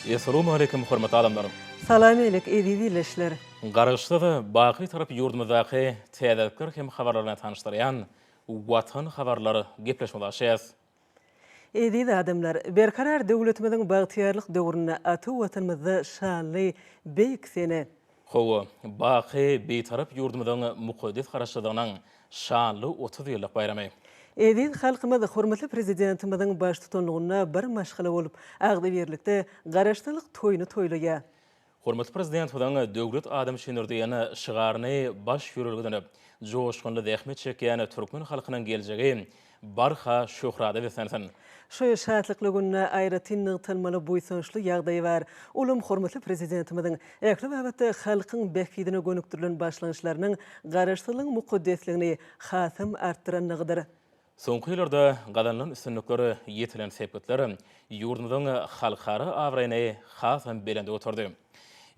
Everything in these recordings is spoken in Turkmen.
Essalawmaleýkim hormatly adamlar! Salam-elik eziz ildeşler! Garaşsyz, baky Bitarap ýurdumyzdaky täzelikler hem habarlar bilen tanyşdyrýan Watan habarlar gepleşigimizi açýas. Eziz adamlar! Berkarar döwletimiziň bagtyýarlyk döwründe ata Watanymyzda şanly, beýik sene, Hawa, baky Bitarap ýurdumyzyň mukaddes Garaşsyzlygynyň şanly 30 ýyllyk baýramy. Eziz halkymyz hormatly Prezidentimiziň baştutanlygynda bir maşgala bolup, agzybirlikde Garaşsyzlyk toýuny toýlaýar. Hormatly Prezidentimiziň Döwlet adam üçindir diýen şygaryny baş ýörelge edinip, joşgunly zähmet çekýän türkmen halkynyň geljegi barha şöhrata beslensin! Şu şatlykly günde aýratyn nygtalmaly buýsançly ýagdaý bar. Olam hormatly Prezidentimiziň ähli babatda halkyň bähbidine gönükdirilen başlangyçlarynyň Garaşsyzlygyň mukaddesligini hasam artdyranlygydyr. Soňky ýyllarda gazanylan üstünlikler, ýetilen sepgitler ýurdumyzyň halkara abraýyny hasam belende göterdi.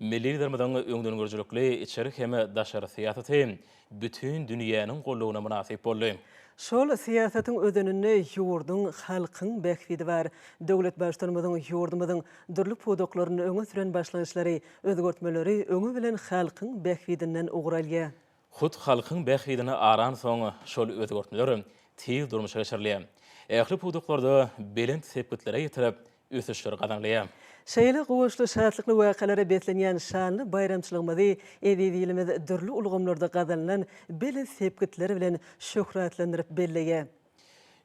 Milli Liderimiziň öňdengörüjilikli içeri hem daşary syýasaty bütin dünýäniň goldawyna mynasyp boldy. Şol syýasatyň özeninde ýurduň, halkyň bähbidi bar. Döwlet Baştutanymyzyň ýurdumyzyň dürli pudaklarynda öňe süren başlangyçlary, özgertmeleri öňi bilen halkyň bähbidinden ugur alýar. Hut halkyň bähbidini aransoň, şol özgertmeler tiz durmuşa geçirilýär. Ähli pudaklarda belent sepgitlere ýetirip, ösüşler gazanylýar. Şeýle guwançly, şatlykly wakalara beslenýän şanly baýramçylygymyzy eziz ilimiz dürli ulgamlarda gazanylan belent sepgitler bilen şöhratlandyryp belleýär.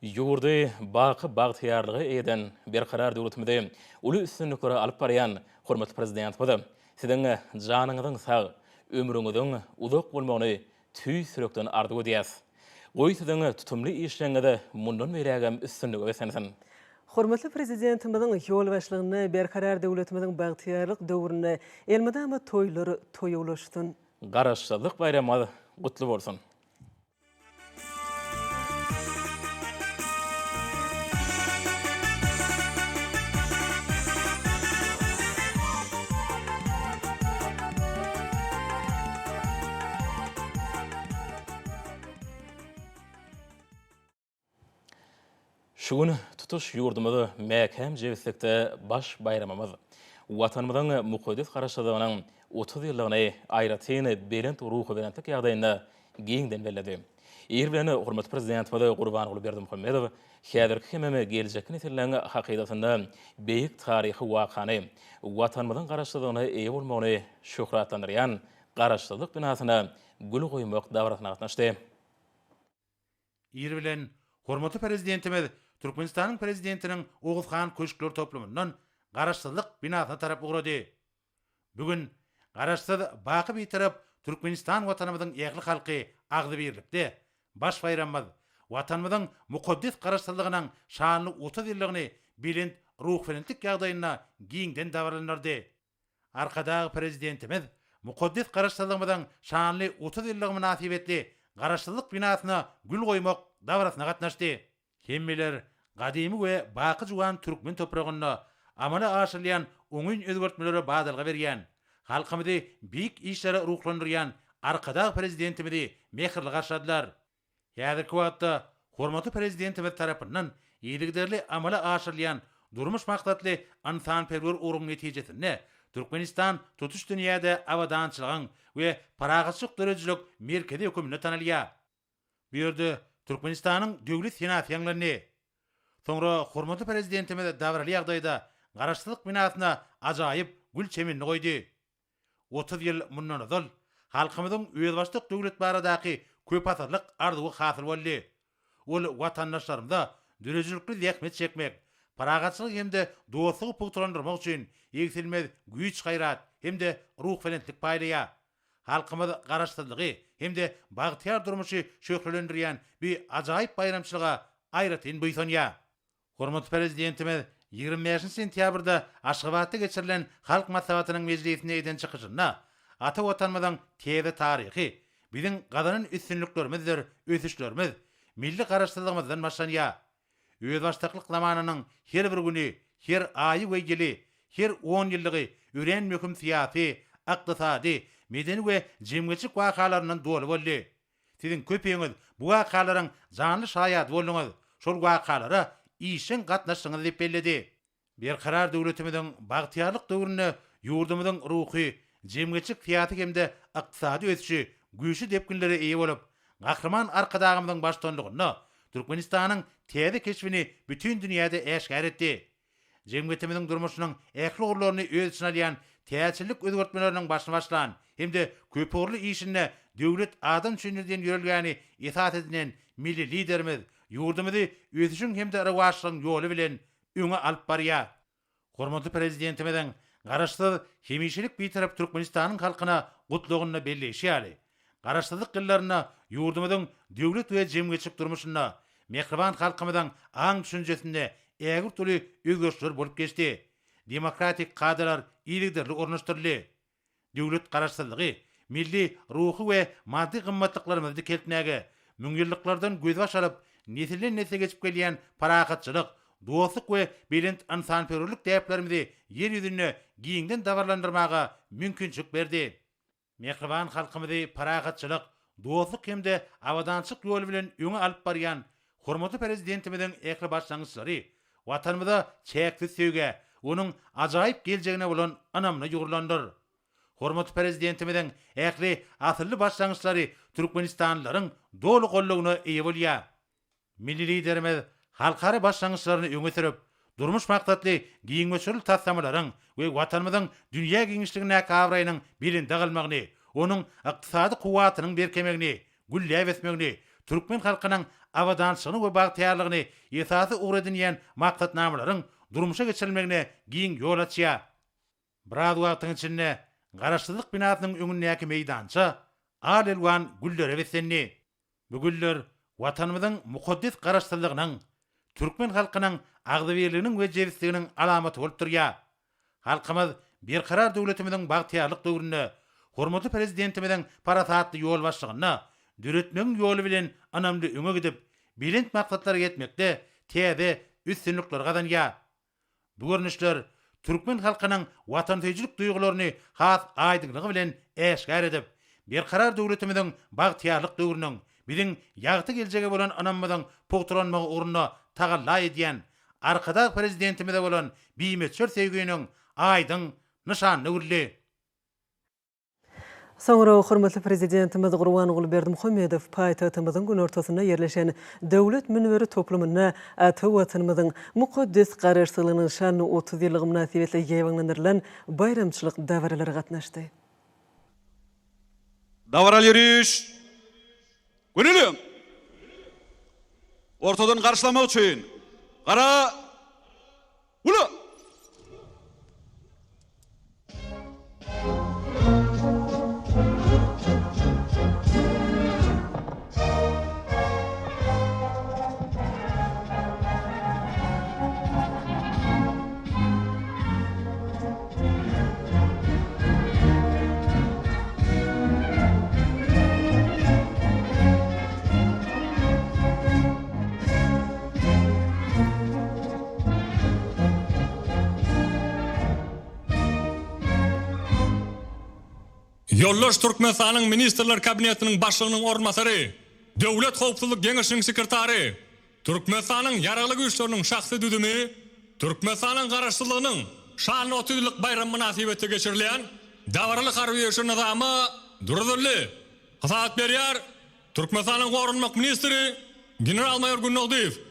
Ýurdy baky bagtyýarlyga eýe eden Berkarar döwletimizi uly üstünliklere alyp barýan hormatly Prezidentimiz Siziň janyňyzyň sag, ömrüňiziň uzak bolmagyny tüýs ýürekden arzuw edýäs. Goý siziň tutumly işleňiz mundan beýlägem üstünlige beslensin! Hormatly Prezidentimiziň ýolbaşçylygynda Berkarar döwletimiziň bagtyýarlyk döwründe elmydama toýlar toýa ulaşsyn! Garaşsyzlyk baýramyňyz gutly bolsun! Şu gün tutuş ýurdumyz mäkäm jebislikde baş baýramymyz, Watanymyzyň mukaddes Garaşsyzlygynyň 30 ýyllygyny aýratyn belent ruhubelentlik ýagdaýynda giňden belledi. Ir bilen hormatly Prezidentimiz Gurbanguly Berdimuhamedow häzirki hemem geljekki nesilleriň hakydasynda beýik taryhy wakany, Watanymyzyň Garaşsyzlygyna eýe bolmagyny şöhratlandyrýan Garaşsyzlyk binasyna gül goýmak dabarasyna gatnaşdy. Ir bilen, hormatly Prezidentimiz Türkmenistanyň Prezidentiniň Oguz han köşkler toplumyndan Garaşsyzlyk binasyna tarap ugrady. Bu gün Garaşsyz, baky Bitarap Türkmenistan Watanymyzyň ähli halky agzybirlikde baş baýramymyz, Watanymyzyň mukaddes Garaşsyzlygynyň şanly 30 ýyllygyny belent ruhubelentlik ýagdaýynda giňden dabaralandyrdy. Arkadag Prezidentimiz mukaddes Garaşsyzlygymyzyň şanly 30 ýyllygy mynasybetli Garaşsyzlyk binasyna gül goýmak dabarasyna gatnaşdy. Hemmeler gadymy we baky juwan türkmen topragynda amala aşyrylýan oňyn özgertmelere badalga berýän, halkymyzy beýik işlere ruhlandyrýan Arkadag Prezidentimizi mähirli garşyladylar. Häzirki wagtda hormatly Prezidentimiz tarapyndan yzygiderli amala aşyrylýan durmuş maksatly ynsanperwer ugruň netijesinde Türkmenistan tutuş dünýäde abadançylygyň we parahatçylyk döredijilik merkezi höküminde tanalýar. Bu ýerde Türkmenistanyň Döwlet senasy ýaňlandy. Soňra hormatly Prezidentimiz dabaraly ýagdaýda Garaşsyzlyk binasyna ajaýyp gül çemenini goýdy. 30 ýyl mundan ozal halkymyzyň özbaşdak döwlet baradaky köpasyrlyk arzuwy hasyl boldy. Ol watandaşlarymyza döredijilikli zähmet çekmek, parahatçylygy hem-de dostlugy pugtalandyrmak üçin egsilmez güýç-gaýrat hem-de ruhubelentlik paýlaýar. Halkymyz Garaşsyzlygy hem-de bagtyýar durmuşy şöhlelendirýän bu ajaýyp baýramçylyga aýratyn buýsanýar. Hormatly Prezidentimiz 25 sentýabrda Aşgabatda geçirilen Halk Maslahatynyň mejlisinde eden çykyşynda ata Watanymyzyň täze taryhy, biziň gazanan üstünliklerimizdir ösüşlerimiz milli Garaşsyzlygymyzdan başlanýar. Özbaşdaklyk zamanynyň her bir güni, her aýy we ýyly, her onýyllygy örän möhüm syýasy, ykdysady, medeni we jemgyýetçilik wakalaryndan doly boldy. Siziň köpüňiz bu wakalaryň janly şaýady bolduňyz, şol wakalara işjeň gatnaşdyňyz diýip belledi. Berkarar döwletimiziň bagtyýarlyk döwründe ýurdumyzyň ruhy, jemgyýetçilik-syýasy hem-de ykdysady ösüşi güýçli depginlere eýe bolup, Gahryman Arkadagymyzyň baştutanlygynda Türkmenistanyň täze keşbini bütin dünýäde äşgär etdi. Jemgyýetimiziň durmuşynyň ähli ugurlaryny öz içine alýan täzeçillik özgertmeleriniň başyny başlan hem-de köpugurly işinde Döwlet adam üçindir diýen ýörelgäni esas edinen Milli Liderimiz ýurdumyzy ösüşiň hem-de rowaçlygyň ýoly bilen öňe alyp barýar. Hormatly Prezidentimiziň Garaşsyz, hemişelik Bitarap Türkmenistanyň halkyna Gutlagynda belleýşi ýaly, Garaşsyzlyk ýyllarynda ýurdumyzyň döwlet we jemgyýetçilik durmuşynda, mähriban halkymyzyň aň-düşünjesinde ägirt uly özgerişler bolup geçdi. Demokratik kadalar yzygiderli ornaşdyryldy. Döwlet Garaşsyzlygy milli ruhy we maddy gymmatlyklarymyzy dikeltmäge, müňýyllyklardan gözbaş alyp, nesilden-nesle geçip gelýän parahatçylyk, dostluk we belent ynsanperwerlik däplerimizi Ýer ýüzünde giňden dabaralandyrmaga mümkinçilik berdi. Mähriban halkymyzy parahatçylyk, dostluk hem-de abadançylyk ýoly bilen öňe alyp barýan hormatly Prezidentimiziň ähli başlangyçlary Watanymyza çäksiz söýgä, onuň ajaýyp geljegine bolan ynamyna ýugrulandyr. Hormatly Prezidentimiziň ähli asylly başlangyçlary türkmenistanlylaryň doly goldawyna eýe bolýar. Milli Liderimiz halkara başlangyçlaryny öňe sürüp, durmuş maksatly giň möçberli taslamalaryň we Watanymyzyň dünýä giňişligindäki abraýynyň belende galmagyny, onuň ykdysady kuwwatynyň berkemegini, gülläp ösmegini, türkmen halkynyň abadançylygyny we bagtyýarlygyny esasy ugur edinýän maksatnamalaryň durmuşa geçirilmegine giň ýol açýar. Biraz wagtyň içinde Garaşsyzlyk binasynyň öňündäki meýdança al-elwan güllere beslendi. Bu güller Watanymyzyň mukaddes Garaşsyzlygynyň, türkmen halkynyň agzybirliginiň we jebisliginiň alamaty bolup durýar. Halkymyz Berkarar döwletimiziň bagtyýarlyk döwründe hormatly Prezidentimiziň parasatly ýolbaşçylygynda döretmegiň ýoly bilen ynamly öňe gidip, belent maksatlara ýetmekde täze üstünlikleri gazanýar. Bu görnüşler türkmen halkynyň watansöýüjilik duýgularyny has aýdyňlygy bilen äşgär edip, Berkarar döwletimiziň bagtyýarlyk döwrüniň, biziň ýagty geljege bolan ynamymyzyň pugtalanmagy ugrunda tagalla edýän Arkadag Prezidentimize bolan bimöçber söýginiň aýdyň nyşanyna öwrüldi. Soňra hormatly Prezidentimiz Gurbanguly Berdimuhamedow paýtagtymyzyň günortasynda ýerleşen Döwlet münberi toplumynda ata Watanymyzyň mukaddes Garaşsyzlygynyň şanly 30 ýyllygy mynasybetli ýaýbaňlandyrylan baýramçylyk dabaralara gatnaşdy. Dabaraly ýöriş Gönüli ortadan garşylamak üçin gara Ula! Ýoldaş Türkmenistanyň Ministrler Kabinetiniň Başlygynyň orunbasary, Döwlet howpsuzlyk geňeşiniň sekretary, Türkmenistanyň Ýaragly Güýçleriniň şahsy düzümi Türkmenistanyň Garaşsyzlygynyň şanly 30 ýyllyk baýramy mynasybetli geçirilýän dabaraly harby ýörişe nyzama duruzyldy. Hasabat berýär Türkmenistanyň Goranmak ministri general-maýor Gündogdyýew.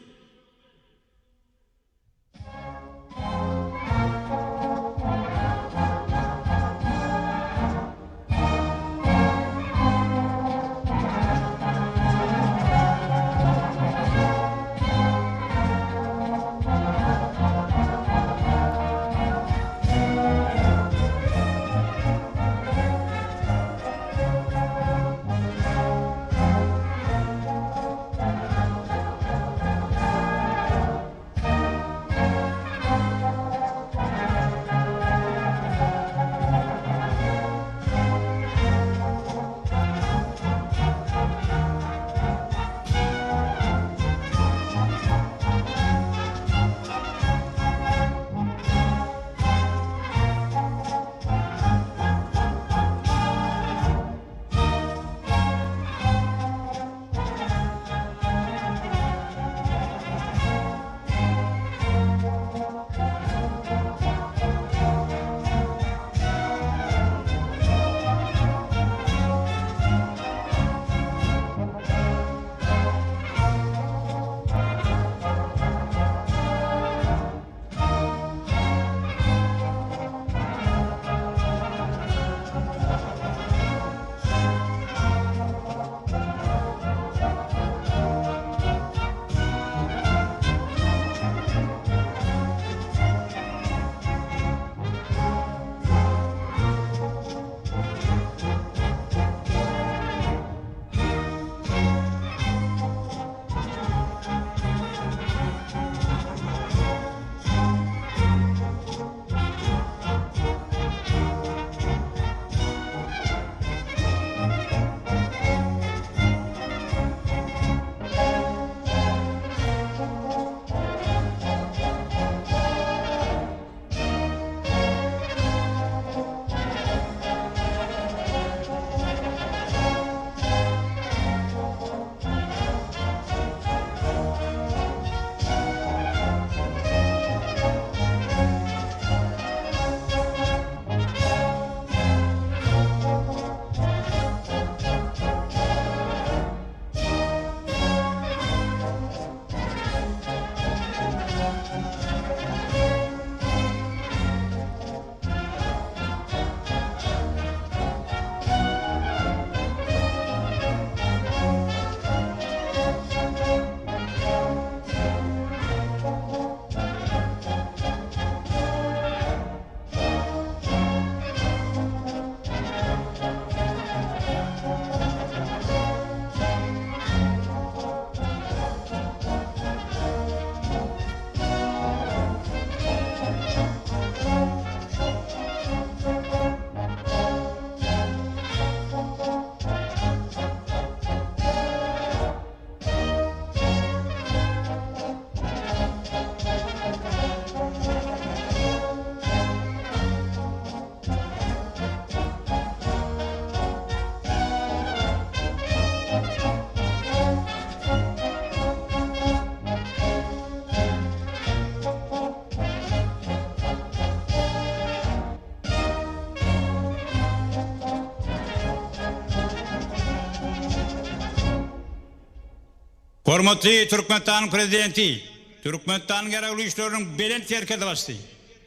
Hormatly Türkmenistanyň Prezidenti, Türkmenistanyň Ýaragly Güýçleriniň Belent Serkerdebaşysy,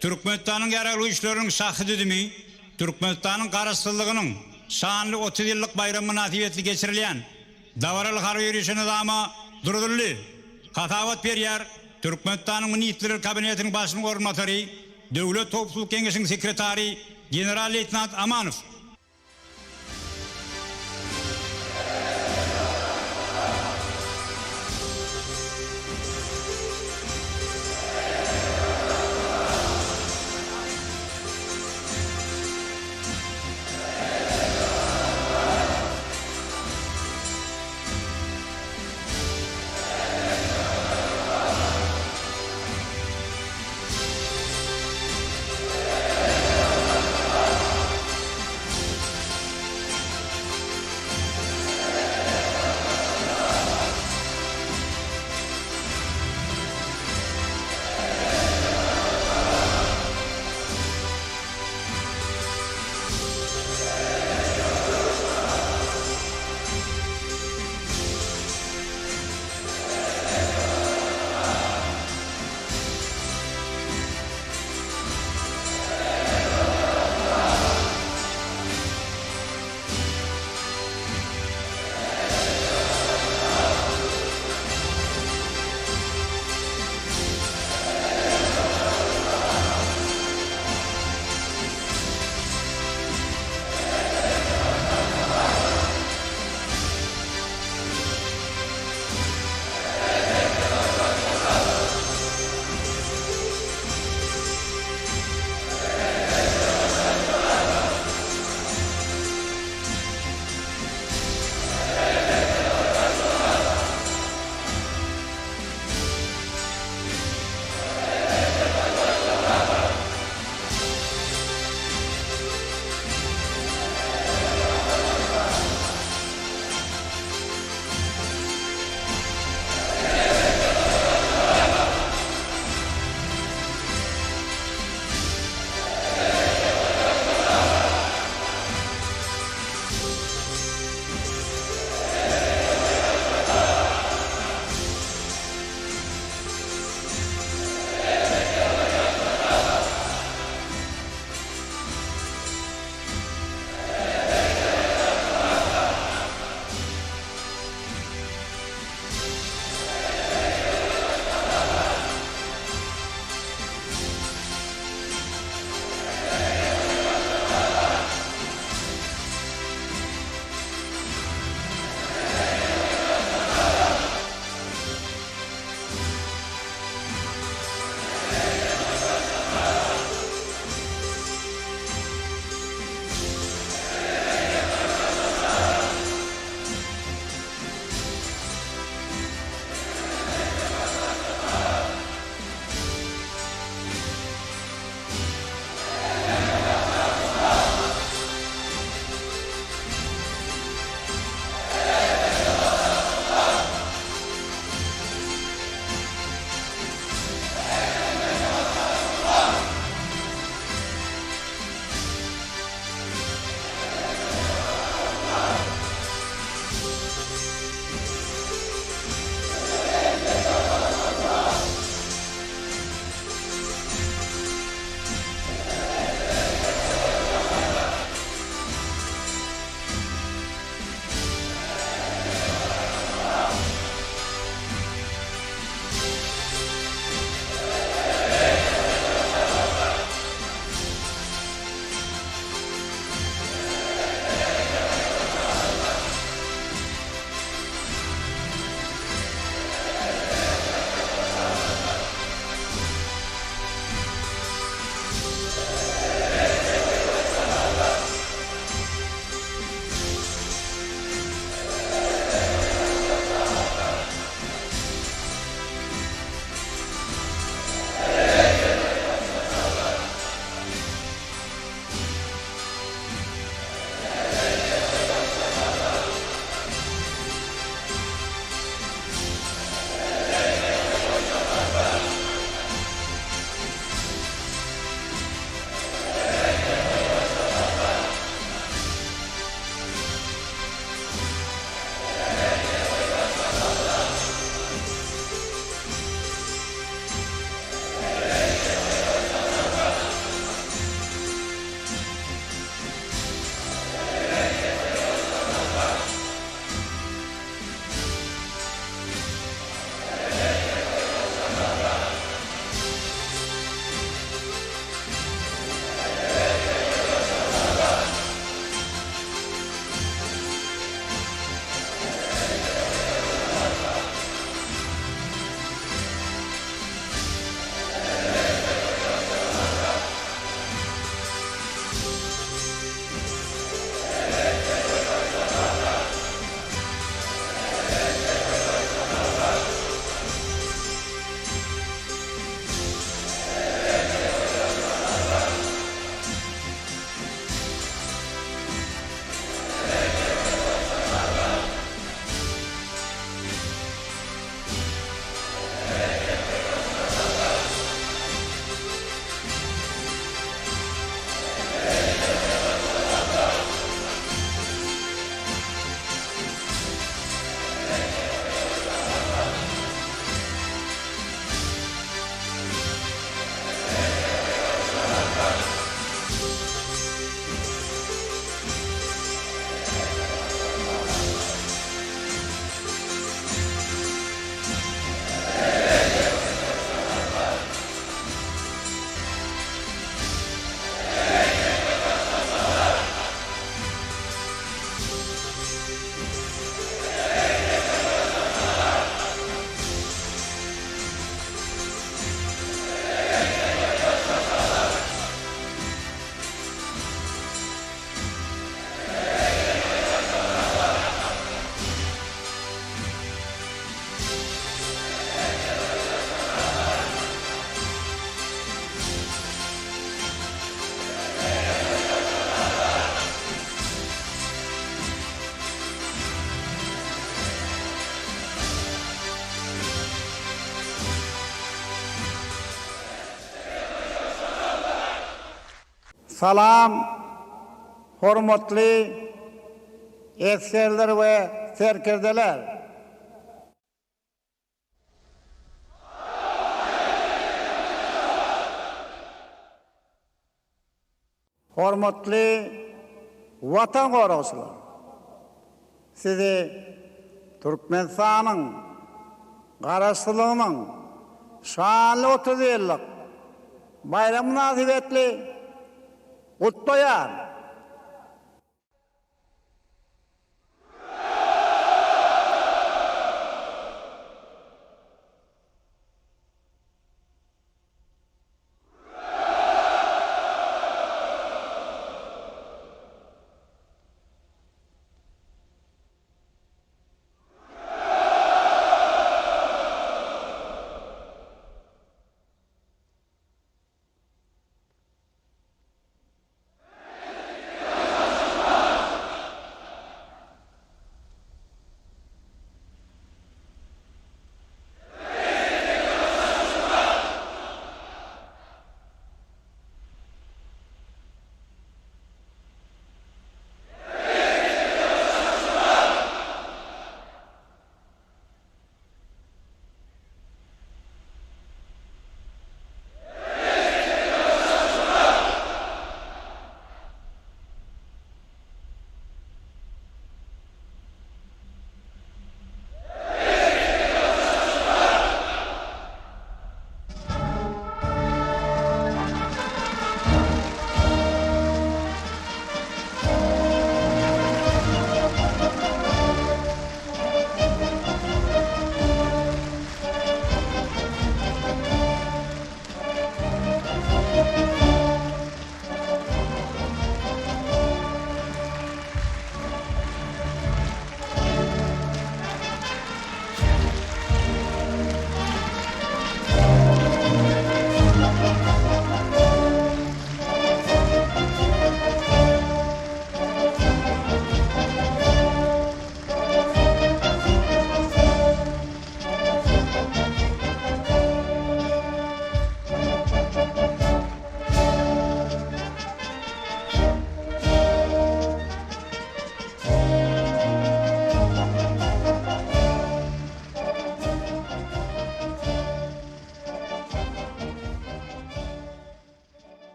Türkmenistanyň Ýaragly Güýçleriniň şahsy düzümi Türkmenistanyň Garaşsyzlygynyň şanly 30 ýyllyk baýramy mynasybetli geçirilýän dabaraly harby ýörişe nyzama duruzyldy. Hasabat berýär Türkmenistanyň Ministrler Kabinetiniň Başlygynyň orunbasary, Döwlet howpsuzlyk geňeşiniň sekretary general-leýtenant Amanow. Salam, hormatly esgerler we serkerdeler! Hormatly Watan goragçylar! Sizi Türkmenistanyň Garaşsyzlygynyň şanly 30 ýyllyk baýramy mynasybetli gutlaýaryn!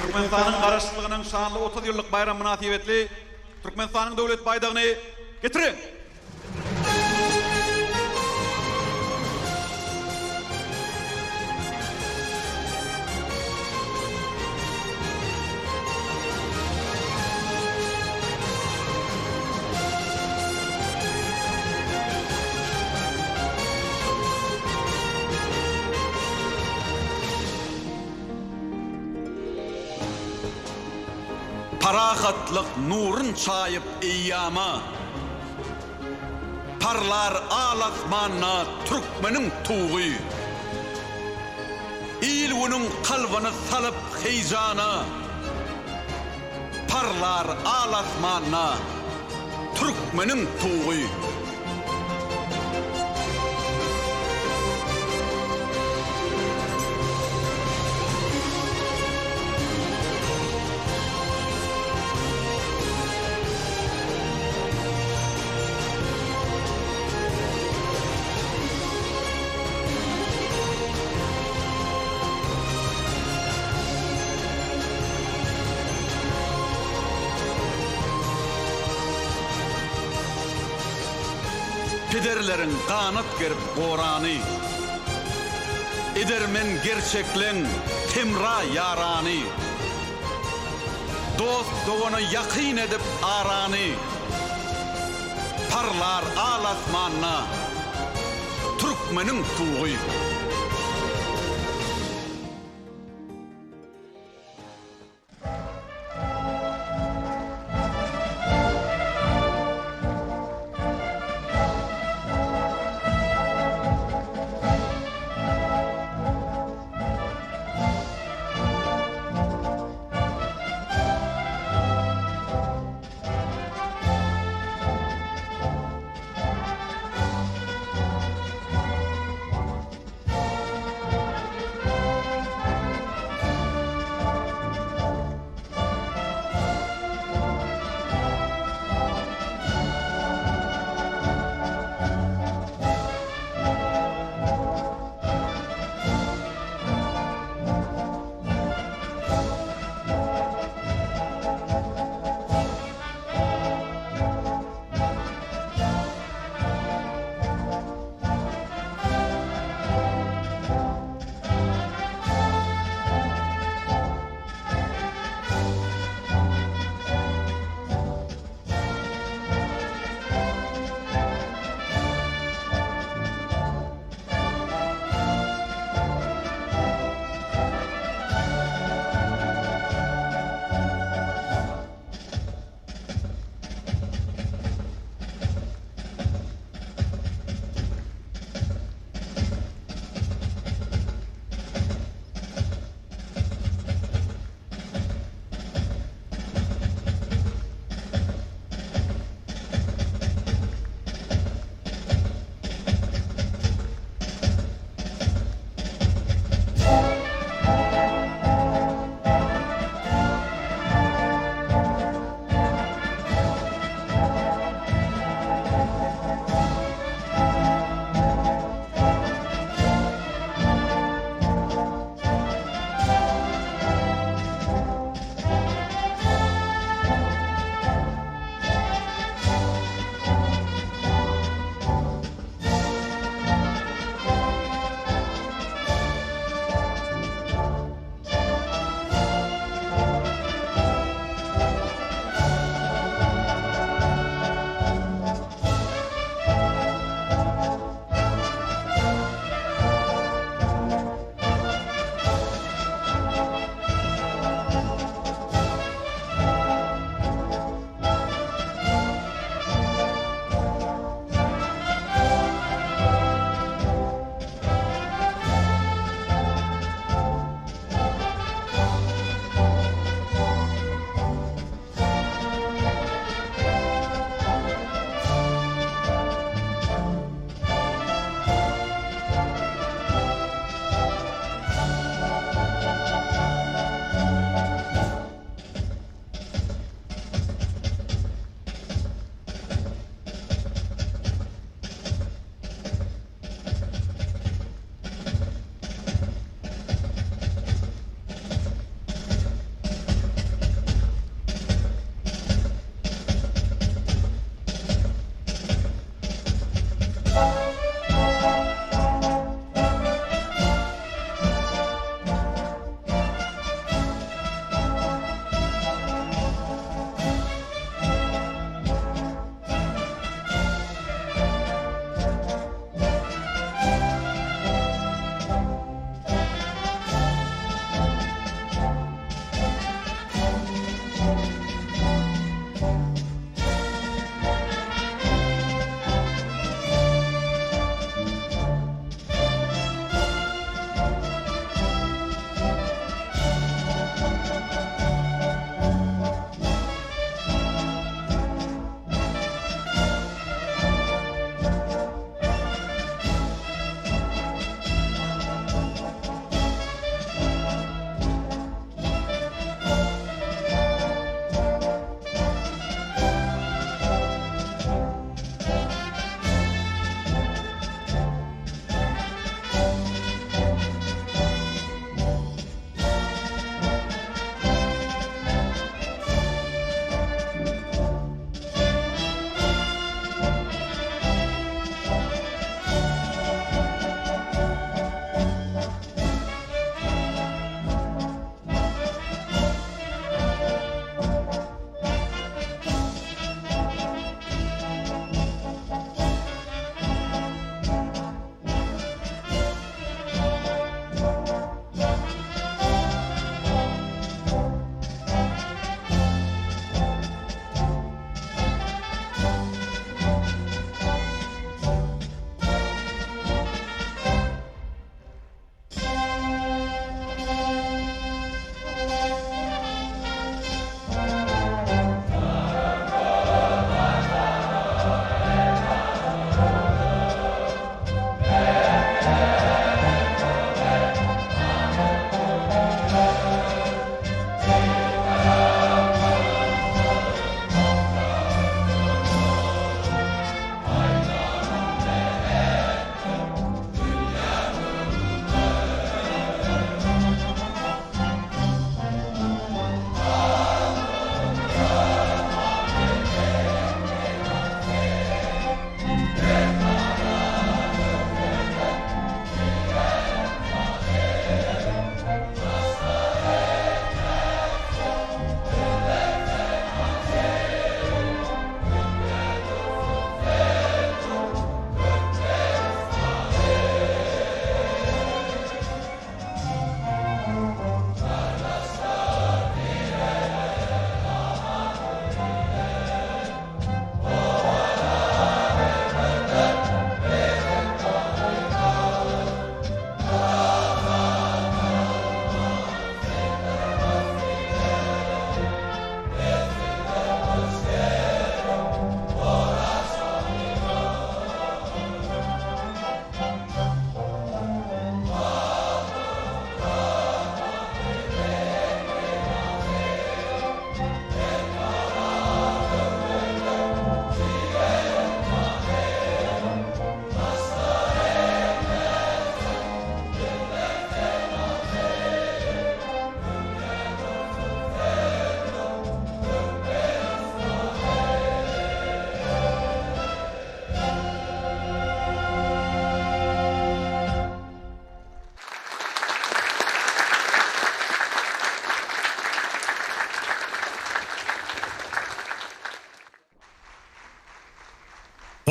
Türkmenistanyň Garaşsyzlygynyň şanly 30 ýyllyk baýramy mynasybetli Türkmenistanyň Döwlet baýdagyny getiriň! Parahatlyk nurun çaýyp eýýama, Parlar al asmanda türkmeniň tugy. Il-günüň kalbyny salyp heýjana, Parlar al asmanda türkmeniň tugy. Pederleriň ganat gerip gorany, Edermen gerçekleň hemra ýarany, Dost-dogana ýakyn edip arany, Parlar al asmanda türkmeniň tugy.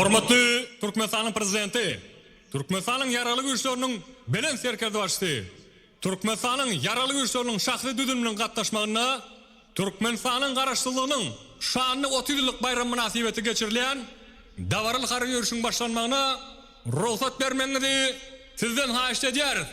Hormatly Türkmenistanyň Prezidenti, Türkmenistanyň Ýaragly Güýçleriniň Belent Serkerdebaşysy, Türkmenistanyň Ýaragly Güýçleriniň şahsy düzüminiň gatnaşmagynda Türkmenistanyň Garaşsyzlygynyň şanly 30 ýyllyk baýramy mynasybetli geçirilýän dabaraly harby ýörişiň başlanmagyna rugsat bermegiňizi Sizden haýyşt edýäris.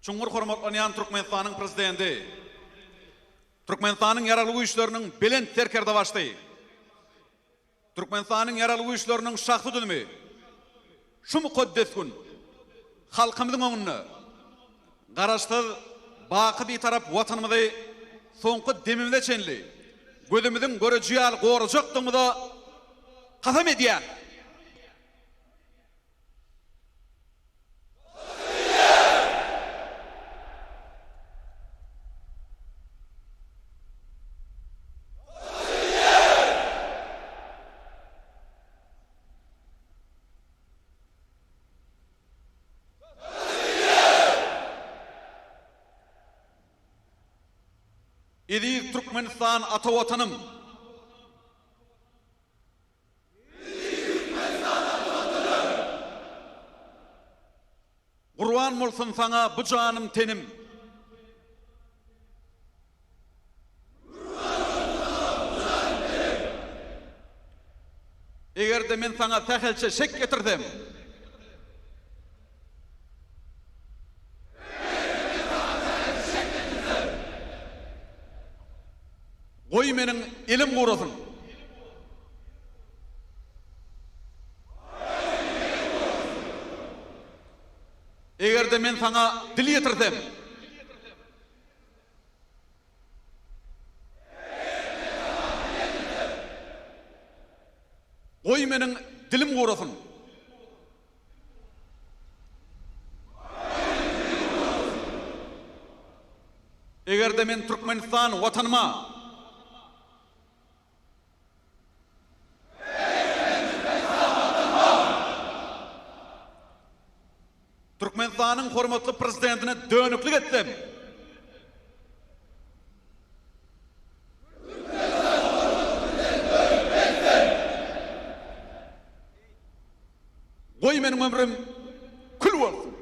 Çuňňur hormatlanýan Türkmenistanyň Prezidenti, Türkmenistanyň Ýaragly Güýçleriniň Belent Serkerdebaşysy, Türkmenistanyň Ýaragly Güýçleriniň şahsy düzümi şu mukaddes gün halkymyzyň öňünde Garaşsyz, baky Bitarap Watanymyzy soňky demimize çenli gözümiziň göreji ýaly gorajakdygymyza kasam edýäris. Eziz Türkmenistan ata Watanym! Gurban bolsun saňa bu janym tenim. Eger-de men saňa sähelçe şek getirsem. Goý meniň elim gurasyn. Eger-de men saňa dil ýetirsem. Goý meniň dilim gurasyn. Eger-de men Türkmenistan Watanyma. Türkmenistanyň hormatly Prezidentine dönüklik etsem. Goý meniň ömrüm kül bolsun.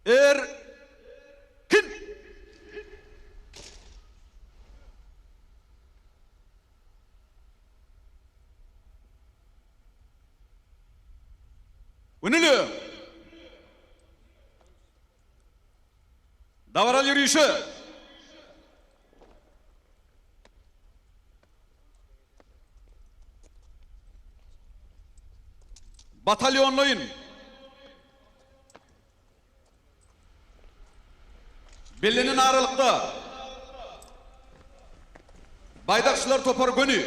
Er kim? Günüli. Dabaraly ýörişe. Batalýonlaýyn. Bellenen aralykda baýdakçylar topary göni,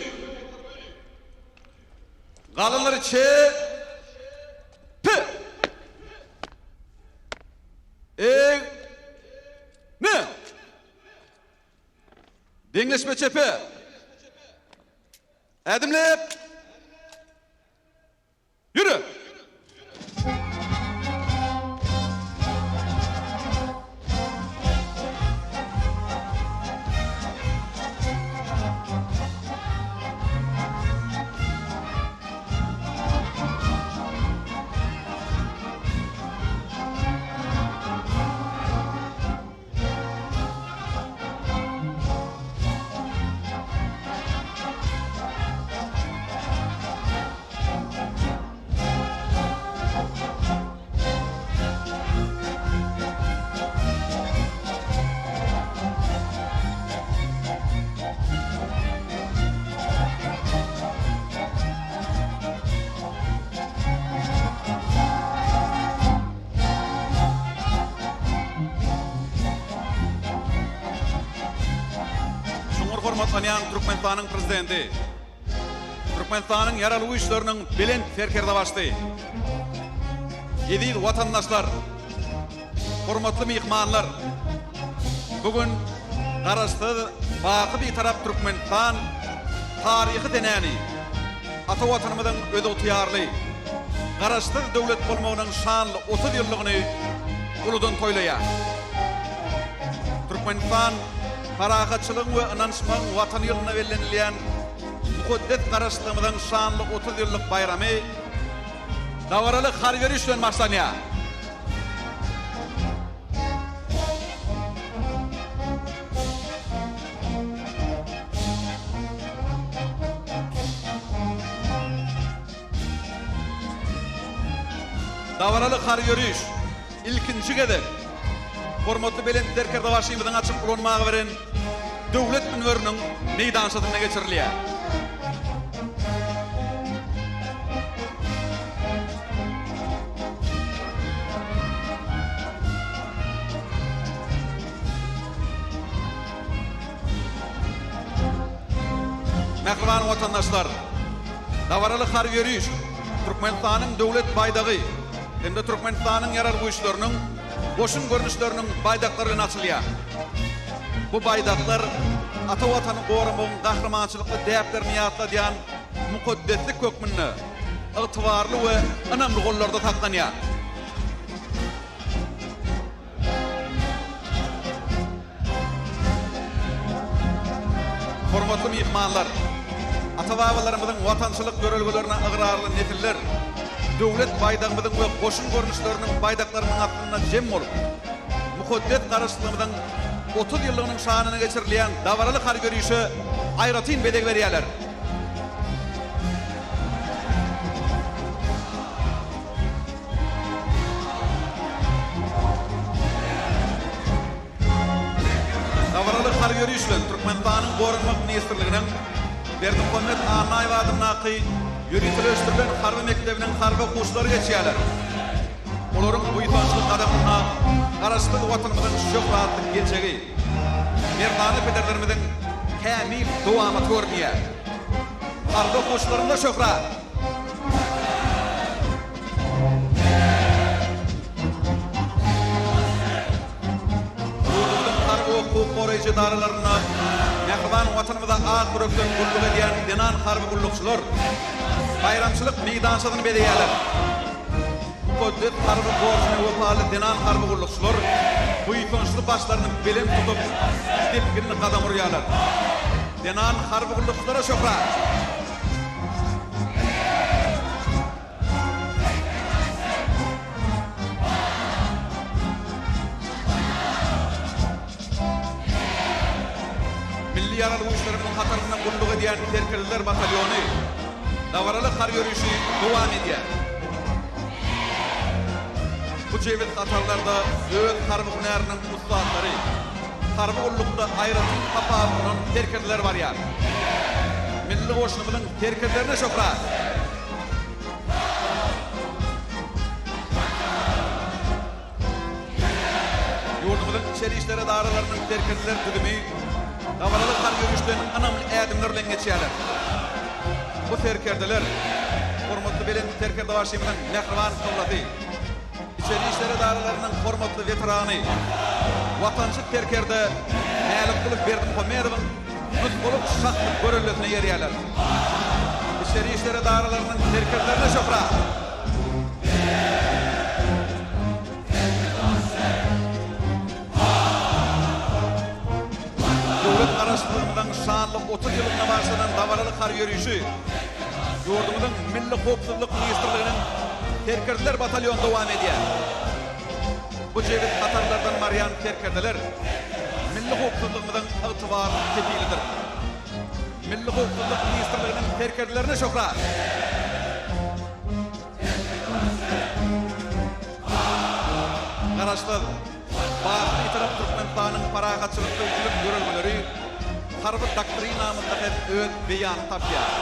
galanlary çe pe. Eg ne. Deňleşme çepe. Ädimläp. Ýürü! hormatlanýan Türkmenistanyň Prezidenti, Türkmenistanyň Ýaragly Güýçleriniň Belent Serkerdebaşysy, eziz watandaşlar, hormatly myhmanlar! Bu gün Garaşsyz, baky Bitarap Türkmenistan taryhy senäni, ata Watanymyzyň özygtyýarly, Garaşsyz döwlet bolmagynyň şanly 30 ýyllygyny uludan toýlaýar. Türkmenistan Parahatçylygyň we ynanyşmagyň Watany ýylynda bellenilýän mukaddes Garaşsyzlygymyzyň şanly 30 ýyllyk baýramy dabaraly harby ýöriş bilen başlanýar. Dabaraly harby ýöriş ilkinji gezek hormatly Belent Serkerdebaşymyzyň açyp ulanmaga beren Döwlet münberiniň meýdançasynda geçirilýär. Mähriban watandaşlar! Dabaraly harby ýöriş Türkmenistanyň Döwlet baýdagy hem-de Türkmenistanyň Ýaragly Güýçleriniň goşun görnüşleriniň baýdaklary bilen açylýar. Bu baýdaklar ata Watany goramagyň gahrymançylykly däplerini ýatladýan mukaddeslik hökmünde ygtybarly we ynamly gollarda saklanýar. Hormatly myhmanlar! Ata-babalarymyzyň watançylyk ýörelgelerine ygrarly nesiller Döwlet baýdagymyzyň we goşun görnüşleriniň baýdaklarynyň astynda jem bolup, mukaddes Garaşsyzlygymyzyň 30 ýyllygynyň şanyna geçirilýän dabaraly harby ýörişe aýratyn bezeg berýärler. Dabaraly harby ýöriş bilen Türkmenistanyň Goranmak ministrliginiň Berdimuhamet Annaýew adyndaky ýöriteleşdirilen harby mekdebiniň harby okuwçylary geçýärler. Olaryň buýsançly gadamynda Garaşsyz Watanymyzyň şöhratly geljegi, merdana pederlerimiziň kämil dowamaty görünýär. Harby okuwçylarymyza şöhrat! Ýurdumyzyň harby we hukuk goraýjy edaralarynda mähriban Watanymyza ak ýürekden gulluk edýän zenan harby gullukçylar baýramçylyk meýdançasyny bezeýärler. Mukaddes harby borjuna wepaly zenan harby gullukçylar buýsançly başlaryny belent tutup, depginli gadam urýarlar. Zenan harby gullukçylara şöhrat! Milli Ýaragly Güýçlerimiziň hatarynda gulluk edýän serkerdeler batalýony dabaraly harby ýörişi dowam edýär. Bu jebis hatarlarda öz harby hünäriniň ussatlary, harby gullukda aýratyn tapawutlanan serkerdeler barýar. Milli goşunymyzyň serkerdelerine şöhrat! Ýurdumyzyň içeri işler edaralarynyň serkerdeler düzümi dabaraly harby ýörişden ynamly ädimler bilen geçýärler. Bu serkerdeler hormatly Belent Serkerdebaşymyzyň mähriban kyblasy, içeri işler edaralarynyň hormatly weterany, watançy serkerde Mälikguly Berdimuhamedowyň nusgalyk şahsy göreldesine eýerýärler. Içeri işler edaralarynyň serkerdelerine şöhrat! Döwlet Garaşsyzlygymyzyň şanly 30 ýyllygyna bagyşlanan dabaraly harby ýörişi ýurdumyzyň Milli howpsuzlyk ministrliginiň Serkerdeler batalýony dowam edýär. Bu jebis hatarlardan barýan serkerdeler milli howpsuzlygymyzyň ygtybarly kepilidir. Milli howpsuzlyk ministrliginiň serkerdelerine şöhrat! Garaşsyz, baky Bitarap Türkmenistanyň parahatçylyk söýüjilik ýörelgeleri Harby doktrinamyzda hem öz beýanyny tapýar.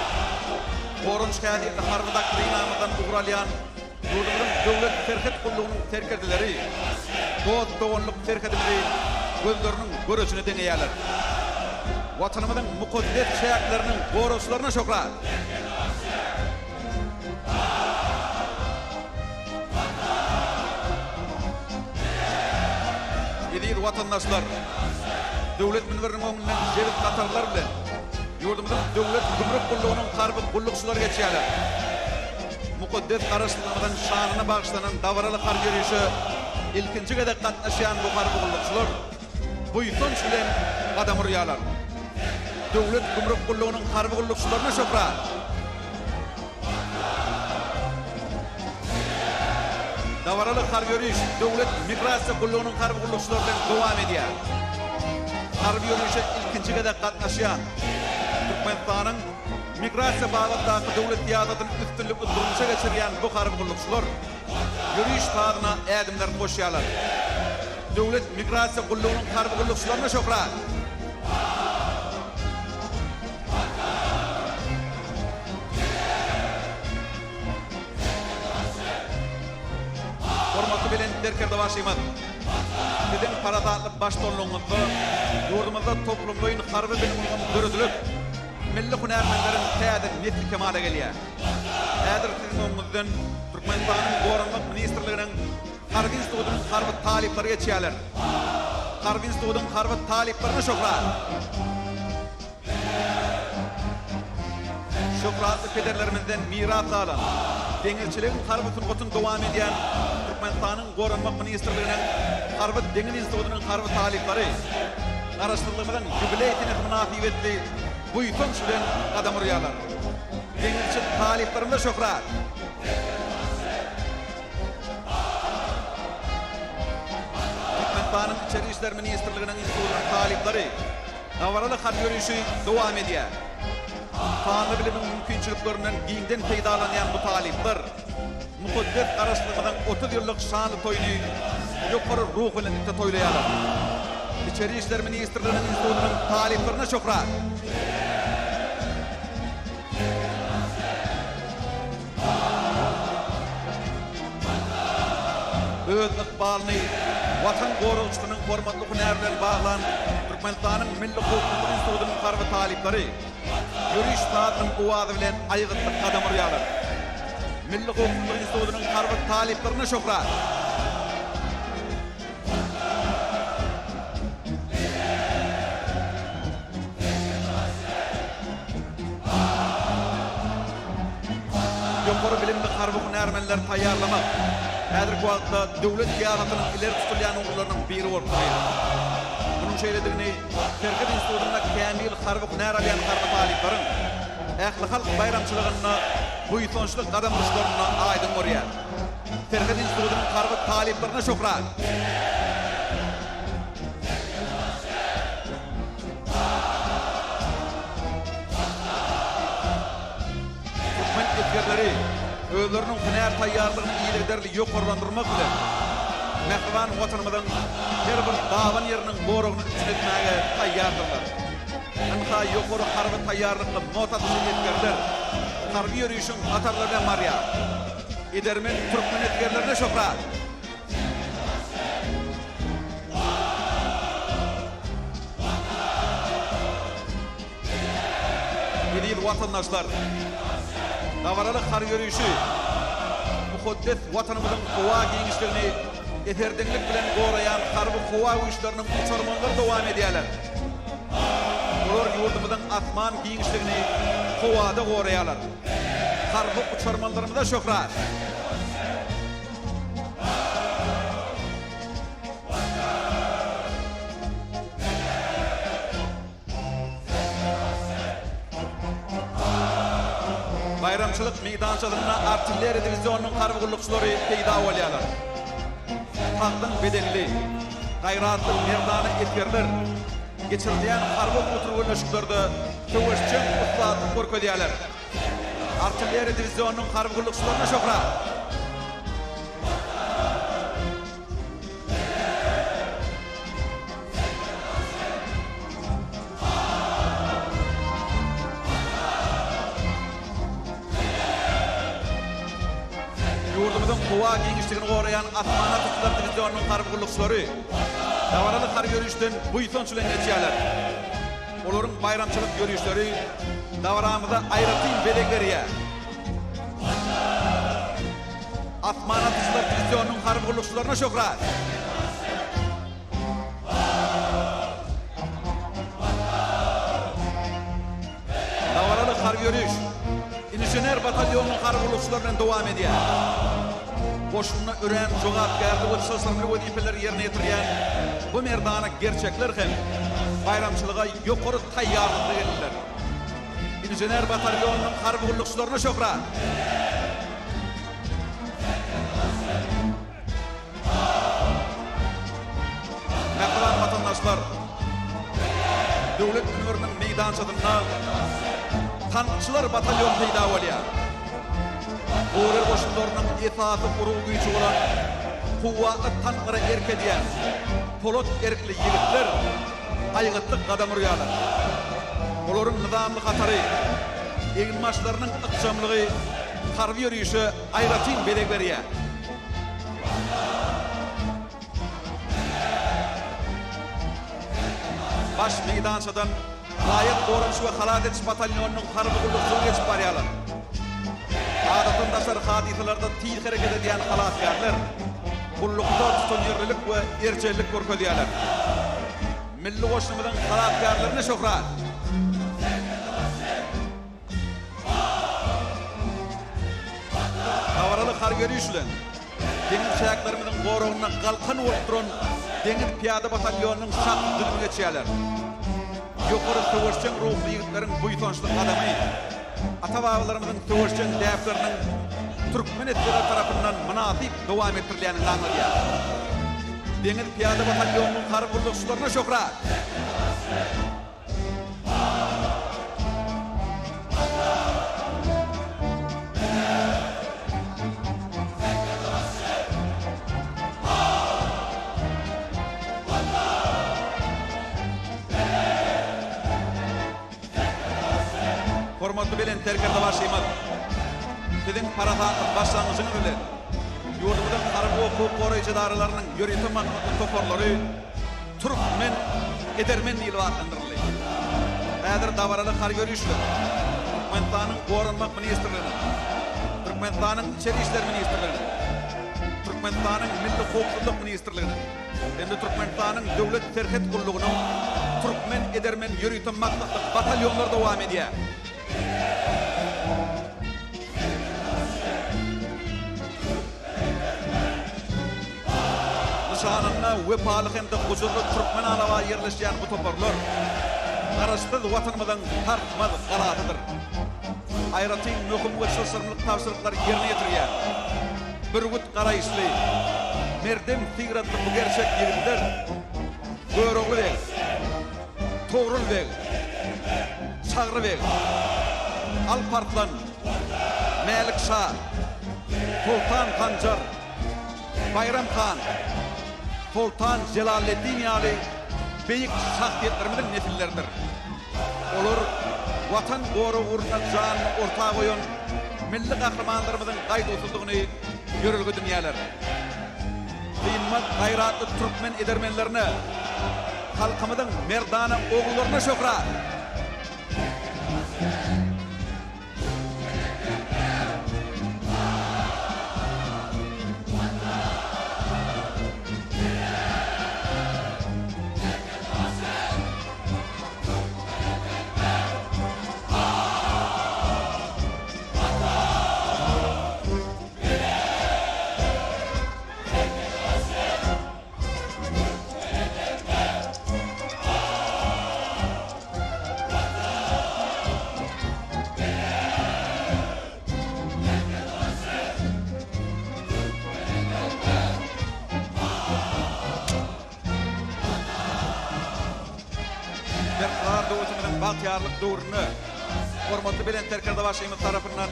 Goranyş häsiýetli Harby doktrinamyzdan ugur alýan Ýurdumyzyň Döwlet serhet gullugynyň serkerdeleri dost-doganlyk serhedimizi gözleriniň görejine deňeýärler. Watanymyzyň mukaddes çäkleriniň goragçylaryna şöhrat! Eziz watandaşlar! Döwlet münberiniň öňünden jebis hatarlar bilen ýurdumyzyň Döwlet gümrük gullugynyň harby gullukçylary geçýärler. Mukaddes Garaşsyzlygymyzyň şanyna bagyşlanan dabaraly harby ýörişe ilkinji gezek gatnaşýan bu harby gullukçylar buýsanç bilen gadam urýarlar. Döwlet gümrük gullugynyň harby gullukçylaryna şöhrat! Dabaraly harby ýöriş Döwlet migrasiýa gullugynyň harby gullukçylary bilen dowam edýär. Harby ýörişe ilkinji gezek gatnaşýan Türkmenistanyň migrasiýa babatdaky döwlet syýasatyny üstünlikli durmuşa geçirýän bu harby gullukçylar ýöriş sazyna ädimlerini goşýarlar. Döwlet migrasiýa gullugynyň harby gullukçylaryna şöhrat! Hormatly Belent Serkerdebaşymyz, Siziň parasatly baştutanlygyňyzda ýurdumyzda toplumlaýyn harby bilim ulgamy döredilip, milli hünärmenleriň täze nesli kemala gelýär. Häzir Siziň öňüňizden Türkmenistanyň Goranmak ministrliginiň Harby institutynyň harby talyplary geçýärler. Harby institutyň harby talyplaryna şöhrat! Şöhratly pederlerimizden miras galan, deňizçiligiň harby sungatyny dowam edýän Türkmenistanyň Goranmak ministrliginiň Harby deňiz institutynyň harby talyplary Garaşsyzlygymyzyň ýubileý senesi mynasybetli buýsanç bilen gadam urýarlar. Deňizçi talyplarymyza şöhrat! Türkmenistanyň Içeri işler ministrliginiň institutynyň talyplary dabaraly harby ýörişi dowam edýär. Sanly bilimiň mümkinçiliklerinden giňden peýdalanýan bu talyplar mukaddes Garaşsyzlygymyzyň 30 ýyllyk şanly toýuny ýokary ruhubelentlikde toýlaýarlar. Içeri işler ministrliginiň institutynyň talyplaryna şöhrat! Öz ykbalyny Watan goragçysynyň hormatly hünäri bilen baglan Türkmenistanyň Milli howpsuzlyk institutynyň harby talyplary ýöriş sazynyň owazy bilen aýgytly gadam urýarlar. Milli howpsuzlyk institutynyň harby talyplaryna şöhrat! Ýokary bilimli harby hünärmenleri taýýarlamak häzirki wagtda döwlet syýasatynyň ileri tutulýan ugurlarynyň biri bolup durýar. Munuň şeýledigini Serhet institutynda kämil harby hünär alýan harby talyplaryň ählihalk baýramçylygynda buýsançly gadam uruşlarynda aýdyň görýär. Serhet institutynyň harby talyplaryna şöhrat! Türkmen esgerleri özleriniň hünär taýýarlygyny yzygiderli ýokarlandyrmak bilen, mähriban Watanymyzyň her bir daban ýeriniň goragyny üpjün etmäge taýýardyrlar. Ynha, ýokary harby taýýarlykly mot atyjy esgerler harby ýörişiň hatarlary bilen barýar. Edermen türkmen esgerlerine şöhrat! Eziz watandaşlar! Dabaraly harby ýörişi mukaddes Watanymyzyň howa giňişligini eserdeňlik bilen goraýan Harby-howa güýçleriniň uçarmanlary dowam edýärler. Olar ýurdumyzyň asman giňişligini howada goraýarlar. Harby uçarmanlarymyza şöhrat! Baýramçylyk meýdançasynda artilleriýa diwizionynyň harby gullukçylary peýda bolýarlar. Sagdyn bedenli, gaýratly merdana esgerler geçirilýän harby okuw-türgenleşiklerde söweşjeň ussatlyk görkezýärler. Artilleriýa diwizionynyň harby gullukçylaryna şöhrat! Ýurdumyzyň howa giňişligini goraýan Asman atyjylar diwizionynyň harby gullukçylary dabaraly harby ýörişden buýsanç bilen geçýärler. Olaryň. baýramçylyk ýörişleri dabaramyza aýratyn bezeg berýär. Asman atyjylar diwizionynyň harby gullukçylaryna şöhrat! Dabaraly harby ýöriş Inžener batalýonynyň harby gullukçylary bilen dowam edýär. Goşunda örän jogapkärli we çylşyrymly wezipeleri ýerine ýetirýän bu merdana gerçekler hem baýramçylyga ýokary taýýarlykly geldiler. Inžener batalýonynyň harby gullukçylaryna şöhrat! Mähriban watandaşlar! Döwlet münberiniň meýdançasynda tankçylar batalýony peýda bolýar. Gorag goşunlarynyň esasy urgy güýji bolan kuwwatly tanklara erk edýän polat erkli ýigitler aýgytly gadam urýarlar. Olaryň nyzamly hatary, eginbaşlarynyň ykjamlygy harby ýörişe aýratyn bezeg berýär. Baş meýdançadan Raýat goranyş we halas ediş batalýonynyň harby gullukçylary geçip barýarlar. Adatdan daşary hadysalarda tiz hereket edýän halasgärler gullukda tutanýerlilik we erjellik görkezýärler. Milli goşunymyzyň halasgärlerine şöhrat! Dabaraly harby ýöriş bilen deňiz çäklerimiziň goragynda galkan bolup duran deňiz pyýada batalýonynyň şahsy düzümi geçýärler. Ýokary söweşjeň ruhly ýigitleriň buýsançly gadamy ata-babalarymyzyň söweşjeň däpleriniň türkmen esgerleri tarapyndan mynasyp dowam etdirilýändigini aňladýar. Deňiz pyýada batalýonynyň harby gullukçylaryna şöhrat! Hormatly Belent Serkerdebaşymyz, Siziň parasatly başlangyjyňyz bilen ýurdumyzyň harby we hukuk goraýjy edaralarynyň ýörite maksatly toparlary Türkmen edermen diýlip atlandyryldy. Häzir dabaraly harby ýörişler Türkmenistanyň Goranmak ministrliginiň, Türkmenistanyň Içeri işler ministrliginiň, Türkmenistanyň Milli howpsuzlyk ministrliginiň hem-de Türkmenistanyň Döwlet serhet gullugynyň Türkmen edermen ýörite maksatly batalýonlary dowam edýär. Nyşanynda wepaly hem-de gujurly türkmen alabaýy ýerleşýän bu toparlar Garaşsyz Watanymyzyň sarsmaz galasydyr. Aýratyn möhüm we çylşyrymly tabşyryklary ýerine ýetirýän, bürgüt garaýyşly, merdem syratly bu gerçek ýigitler Görogly beg, Togrul beg, Çagry beg, Alp Arslan, Mälik şa, Soltan Sanjar, Baýram han, Soltan Jelaleddin ýaly beýik şahsyýetlerimiziň nesilleridir. Olar Watan goragy ugrunda janyny orta goýan milli gahrymanlarymyzyň gaýduwsyzlygyny ýörelge edinýärler. Synmaz gaýratly türkmen edermenlerine, halkymyzyň merdana ogullaryna şöhrat! Berkarar döwletimiziň bagtyýarlyk döwründe hormatly Belent Serkerdebaşymyz tarapyndan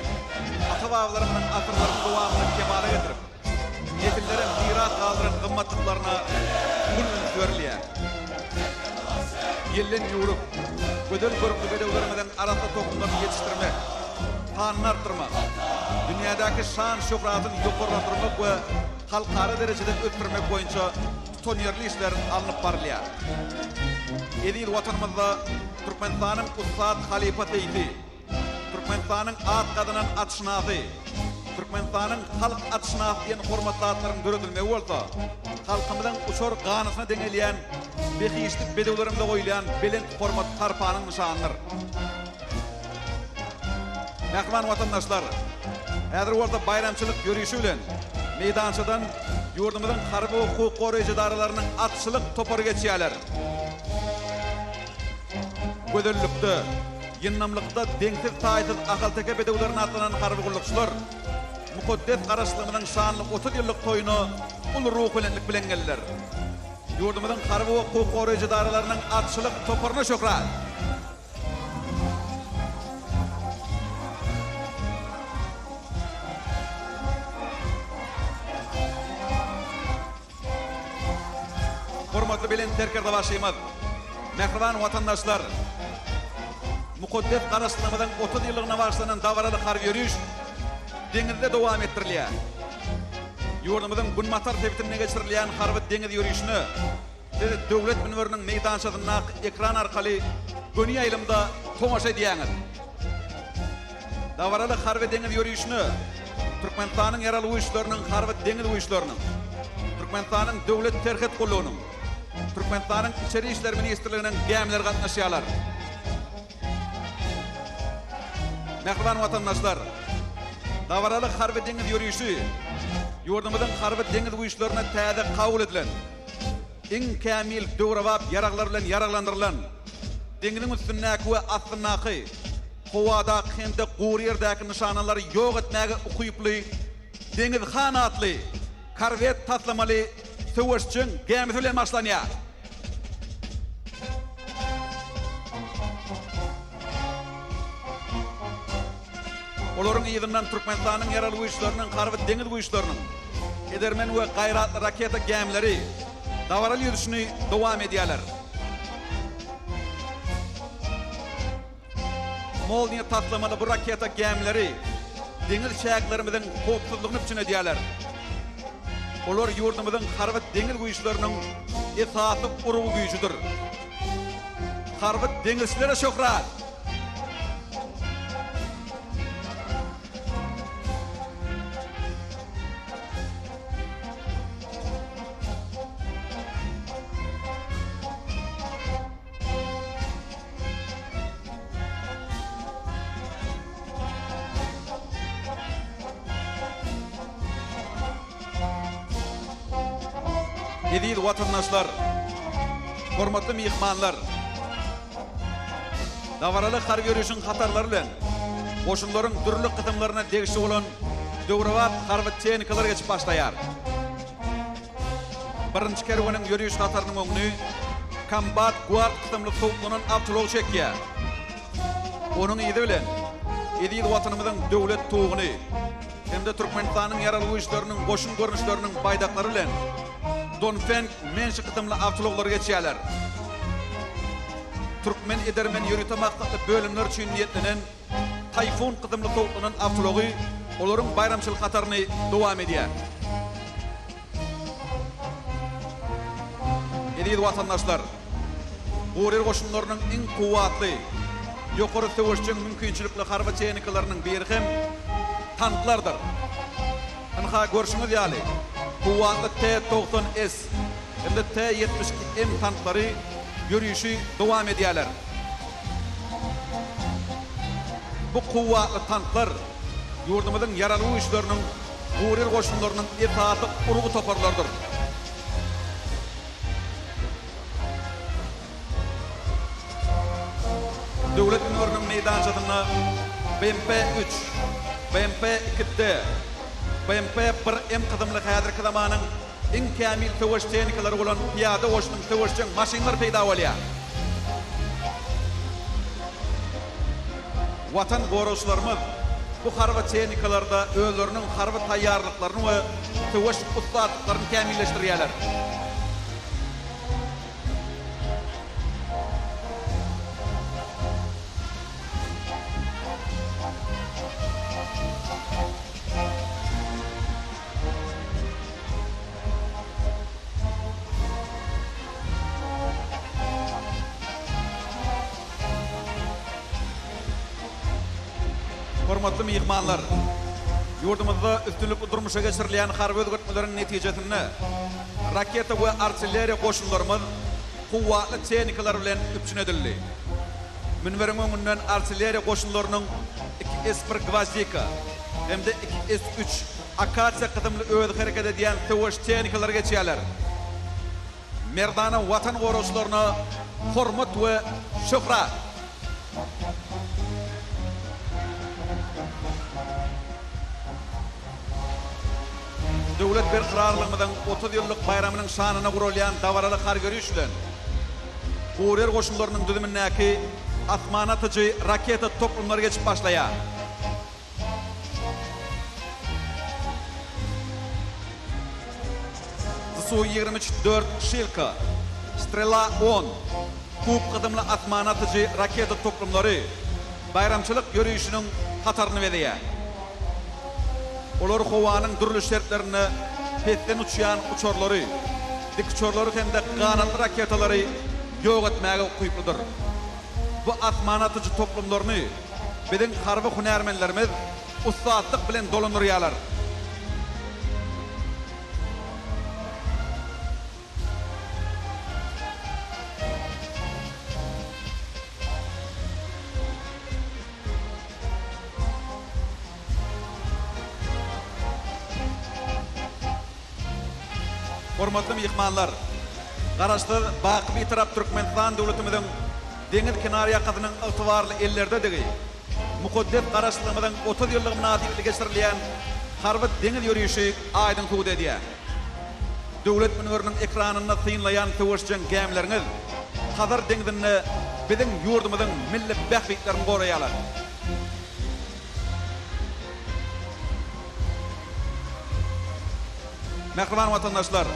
ata-babalarymyzyň asyrlaryň dowamynda kemala getirip, nesillere miras galdyran gymmatlyklaryna uly üns berilýär. Ýelden ýüwrük, gözel görkli bedewlerimiziň arassa tohumlaryny ýetişdirmek, sanyny artdyrmak, dünýädäki şan-şöhratyny ýokarlandyrmak we halkara derejede ösdürmek boýunça tutanýerli işler alnyp barylýar. Eziz Watanymyzda. Türkmenistanyň ussat halypa seýsi, Türkmenistanyň at gazanan atşynasy, Türkmenistanyň halk atşynasy diýen hormatly atlaryň döredilmegi bolsa, halkymyzyň uçar ganatyna deňelýän behişdi bedewlerimize goýulýan belent hormat-sarpanyň nyşanydyr. Mähriban watandaşlar, häzir bolsa baýramçylyk ýörişi bilen meýdançadan ýurdumyzyň harby we hukuk goraýjy edaralarynyň atçylyk topary geçýärler. Gözellikde, ýyndamlykda deňsiz-taýsyz ahalteke bedewlerine atlanan harby gullukçylar mukaddes Garaşsyzlygymyzyň şanly 30 ýyllyk toýuna uly ruhubelentlik bilen geldiler. Ýurdumyzyň harby we hukuk goraýjy edaralarynyň atçylyk toparyna şöhrat! Hormatly Belent Serkerdebaşymyz, mähriban watandaşlar! Mukaddes Garaşsyzlygymyzyň 30 ýyllygyna bagyşlanan dabaraly harby ýöriş deňizde dowam etdirilýär. Ýurdumyzyň günbatar sebitinde geçirilýän harby deňiz ýörişine Siz Döwlet münberiniň meýdançasyndaky ekran arkaly göni ýaýlymda tomaşa edýäňiz. Dabaraly harby-deňiz ýörişine Türkmenistanyň Ýaragly Güýçleriniň Harby-deňiz güýçleriniň, Türkmenistanyň Döwlet serhet gullugynyň, Türkmenistanyň Içeri işler ministrliginiň gämileri gatnaşýarlar. Mähriban watandaşlar! Dabaraly harby-deňiz ýörişi ýurdumyzyň Harby-deňiz güýçlerine täze kabul edilen, iň kämil döwrebap ýaraglar bilen ýaraglandyrylan, deňziň üstündäki we astyndaky, howadaky hem-de gury ýerdäki nyşanalary ýok etmäge ukyply Deňiz han atly korwet taslamaly söweşjeň gämisi bilen başlanýar. Olaryň yzyndan Türkmenistanyň Ýaragly Güýçleriniň Harby-deňiz güýçleriniň edermen we gaýratly raketa gämileri dabaraly ýüzüşini dowam edýärler. Molniýa taslamaly bu raketa gämileri deňiz çäklerimiziň howpsuzlygyny üpjün edýärler. Olar ýurdumyzyň harby-deňiz güýçleriniň esasy urgy güýjüdir. Harby deňizçilere şöhrat! Eziz watandaşlar, hormatly myhmanlar! Dabaraly harby ýörişiň hatarlary bilen goşunlaryň dürli kysymlaryna degişli bolan döwrebap harby tehnikalar geçip başlaýar. Birinji kerweniň ýöriş hatarynyň öňüni Combat Guard kysymly sowuklanan awtoulag çekýär. Onuň yzy bilen eziz Watanymyzyň Döwlet tuguny hem-de Türkmenistanyň Ýaragly Güýçleriniň goşun görnüşleriniň baýdaklary bilen Dongfeng Menşi kysymly awtoulaglary geçýärler. Türkmen edermen ýörite maksatly bölümler üçin niýetlenen Taýfun kysymly sowuklanan awtoulagy olaryň baýramçylyk hataryny dowam edýär. Eziz watandaşlar! Guryýer goşunlarynyň iň kuwwatly, ýokary söweşjeň mümkinçilikli harby tehnikalarynyň biri hem tanklardyr. Ynha, görşüňiz ýaly, kuwwatly T 90 S hem-de T 72 M tanklary ýörişi dowam edýärler. Bu kuwwatly tanklar ýurdumyzyň Ýaragly Güýçleriniň guryýer goşunlarynyň esasy urgy toparlarydyr. Döwlet münberiniň meýdançasynda BMP üç, BMP iki D, BMP bir M kysymly häzirki zamanyň iň kämil söweş tehnikalary bolan pyýada goşunyň söweşjeň maşynlary peýda bolýar. Watan goragçylarymyz bu harby tehnikalarda özleriniň harby taýýarlyklaryny we söweş ussatlyklaryny kämilleşdirýärler. Hormatly myhmanlar! Ýurdumyzda üstünlikli durmuşa geçirilýän harby özgertmeleriň netijesinde raketa we artilleriýa goşunlarymyz kuwwatly tehnikalar bilen üpjün edildi. Münberiň öňünden artilleriýa goşunlarynyň iki S bir Gwozdika hem-de iki S üç Akasiýa kysymly özi hereket edýän söweş tehnikalary geçýärler. Merdana Watan goragçylaryna hormat we şöhrat! Döwlet berkararlygymyzyň 30 ýyllyk baýramynyň şanyna guralýan dabaraly harby ýöriş bilen Guryýer goşunlarynyň düzümindäki asmana atyjy raketa toplumlary geçip başlaýar. Su 23 dört Şilka, Strela on, Kub kysymly asmana atyjy raketa toplumlary baýramçylyk ýörişiniň hataryny bezeýär. Olar howanyň dürli şertlerinde pesden uçýan uçarlary, dikuçarlary hem-de ganatly raketalary ýok etmäge ukyplydyr. Bu asmana atyjy toplumlaryny biziň harby hünärmenlerimiz ussatlyk bilen dolandyrýarlar. Hormatly myhmanlar! Garaşsyz, baky Bitarap Türkmenistan döwletimiziň deňiz kenarýakasynyň ygtybarly ellerdedigi, mukaddes Garaşsyzlygymyzyň 30 ýyllygy mynasybetli geçirilýän harby deňiz ýörişi aýdyň subut edýär. Döwlet münberiniň ekranynda synlaýan söweşjeň gämileriňiz Hazar deňzinde biziň ýurdumyzyň milli bähbitlerini goraýarlar. Mähriban watandaşlar!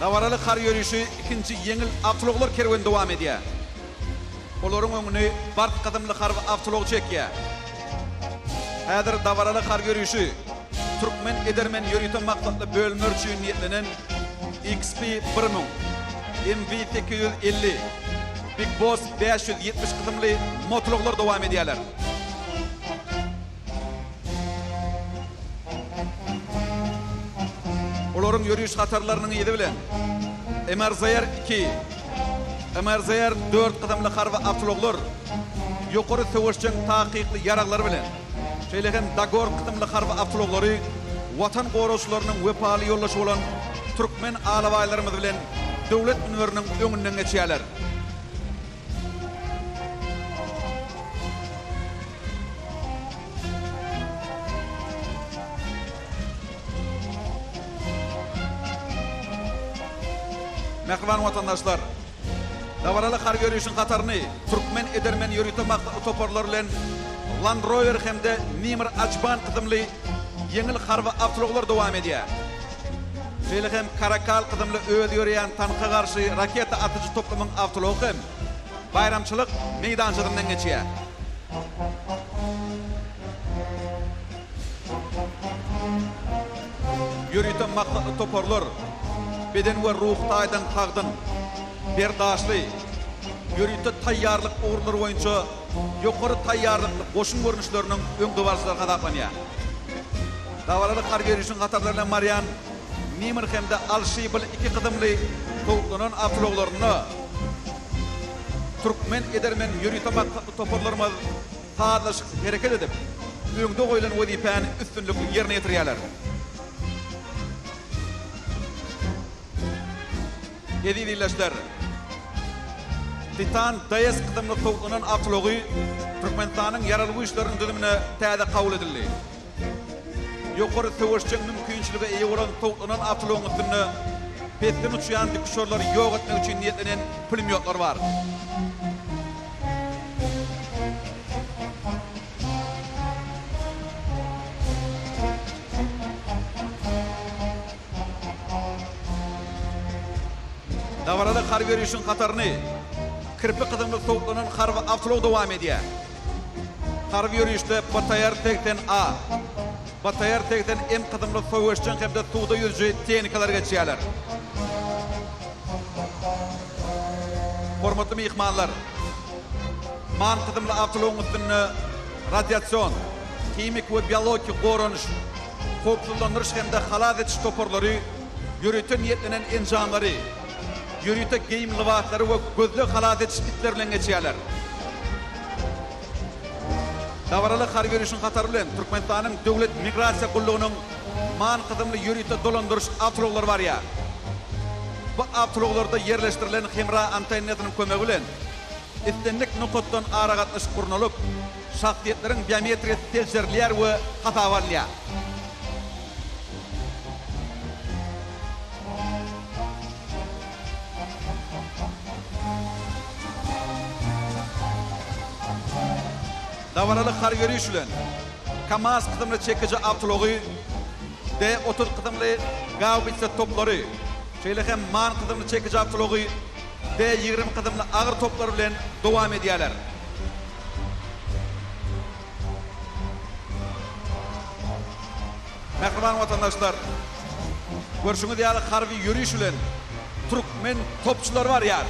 Dabaraly harby ýörişi ikinji ýeňil awtoulaglar kerweni dowam edýär. Olaryň öňüni Bars kysymly harby awtoulagy çekýär. Häzir dabaraly harby ýörişi türkmen edermen ýörite maksatly bölümler üçin niýetlenen XP 1000, MV 850, Big Boss 570 kysymly motoulaglar dowam edýärler. Olaryň ýöriş hatarlarynyň yzy bilen MRZR iki, MRZR dört kysymly harby awtoulaglar, ýokary söweşjeň takykly ýaraglar bilen, şeýle hem Dagor kysymly harby awtoulaglary Watan goragçylarynyň wepaly ýoldaşy bolan türkmen alabaýlarymyz bilen döwlet münberiniň öňünden geçýärler. Mähriban watandaşlar! Dabaraly harby ýörişiň hataryny türkmen edermen ýörite maksatly toparlar bilen Land Rover hem-de Nimr Ajban kysymly ýeňil harby awtoulaglar dowam edýär. Şeýle hem Karakal kysymly özi ýöreýän tanka garşy raketa atyjy toplumyň awtoulagy hem baýramçylyk meýdançasyndan geçýär. Ýörite maksatly toparlar beden we ruhy taýdan sagdyn, berdaşly, ýörite taýýarlyk ugurlary boýunça ýokary taýýarlykly goşun görnüşleriniň öňdebaryjylary hasaplanýar. Dabaraly harby ýörişiň hatarlary bilen barýan Nimr hem-de Al-Şibl iki kysymly sowuklanan awtoulaglarynda türkmen edermen ýörite maksatly toparlarymyz sazlaşykly hereket edip, öňde goýlan wezipäni üstünlikli ýerine ýetirýärler. Eziz ildeşler! Titan DS kysymly sowuklanan awtoulagy Türkmenistanyň Ýaragly Güýçleriniň düzümine täze kabul edildi. Ýokary söweşjeň mümkinçilige eýe bolan sowuklanan awtoulagyň üstünde pesden uçýan dikuçarlary ýok etmek üçin niýetlenen pulemýotlar bar. Dabaraly harby ýörişiň hataryny kirpi kysymly sowuklanan harby awtoulag dowam edýär. Harby ýörişde BTR 80 A, BTR 80 M kysymly söweşjeň hem-de suwda ýüzüji tehnikalar geçýärler. Hormatly myhmanlar! Man kysymly awtoulagyň üstünde. radiasion, himiki we biologiki goranyş, howpsuzlandyryş hem-de halas ediş toparlary ýörite niýetlenen enjamlary, ýörite geýim-lybaslary we gözleg-halas ediş itleri bilen geçýärler. Dabaraly harby ýörişiň hatary bilen Türkmenistanyň Döwlet migrasiýa gullugynyň man kysymly ýörite dolandyryş awtoulaglary barýar. Bu awtoulaglarda ýerleşdirilen hemra antennasynyň kömegi bilen islendik nokatdan aragatnaşyk gurnalyp, şahsyýetleriň biometriýasy seljerilýär we hasaba alynýar. Dabaraly harby ýöriş bilen KAMAZ kysymly çekiji awtoulagy, D 30 kysymly gaubitsa toplary, şeýle hem man kysymly çekiji awtoulagy, D 20 kysymly agyr toplar bilen dowam edýärler. Mähriban watandaşlar, görşüňiz ýaly harby ýöriş bilen türkmen topçulary barýar.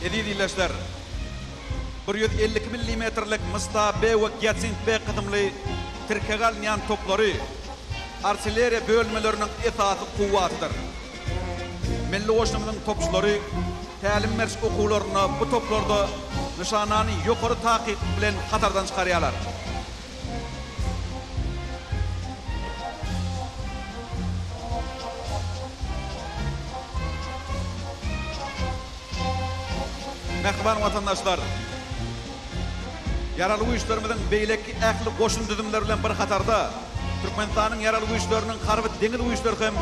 Eziz ildeşler! 152 millimetrlik Msta B we Giatsint B kysymly tirkege alynýan toplary artilleriýa bölünmeleriniň esasy kuwwatydyr. Milli goşunymyzyň topçulary tälim beriş okuwlarynda bu toplarda nyşanany ýokary takyklyk bilen hatardan çykarýarlar. Mähriban watandaşlar! Ýaragly Güýçlerimiziň beýleki ähli goşun düzümleri bilen bir hatarda, Türkmenistanyň Ýaragly Güýçleriniň Harby-deňiz güýçleri hem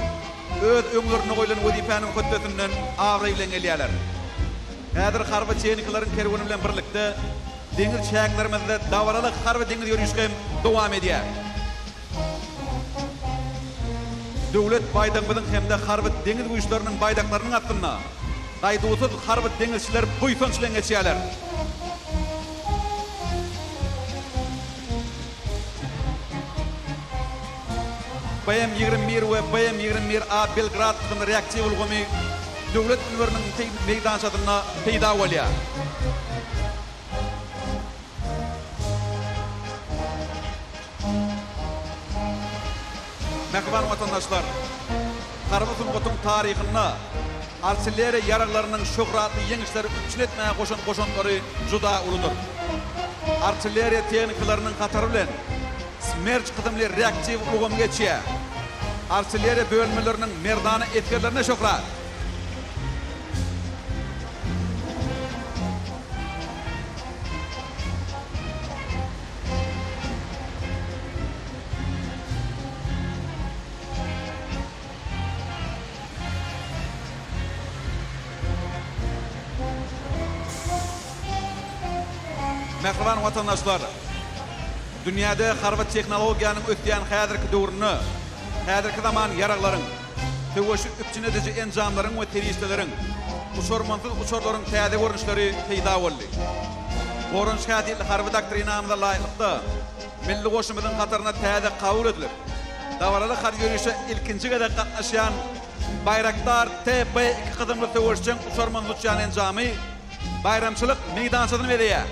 öz öňlerinde goýlan wezipäniň hötdesinden abraý bilen gelýärler. Häzir harby tehnikalaryň kerweni bilen birlikde deňiz çäklerimizde dabaraly harby-deňiz ýörişi hem dowam edýär. Döwlet baýdagymyzyň hem-de Harby-deňiz güýçleriniň baýdaklarynyň astynda gaýduwsyz harby deňizçiler buýsanç bilen geçýärler. BM 21 we BM 21 A Belgrad kysymly reaktiw ulgamy Döwlet münberiniň meýdançasynda peýda bolýar. Mähriban watandaşlar! Harby sungatyň taryhynda artilleriýa ýaraglarynyň şöhratly ýeňişleri üpjün etmäge goşan goşantlary juda uludyr. Artilleriýa tehnikalarynyň hatary bilen Smerç kysymly reaktiw ulgamy geçýär. Artilleriýa bölünmeleriniň merdana esgerlerine şöhrat! Mähriban watandaşlar! Dünýäde harby tehnologiýanyň ösýän häzirki döwründe häzirki zaman ýaraglaryň, söweşi üpjün ediji enjamlaryň we serişdeleriň, uçarmansyz uçarlaryň täze görnüşleri peýda boldy. Goranyş häsiýetli harby doktrinamyza laýyklykda, milli goşunymyzyň hataryna täze kabul edilip, dabaraly harby ýörişe ilkinji gezek gatnaşýan Baýraktar TB iki kysymly söweşjeň uçarmansyz uçýan enjamy baýramçylyk meýdançasyny bezeýär.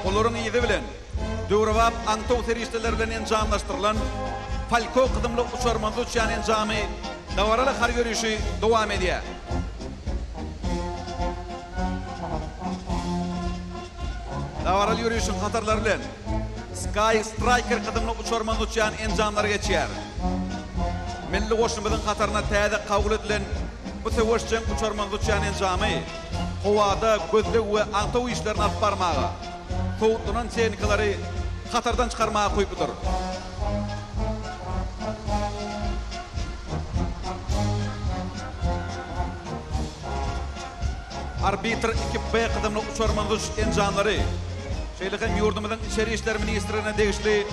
Olaryň yzy bilen döwrebap aňtaw serişdeleri bilen enjamlaşdyrylan Falko kysymly uçarmansyz uçýan enjamy dabaraly harby ýörişi dowam edýär. Dabaraly ýörişiň hatarlary bilen Sky Striker kysymly uçarmansyz uçýan enjamlar geçýär. Milli goşunymyzyň hataryna täze kabul edilen bu söweşjeň uçarmansyz uçýan enjamy howada gözleg we aňtaw işlerini alyp barmaga, sowutlanan tehnikalary hatardan çykarmaga ukyplydyr. Arbitr iki B kysymly uçarmansyz uçuş enjamlary, şeýle hem ýurdumyzyň Içeri işler ministrligine degişli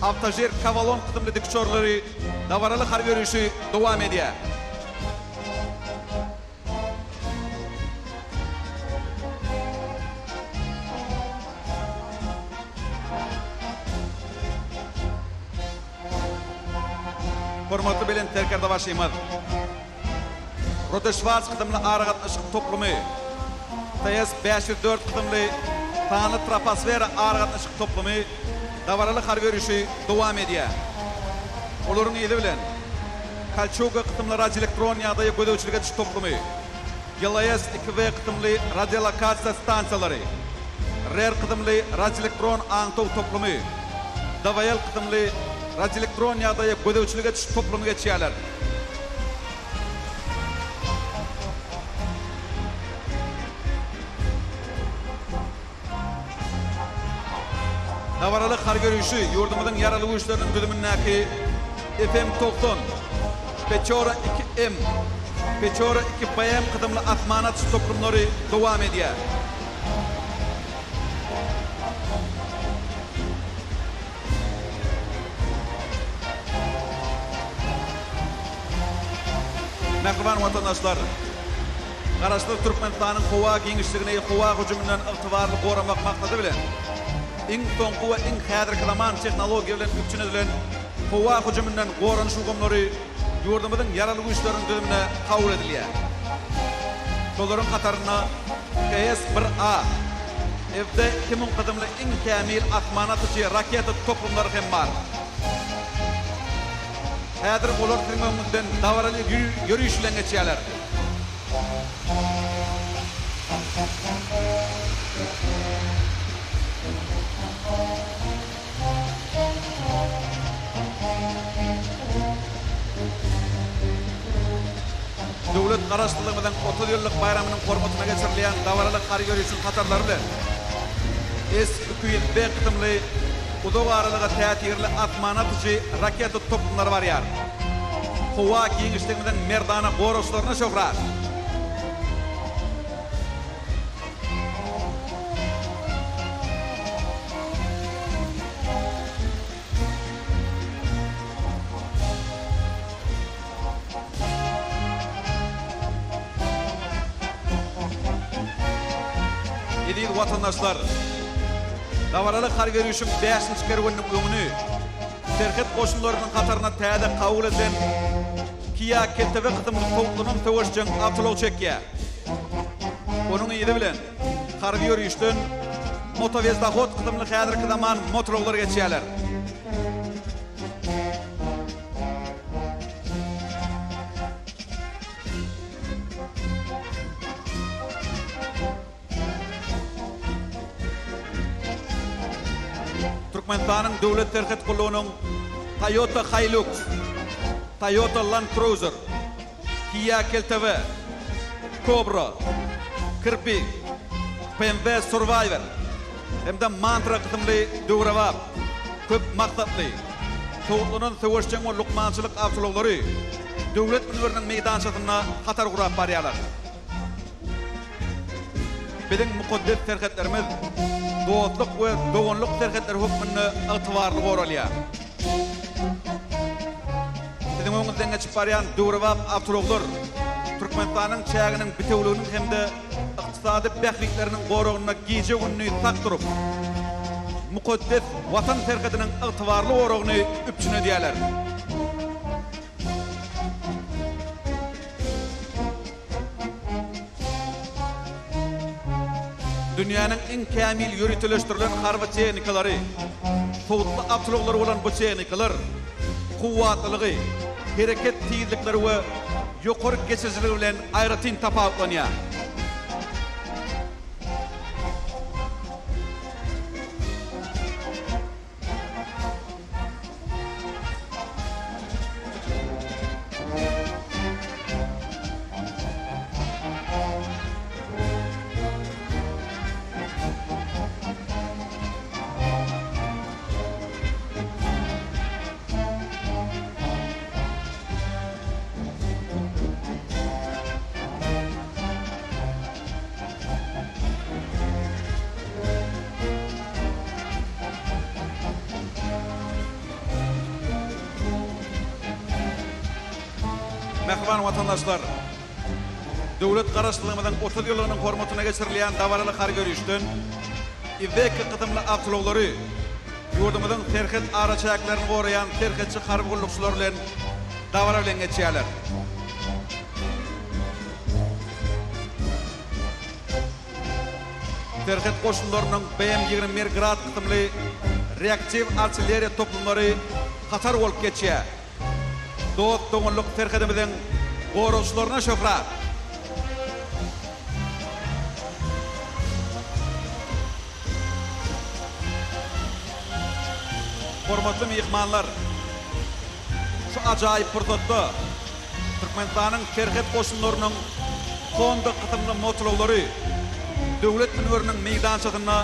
Awtožir Kavalon kysymly dikuçarlary dabaraly harby ýörişi dowam edýär. Hormatly Belent Serkerdebaşymyz Rote-Şwarz kysymly aragatnaşyk toplumy, TS 504 kysymly sanly troposfera aragatnaşyk toplumy dabaraly harby ýörişi dowam edýär. Olaryň yzy bilen Kolçuga kysymly radioelektron ýagdaýa gözegçilik ediş toplumy, GLS 2V kysymly radiolokasiýa stansiýalary, RER kysymly radioelektron aňtaw toplumy, DVL kysymly radioelektron ýagdaýa gözegçilik ediş toplumy geçýärler. Dabaraly harby ýörişi ýurdumyzyň Ýaragly Güýçleriniň düzümindäki FM 90, Peçora 2 M, Peçora 2 BM kysymly asman atyş toplumlary dowam edýär. Mähriban watandaşlar! Garaşsyz Türkmenistanyň howa giňişligini howa hüjüminden ygtybarly goramak maksady bilen, iň soňky we iň häzirki zaman tehnologiýa bilen üpjün edilen howa hüjüminden goranyş ulgamlary ýurdumyzyň Ýaragly Güýçleriniň düzümine kabul edilýär. Şolaryň hatarynda PS bir A, FD 2000 kysymly iň kämil asmana atyjy raketa toplumlary hem bar. Häzir olar siziň öňüňizden dabaraly ýöriş bilen geçýärler. Döwlet Garaşsyzlygymyzyň 30 ýyllyk baýramynyň hormatyna geçirilýän dabaraly harby ýörişiň hatarlary bilen S 200 B kysymly uzak aralyga täsirli asmana atyjy raketa toplumlary barýar. Howa giňişligimiziň merdana goragçylaryna şöhrat! Eziz watandaşlar! Dabaraly harby ýörişiň bäşinji kerweniniň öňüni Serhet goşunlarynyň hataryna täze kabul edilen Kia Keltebe kysymly sowutlanan söweşjeň awtoulag çekýär. Onuň yzy bilen harby ýörişden Motowezdahod kysymly häzirki zaman motoulaglar geçýärler. Türkmenistanyň Döwlet serhet gullugynyň Toyota Hilux, Toyota Land Cruiser, Kia Keltebe, Cobra, Kirpi, BMW Survivor hem-de Mantra kysymly döwrebap, köp maksatly, sowutlanan söweşjeň we lukmançylyk awtoulaglary Döwlet münberiniň meýdançasynda hatar gurap barýarlar. Biziň mukaddes serhetlerimiz dostluk we doganlyk serhetleri hökmünde ygtybarly goralýar. Siziň öňüňizden geçip barýan döwrebap awtoulaglar Türkmenistanyň çäginiň bitewüliginiň hem-de ykdysady bähbitleriniň goragynda gije-gündiz sak durup, mukaddes Watan serhediniň ygtybarly goragyny üpjün edýärler. Dünýäniň iň kämil ýöriteleşdirilen harby tehnikalary, sowutly awtoulaglary bolan bu tehnikalar kuwwatlylygy, hereket tizlikleri we ýokary geçirijiligi bilen aýratyn tapawutlanýar. Mähriban watandaşlar! Döwlet Garaşsyzlygymyzyň 30 ýyllygynyň hormatyna geçirilýän dabaraly harby ýörişden Iveco kysymly awtoulaglary ýurdumyzyň serhet araçäklerini goraýan serhetçi harby gullukçylar bilen. dabara bilen geçýärler. Serhet goşunlarynyň BM 21 Grad kysymly reaktiw artilleriýa toplumlary hatar bolup geçýär. Dost-doganlyk serhedimiziň goragçylaryna şöhrat! Hormatly myhmanlar! Şu ajaýyp pursatda Türkmenistanyň Serhet goşunlarynyň Honda kysymly motoulaglary Döwlet münberiniň meýdançasynda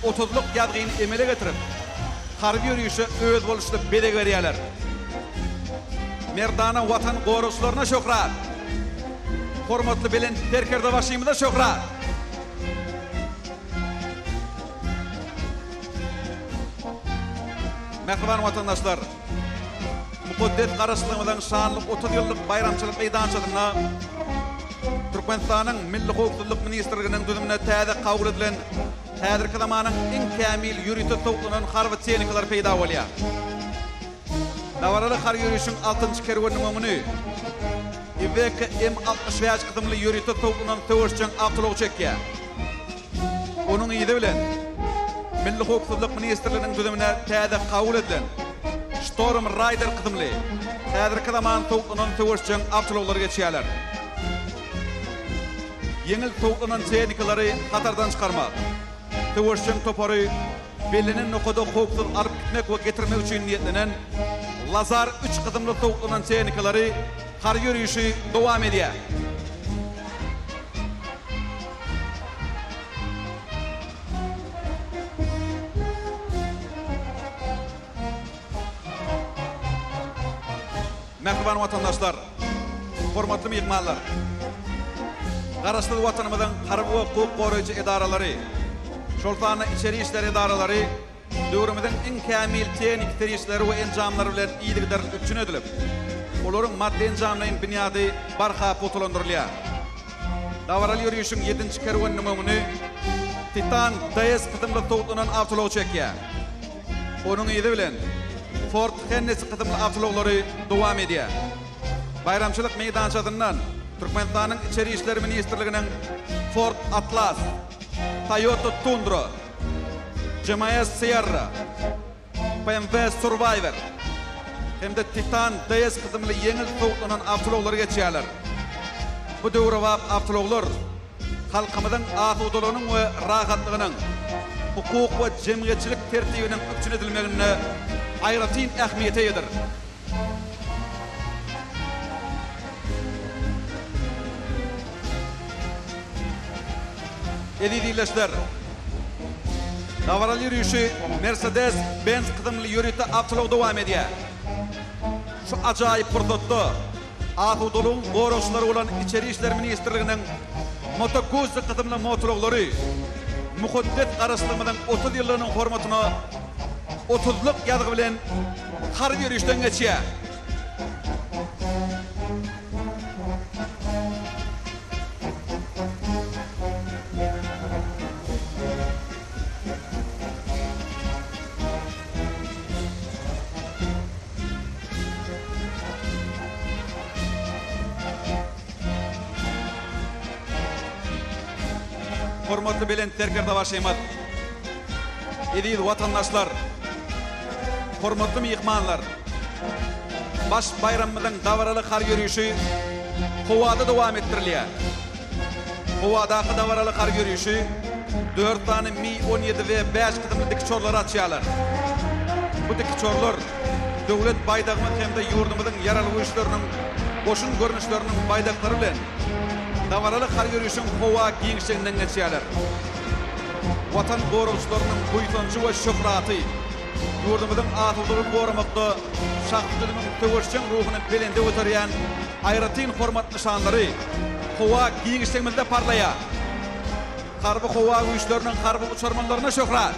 otuzlyk ýazgyny emele getirip, harby ýörişe özboluşly bezeg berýärler. Merdana Watan goragçylaryna şöhrat! Hormatly Belent Serkerdebaşymyza şöhrat! Mähriban watandaşlar! Mukaddes Garaşsyzlygymyzyň şanly 30 ýyllyk baýramçylyk meýdançasynda Türkmenistanyň Milli howpsuzlyk ministrliginiň düzümine täze kabul edilen häzirki zamanyň iň kämil ýörite sowuklanan harby tehnikalar peýda bolýar. Dabaraly harby ýörişiň altynjy kerweniniň öňüni Iveco M 65 kysymly ýörite sowuklanan söweşjeň awtoulagy çekýär. Onuň yzy bilen, Milli howpsuzlyk ministrliginiň düzümine täze kabul edilen Storm Rider kysymly häzirki zaman sowuklanan söweşjeň awtoulaglary geçýärler. Ýeňil sowuklanan tehnikalary hatardan çykarmak, söweşjeň topary bellenen nokada howpsuz alyp gitmek we getirmek üçin niýetlenen Lazar üç kysymly sowuklanan tehnikalary harby ýörişi dowam edýär. Mähriban watandaşlar, hormatly myhmanlar! Garaşsyz Watanymyzyň harby we hukuk goraýjy edaralary, şol sanda içeri işler edaralary döwrümiziň iň kämil tehniki serişdeleri we enjamlary bilen yzygiderli üpjün edilip, olaryň maddy-enjamlaýyn binýady barha pugtalandyrylýar. Dabaraly ýörişiň ýedinji kerweniniň öňüni Titan DS kysymly sowutlanan awtoulag çekýär. Onuň yzy bilen Ford Hennessy kysymly awtoulaglary dowam edýär. Baýramçylyk meýdançasyndan Türkmenistanyň Içeri işler ministrliginiň Ford Atlas, Toyota Tundra, GMS Sierra, BMW Survivor hem-de Titan DS kysymly ýeňil sowutlanan awtoulaglary geçýärler. Bu döwrebap awtoulaglar halkymyzyň asudalygynyň we rahatlygynyň, hukuk we jemgyýetçilik tertibiniň üpjün edilmeginde aýratyn ähmiýete eýedir. Eziz ildeşler! Dabaraly ýörişi Mercedes Benz kysymly ýörite awtoulag dowam edýär. Şu ajaýyp pursatda asudalygyň goragçylary bolan Içeri işler ministrliginiň Moto Guzzi kysymly motoulaglary mukaddes Garaşsyzlygymyzyň 30 ýyllygynyň hormatyna otuzlyk ýazgy bilen harby ýörişden geçýär. Hormatly Belent Serkerdebaşymyz, eziz watandaşlar, hormatly myhmanlar! Baş baýramymyzyň dabaraly harby ýörişi howada dowam etdirilýär. Howadaky dabaraly harby ýörişi dört sany Mi 17 we bäş kysymly dikuçarlary açýarlar. Bu dikuçarlar Döwlet baýdagymyz hem-de ýurdumyzyň Ýaragly Güýçleriniň goşun görnüşleriniň baýdaklary bilen dabaraly harby ýörişiň howa giňişliginden geçýärler. Watan goragçylarynyň buýsanjy we şöhraty, ýurdumyzyň asudalygyny goramakda şahsy düzümiň söweşjeň ruhuny belende göterýän aýratyn hormat nyşanlary howa giňişligimizde parlaýar. Harby howa güýçleriniň harby uçarmanlaryna şöhrat!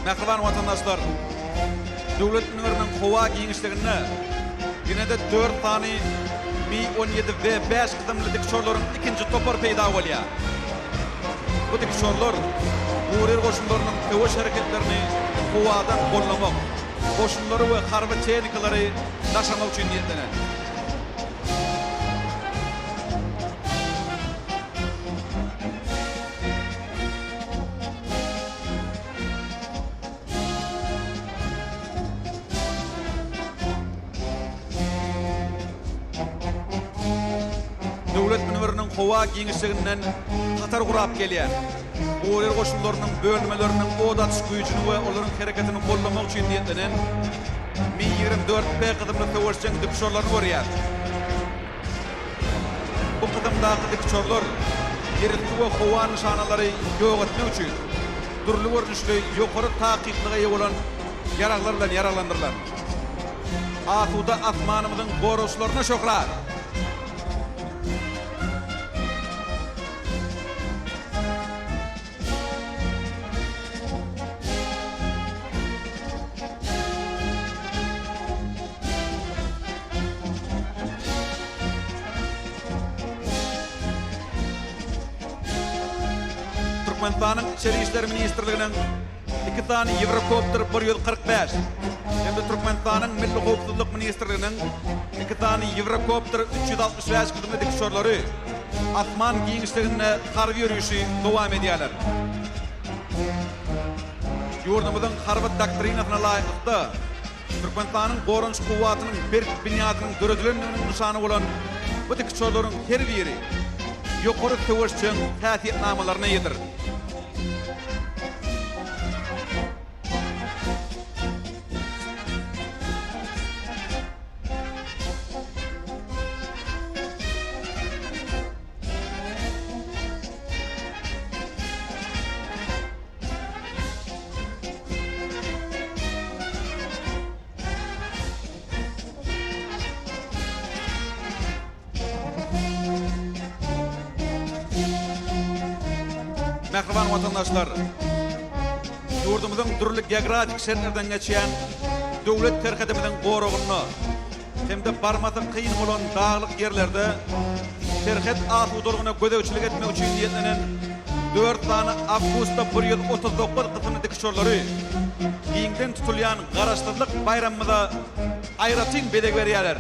Mähriban watandaşlar, Döwlet münberiniň howa giňişliginde ýene-de dört sany Mi 17 V bäş kysymly dikuçarlaryň ikinji topary peýda bolýar. Bu dikuçarlar guryýer goşunlarynyň söweş hereketlerini howadan gollamak, goşunlary we harby tehnikalary daşamak üçin niýetlenen. Döwlet münberiniň howa giňişliginden hatar gurap gelýän guryýer goşunlarynyň bölünmeleriniň ot atyş güýjüni we olaryň hereketini goldamak üçin niýetlenen Mi 24 P kysymly söweşjeň dikuçarlaryny görýäris. Bu kysymdaky dikuçarlar ýerüsti we howa nyşanalary ýok etmek üçin dürli görnüşli ýokary takyklyga eýe bolan ýaraglar bilen ýaraglandyrylan. Asuda asmanymyzyň goragçylaryna şöhrat! Türkmenistanyň Içeri işler ministrliginiň iki sany Ýewrokopter 145 hem-de Türkmenistanyň Milli howpsuzlyk ministrliginiň iki sany Ýewrokopter 365 kysymly dikuçarlary asman giňişliginde harby ýörişi dowam edýärler. Ýurdumyzyň harby doktrinasyna laýyklykda, Türkmenistanyň goranyş kuwwatynyň berk binýadynyň döredilendiginiň nyşany bolan bu dikuçarlaryň her biri ýokary söweşjeň häsiýetnamalaryna eýedir. Mähriban watandaşlar! Ýurdumyzyň dürli geografik şertlerden geçýän döwlet serhedimiziň goragynda hem-de barmasy kyn bolan daglyk ýerlerde serhet asudalygyna gözegçilik etmek üçin niýetlenen dört sany Awgusta 139 kysymly dikuçarlary giňden tutulýan Garaşsyzlyk baýramymyza aýratyn bezeg berýärler.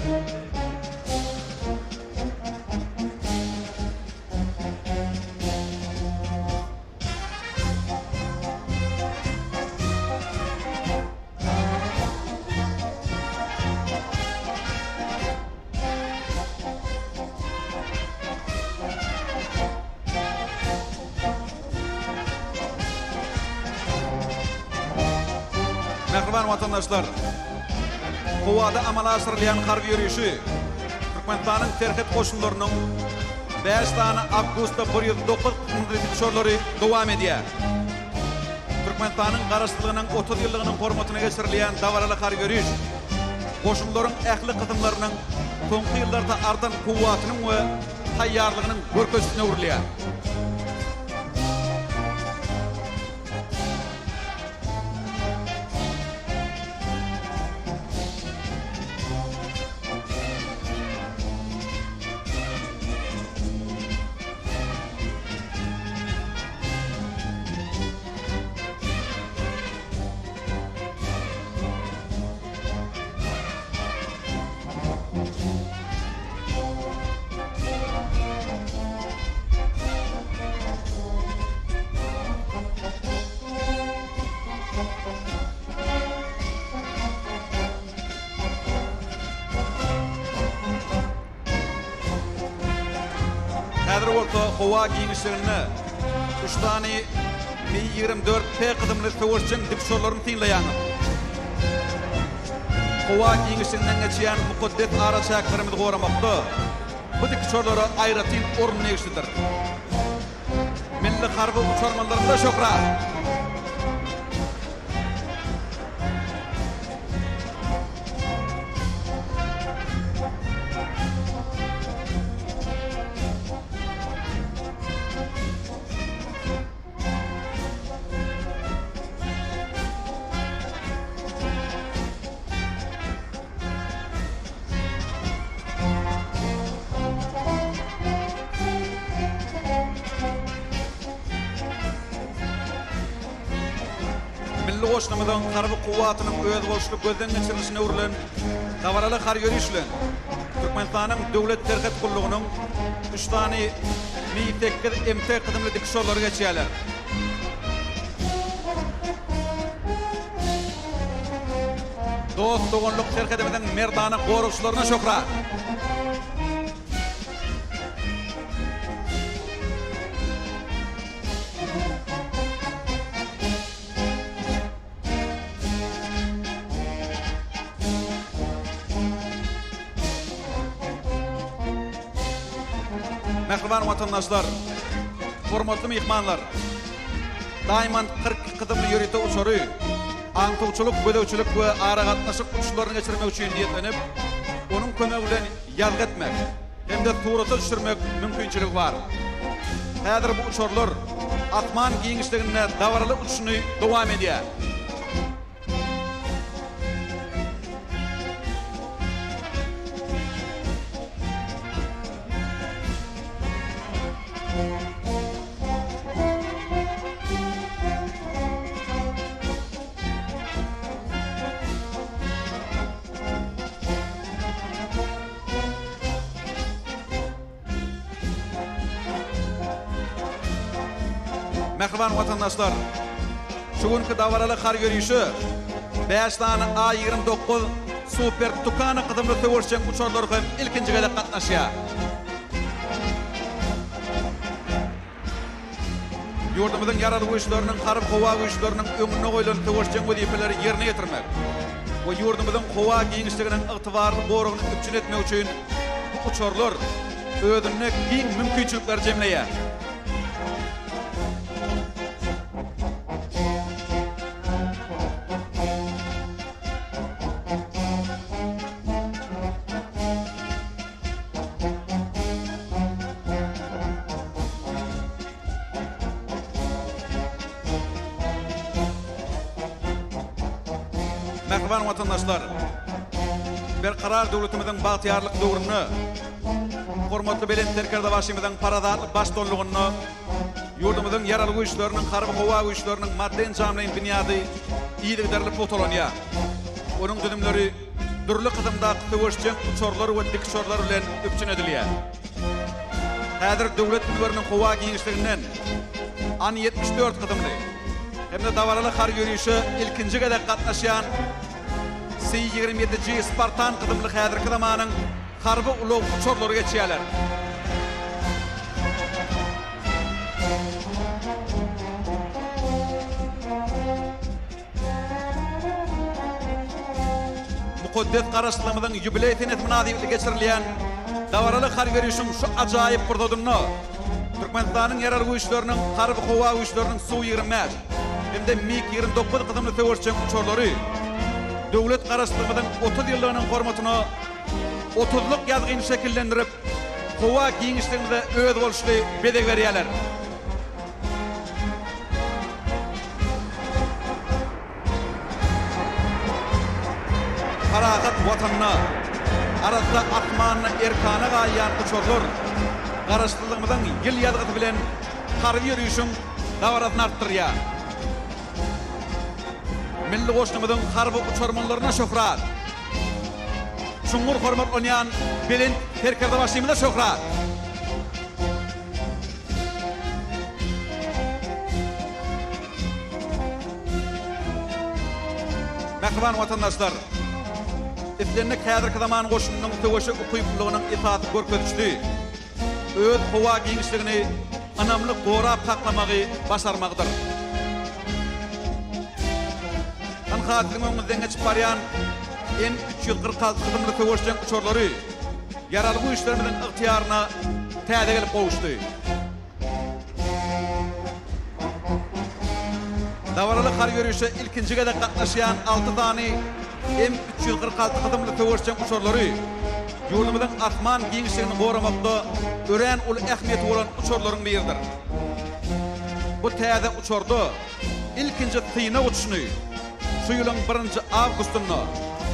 Mähriban watandaşlar! Howada amala aşyrylýan harby ýörişi Türkmenistanyň Serhet goşunlarynyň bäş sany Awgusta 109 kysymly dikuçarlary dowam edýär. Türkmenistanyň Garaşsyzlygynyň 30 ýyllygynyň hormatyna geçirilýän dabaraly harby ýöriş goşunlaryň ähli kysymlarynyň soňky ýyllarda artan kuwwatynyň we taýýarlygynyň görkezijisine öwrülýär. Häzir bolsa howa giňişliginde üç sany Mi 24 P kysymly söweşjeň dikuçarlaryny synlaýaňyz. Howa giňişliginden geçýän mukaddes araçäklerimizi goramakda bu dikuçarlara aýratyn orun degişlidir. Milli harby uçarmanlarymyza şöhrat! goşunymyzyň harby kuwwatynyň özboluşly gözden geçirilişine öwrülen dabaraly harby ýöriş bilen Türkmenistanyň Döwlet serhet gullugynyň üç sany Mi sekiz MT kysymly dikuçarlary geçýärler. Dost-doganlyk serhedimiziň merdana goragçylaryna şöhrat! Mähriban watandaşlar, hormatly myhmanlar! Diamond 42 kysymly ýörite uçary aňtawçylyk, gözegçilik we aragatnaşyk uçuşlaryny geçirmek üçin niýetlenip, onuň kömegi bilen ýazgy etmek hem-de surata düşürmek mümkinçiligi bar. Häzir bu uçarlar asman giňişliginde dabaraly uçuşyny dowam edýär. Mähriban watandaşlar! Şu günki dabaraly harby ýörişe bäş sany A 29 Super Tucano kysymly söweşjeň uçarlary hem ilkinji gezek gatnaşýar. Ýurdumyzyň Ýaragly Güýçleriniň Harby-howa güýçleriniň öňünde goýlan söweşjeň wezipeleri ýerine ýetirmek we ýurdumyzyň howa giňişliginiň ygtybarly goragyny üpjün etmek üçin bu uçarlar özünde giň mümkinçilikleri jemleýär. Mähriban watandaşlar! Berkarar döwletimiziň bagtyýarlyk döwründe hormatly Belent Serkerdebaşymyzyň parasatly baştutanlygynda ýurdumyzyň Ýaragly Güýçleriniň, Harby-howa güýçleriniň maddy-enjamlaýyn binýady yzygiderli pugtalanýar. Onuň düzümleri dürli kysymdaky söweşjeň uçarlar we dikuçarlar bilen üpjün edilýär. Häzir döwlet münberiniň howa giňişliginden An 74 kysymly hem-de dabaraly harby ýörişe ilkinji gezek gatnaşýan C 27 G Spartan kysymly häzirki zamanyň harby ulag uçarlary geçýärler. Mukaddes Garaşsyzlygymyzyň ýubileý senesi mynasybetli geçirilýän dabaraly harby ýörişiň şu ajaýyp pursatynda Türkmenistanyň Ýaragly Güýçleriniň Harby-howa güýçleriniň Su 25 hem-de MiG 29 kysymly söweşjeň uçarlary döwlet Garaşsyzlygymyzyň 30 ýyllygynyň hormatyna otuzlyk ýazgyny şekillendirip, howa giňişligimize özboluşly bezeg berýärler. Parahat Watanda, arassa asmanda erkana galýan uçarlar Garaşsyzlygymyzyň ýyl ýazgysy bilen harby ýörişiň dabarasyny artdyrýar. Milli goşunymyzyň harby uçarmanlaryna şöhrat! Çuňňur hormatlanýan Belent Serkerdebaşymyza şöhrat! Mähriban watandaşlar! Islendik häzirki zaman goşunynyň söweşe ukyplylygynyň esasy görkezijisi öz howa giňişligini ynamly gorap saklamagy başarmagydyr. Ynha, siziň öňüňizden geçip barýan M 346 kysymly söweşjeň uçarlary Ýaragly Güýçlerimiziň ygtyýaryna täze gelip gowuşdy. Dabaraly harby ýörişe ilkinji gezek gatnaşýan alty sany M 346 kysymly söweşjeň uçarlary ýurdumyzyň asman giňişligini goramakda örän uly ähmiýeti bolan uçarlaryň biridir. Bu täze uçarda ilkinji synag uçuşyny şu ýylyň birinji awgustynda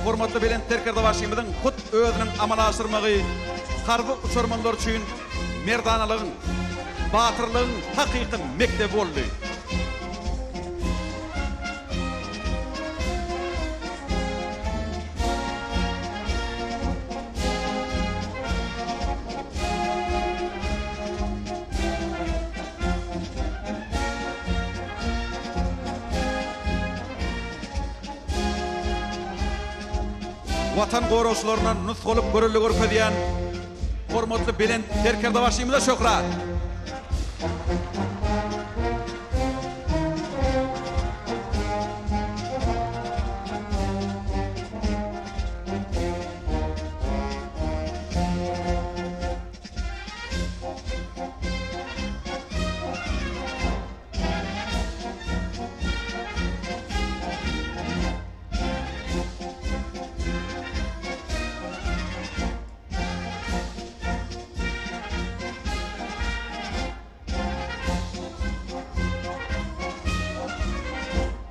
hormatly Belent Serkerdebaşymyzyň hut özüniň amala aşyrmagy harby uçarmanlar üçin merdanalygyň, batyrlygyň hakyky mekdebi boldy. Watan goragçylaryna nusgalyk görelde görkezýän hormatly Belent Serkerdebaşymyza şöhrat!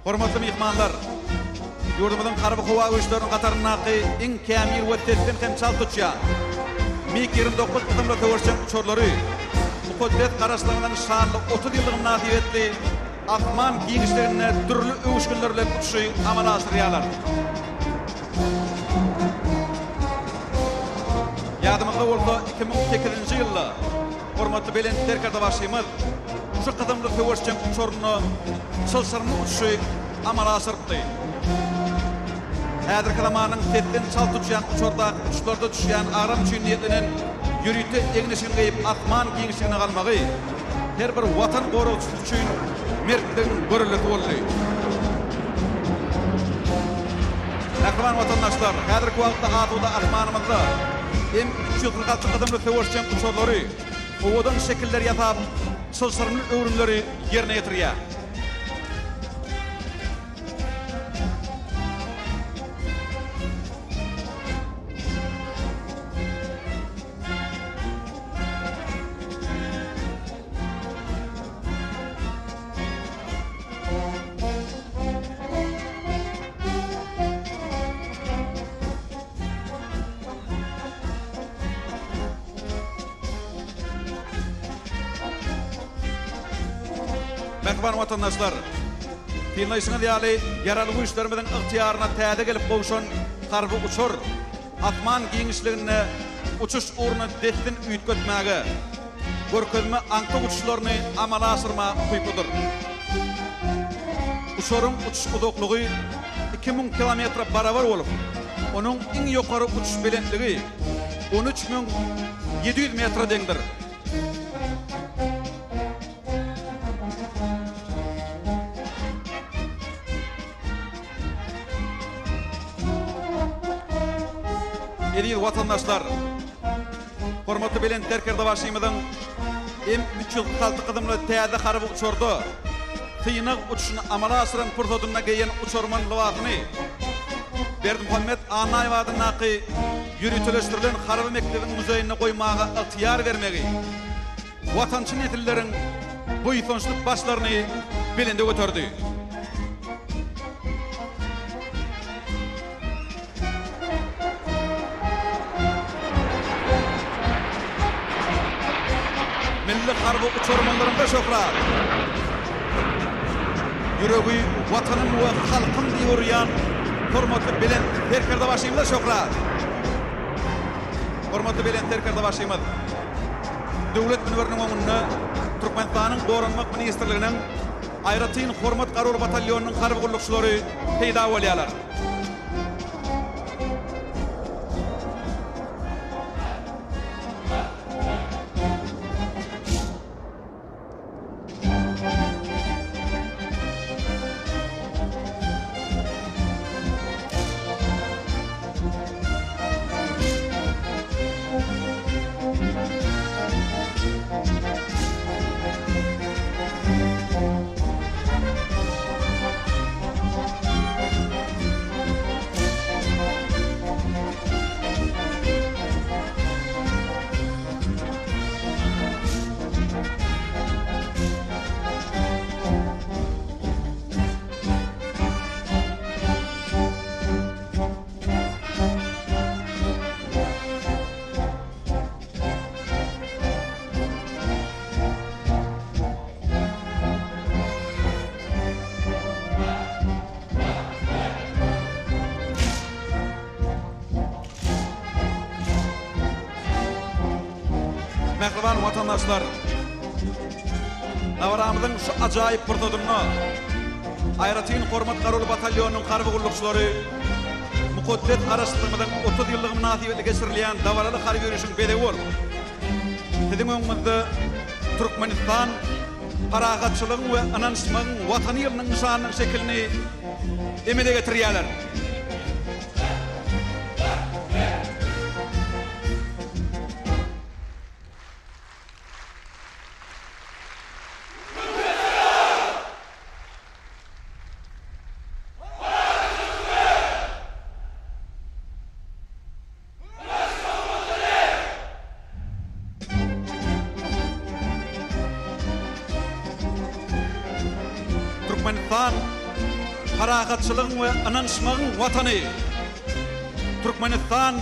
Hormatly myhmanlar! Ýurdumyzyň Harby-howa güýçleriniň hataryndaky iň kämil we sesden hem çalt uçýan MiG 29 kysymly söweşjeň uçarlary mukaddes Garaşsyzlygymyzyň şanly 30 ýyllygy mynasybetli asman giňişliginde dürli öwüşginler bilen uçuşy amala aşyrýarlar. Ýadymyzda bolsa, 2008-nji ýylda Hormatly Belent Serkerdebaşymyz şu kysymly söweşjeň uçarynda çylşyrymly uçuşy amala aşyrypdy. Häzirki zamanyň sesden çalt uçýan uçardaky uçuşlarda düşýän agram üçin niýetlenen ýörite egin-eşigini geýip asman giňişligine galmagy her bir Watan goragçysy üçin mertligiň göreldesi boldy. Mähriban watandaşlar, häzirki wagtda asuda asmanymyzda M 346 kysymly söweşjeň uçarlary owadan şekiller ýasap, çylşyrymly öwrümleri ýerine ýetirýär. Mähriban watandaşlar! Synlaýşyňyz ýaly, Ýaragly Güýçlerimiziň ygtyýaryna täze gelip gowşan harby uçar asman giňişliginde uçuş ugruny dessin üýtgetmäge, görkezme aňtaw uçuşlaryny amala aşyrmaga ukyplydyr. Uçaryň uçuş uzaklygy 2000 kilometre barabar bolup, onuň iň ýokary uçuş belentligi 13700 metre deňdir. Eziz watandaşlar! Hormatly Belent Serkerdebaşymyzyň M 346 kysymly täze harby uçarda synag uçuşyny amala aşyran pursadynda geýen uçarman lybasyny Berdimuhamet Annaýew adyndaky ýöriteleşdirilen harby mekdebiň muzeýinde goýmaga ygtyýar bermegi watançy nesilleriň buýsançly başlaryny belende göterdi. Milli harby uçarmanlarymyza şöhrat! Ýüregi Watanym we halkym diýip urýan hormatly Belent Serkerdebaşymyza şöhrat! Hormatly Belent Serkerdebaşymyz Döwlet münberiniň öňünde Türkmenistanyň Goranmak ministrliginiň Aýratyn hormat garawul batalýonynyň harby gullukçylary peýda bolýarlar. Mähriban watandaşlar! Dabaramyzyň şu ajaýyp pursadynda Aýratyn hormat garawul batalýonynyň harby gullukçylary. Mukaddes Garaşsyzlygymyzyň 30 ýyllygy mynasybetli geçirilýän dabaraly harby ýörişiň bezegi bolup, siziň öňüňizde Türkmenistan parahatçylygyň we ynanyşmagyň Watany ýylynyň nyşanynyň şekilini emele getirýärler. Türkmenistan parahatçylygyň we ynanyşmagyň Watany. Türkmenistan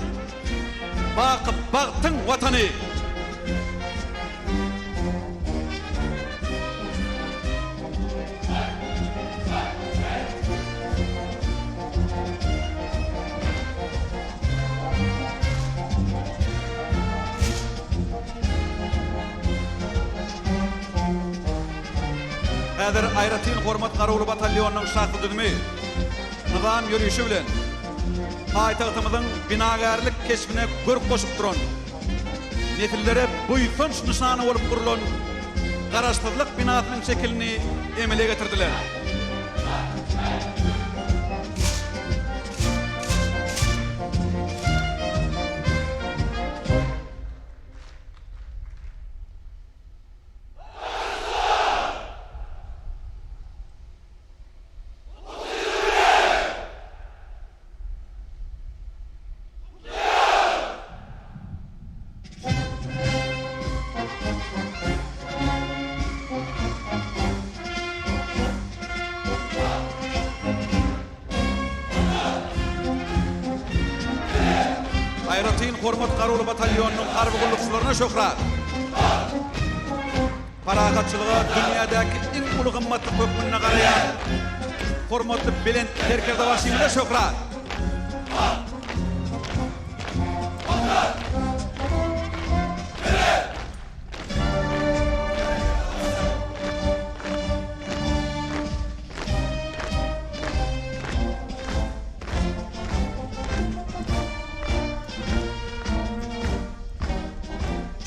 baky bagtyň Watany. Häzir aýratyn hormat garawuly batalýonynyň şahsy düzümi nyzam ýörişi bilen paýtagtymyzyň binagärlik keşbine görk goşup duran nesillere buýsanç nyşany bolup gurlan Garaşsyzlyk binasynyň şekilini emele getirdiler. Aýratyn hormat garawuly batalýonynyň harby gullukçylaryna şöhrat! Parahatçylyga dünýädäki iň uly gymmatlyk hökmünde garaýan hormatly Belent Serkerdebaşymyza şöhrat!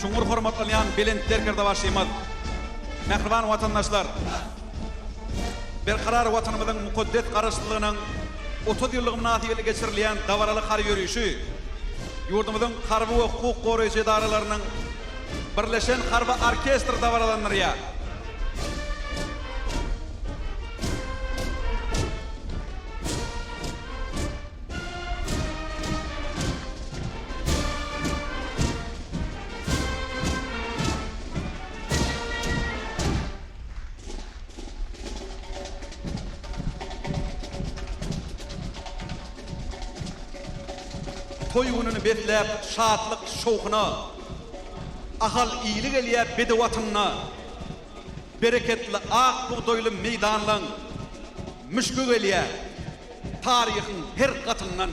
Çuňňur hormatlanýan Belent Serkerdebaşymyz, mähriban watandaşlar! Berkarar Watanymyzyň mukaddes Garaşsyzlygynyň 30 ýyllygy mynasybetli geçirilýän dabaraly harby ýörişi ýurdumyzyň harby we hukuk goraýjy edaralarynyň Birleşen harby orkestri dabaralandyrýar. Toý gününi besläp şatlyk şowhuna, Ahal ili gelýär bedew atynda. Bereketli ak bugdaýly meýdanlaň Müşki gelýär taryhyň her gatyndan.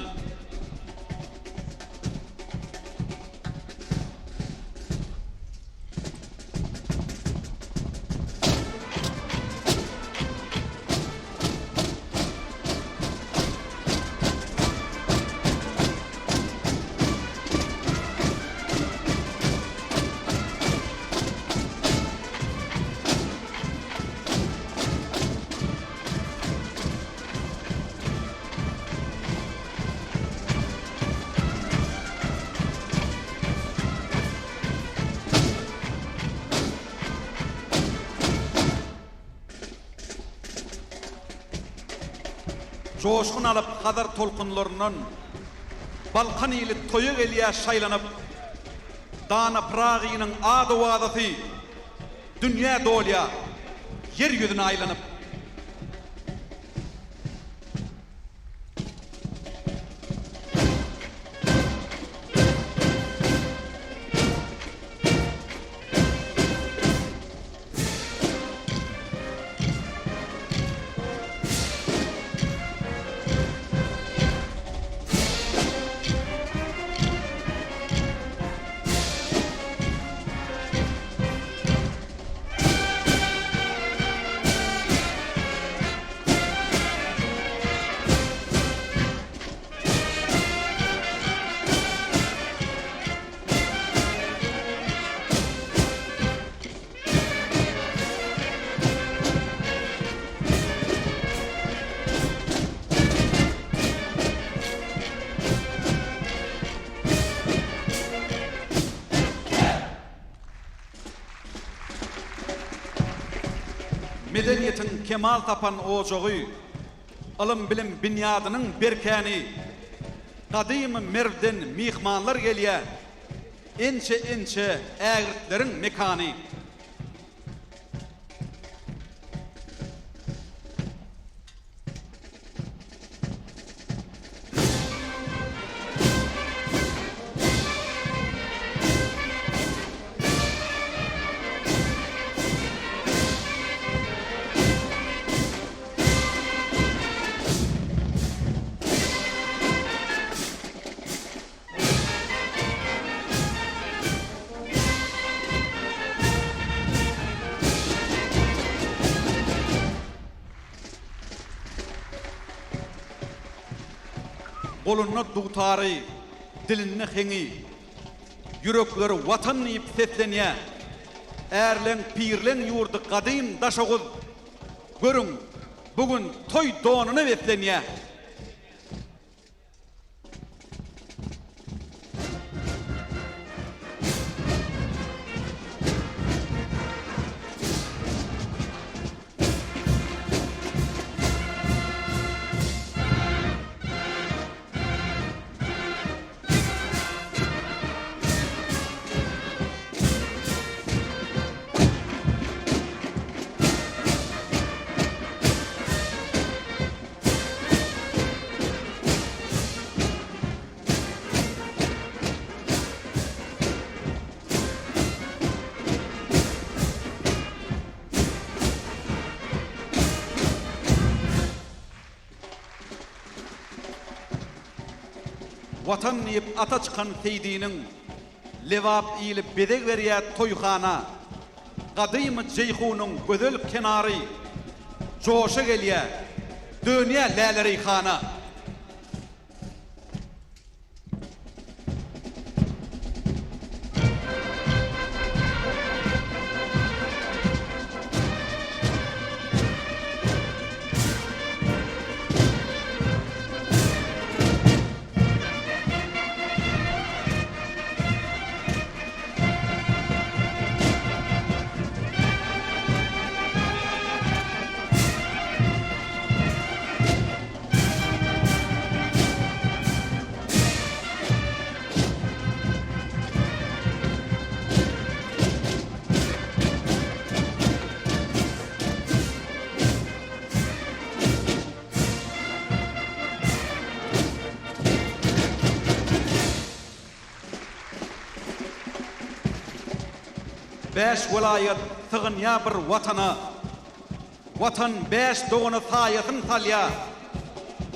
Joşgun alyp Hazar tolkunlaryndan, Balkan ili toýa gelýär şaýlanyp. Dana Pyragynyň ady-owazasy dünýä dolýar, ýer ýüzüne aýlanyp. Medeniýetiň kemal tapan ojagy, ylym-bilim binýadynyň berkäni, gadymy Merwden myhmanlar gelýär, ençe-ençe ägirtleriň mekany. Golunda dutary, dilinde heňi, Ýürekleri Watan diýip seslenýär. Ärleň, pirleň ýurdy gadym Daşoguz, Görüň, bu gün toý donuna beslenýär. Watan diýip ata çykan Seýdiniň Lebap ili bezeg berýär toýhana. Gadymy Jeýhunyň gözel kenary Joşa gelýär, dönýär läle-reýhana. Bäş welaýat sygynýar bir Watana. Watan bäş dogana saýasyn salýar.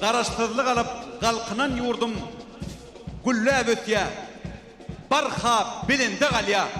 Garaşsyzlyk alyp galkynan ýurdum gülläp ösýär, barha belende galýar.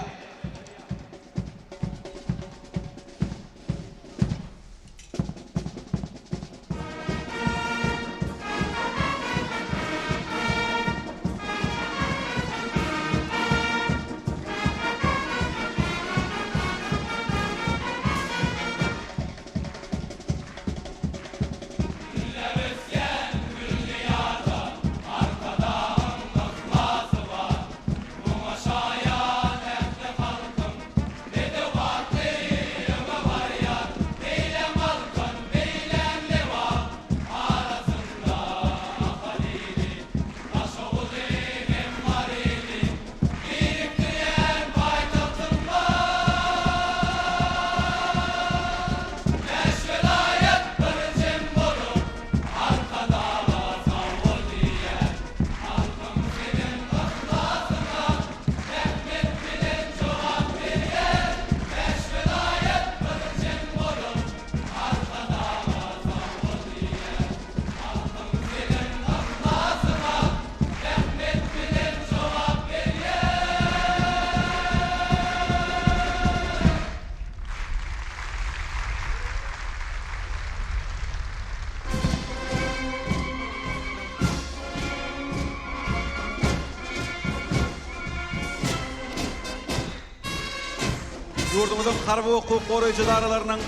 Ýurdumyzyň harby we hukuk goraýjy edaralarynyň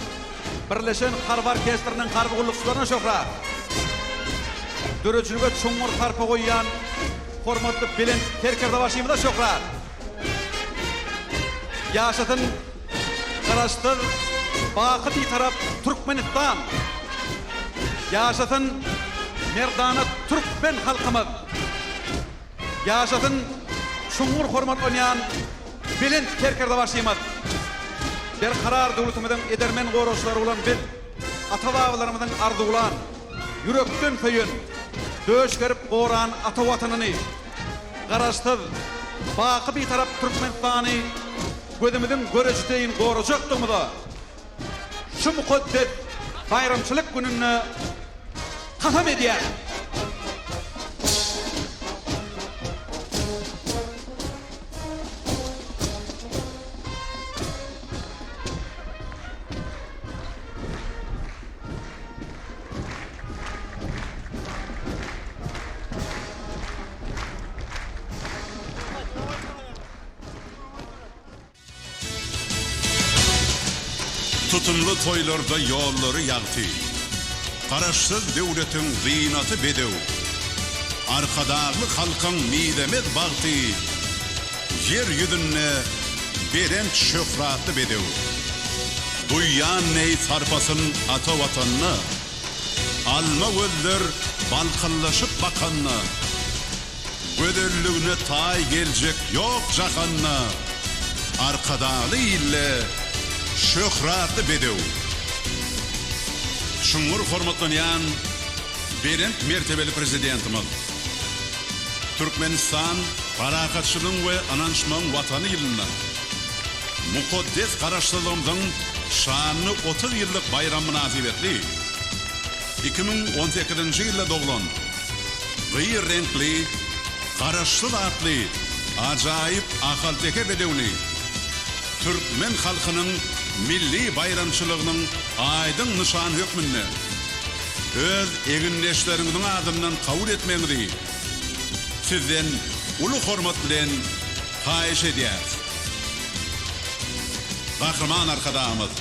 Birleşen harby orkestriniň harby gullukçylaryna şöhrat! Döredijilige çuňňur sarpa goýýan hormatly Belent Serkerdebaşymyza şöhrat! Ýaşasyn Garaşsyz! baky Bitarap Türkmenistan! Ýaşasyn merdana türkmen halkymyz! Ýaşasyn çuňňur hormatlanýan Belent Serkerdebaşymyz! Berkarar döwletimiziň edermen goragçylary bolan biz, ata-babalarymyzyň arzuwlan, ýürekden söýen, döş gerip goran ata Watanyny, Garaşsyz, baky Bitarap Türkmenistany gözümiziň göreji deýin gorajakdygymyza şu mukaddes baýramçylyk gününde kasam edýäris. Tutumly toýlarda ýollary ýagty, Garaşsyz döwletiň zynaty bedew, Arkadagly halkyň mizemez bagty, Ýer ýüzünde belent şöhratly bedew. Duýýan deý sarpasyn ata Watanyna, Alma gözler balkyldaşyp bakanda, Gözelligine taý geljek ýok jahanda, Arkadagly ilde şöhratly bedew. Çuňňur hormatlanýan belent mertebeli Prezidentimiz, Türkmenistan parahatçylygyň we ynanyşmagyň Watany ýylynda mukaddes Garaşsyzlygymyzyň şanly 30 ýyllyk baýramy mynasybetli 2018-nji ýylda doglan gyr reňkli Garaşsyz atly ajaýyp ahalteke bedewini türkmen halkynyň milli baýramçylygynyň aýdyň nyşany hökmünde öz egindeşleriňiziň adyndan kabul etmegiňizi Sizden uly hormat bilen haýyş edýäris. Gahryman Arkadagymyz,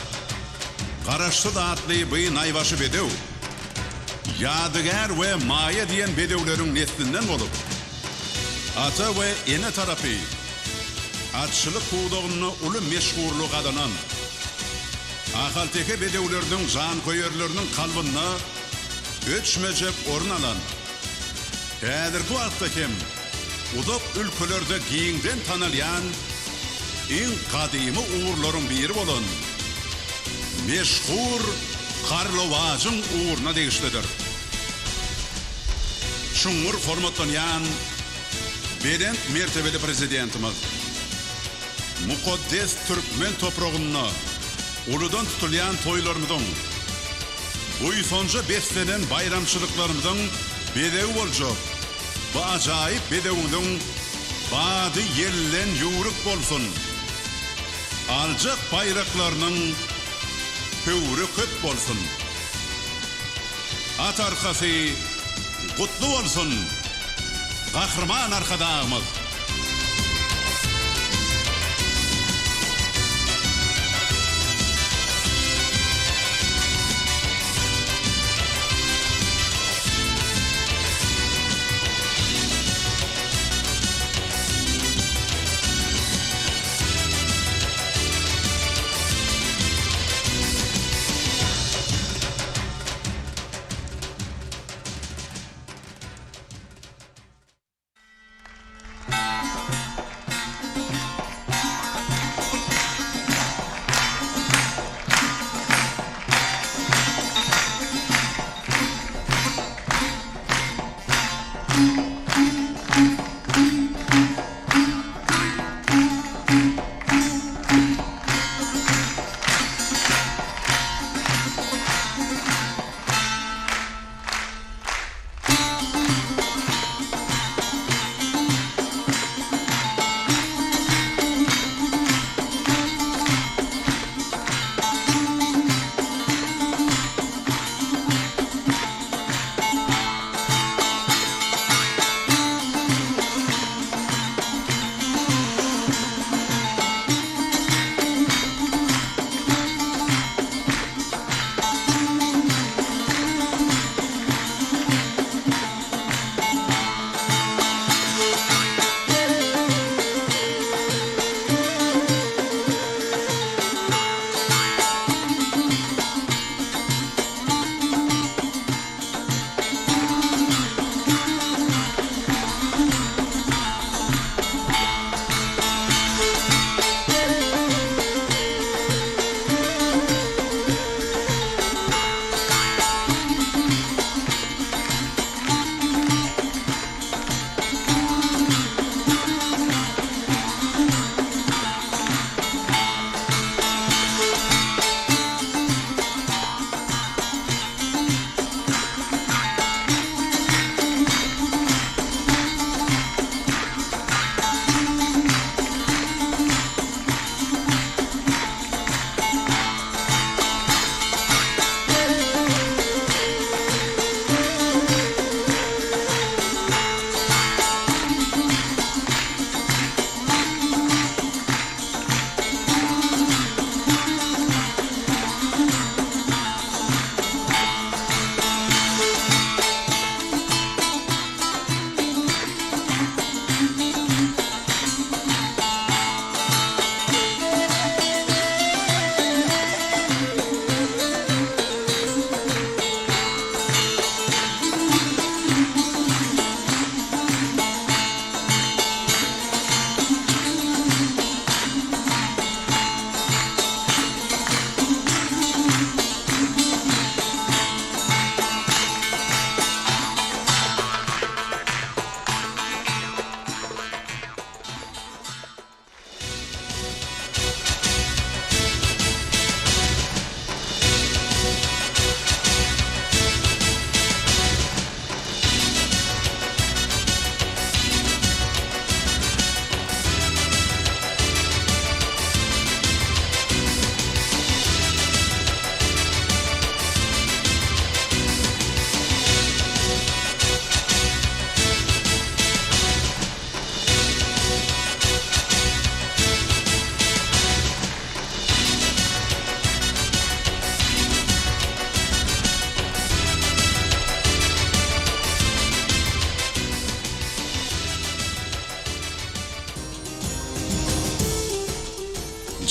Garaşsyz atly by naýbaşy bedew, Ýadygär we Maýa diýen bedewleriň neslinden bolup, ata we ene tarapy atçylyk pudagynda uly meşhurlygy gazanan ahalteke bedewleriniň janköýerleriniň kalbynda öçmejek orun alan, häzirki wagtda hem uzak ülkelerde giňden tanalýan iň gadymy ugurlaryň biri bolan meşhur Karlowajyň ugruna degişlidir. Çuňňur hormatlanýan belent mertebeli Prezidentimiz mukaddes türkmen topragynda uludan tutulýan toýlarymyzyň, buýsanja beslenen baýramçylyklarymyzyň bezegi boljak bu ajaýyp bedewiňiziň bady ýelden ýüwrük bolsun! Aljak baýraklarynyň höwri köp bolsun! At arkasy gutly bolsun, Gahryman Arkadagymyz!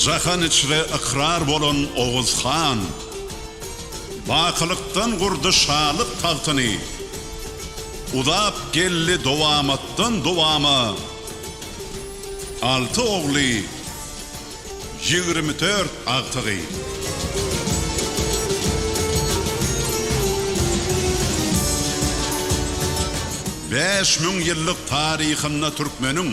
Jahan içre ykrar bolan Oguz han, Bakylykdan gurdy şalyk tagtyny. Uzap geldi dowamatdan dowama, Alty ogly, 24 agtygy. 5000 ýyllyk taryhynda türkmeniň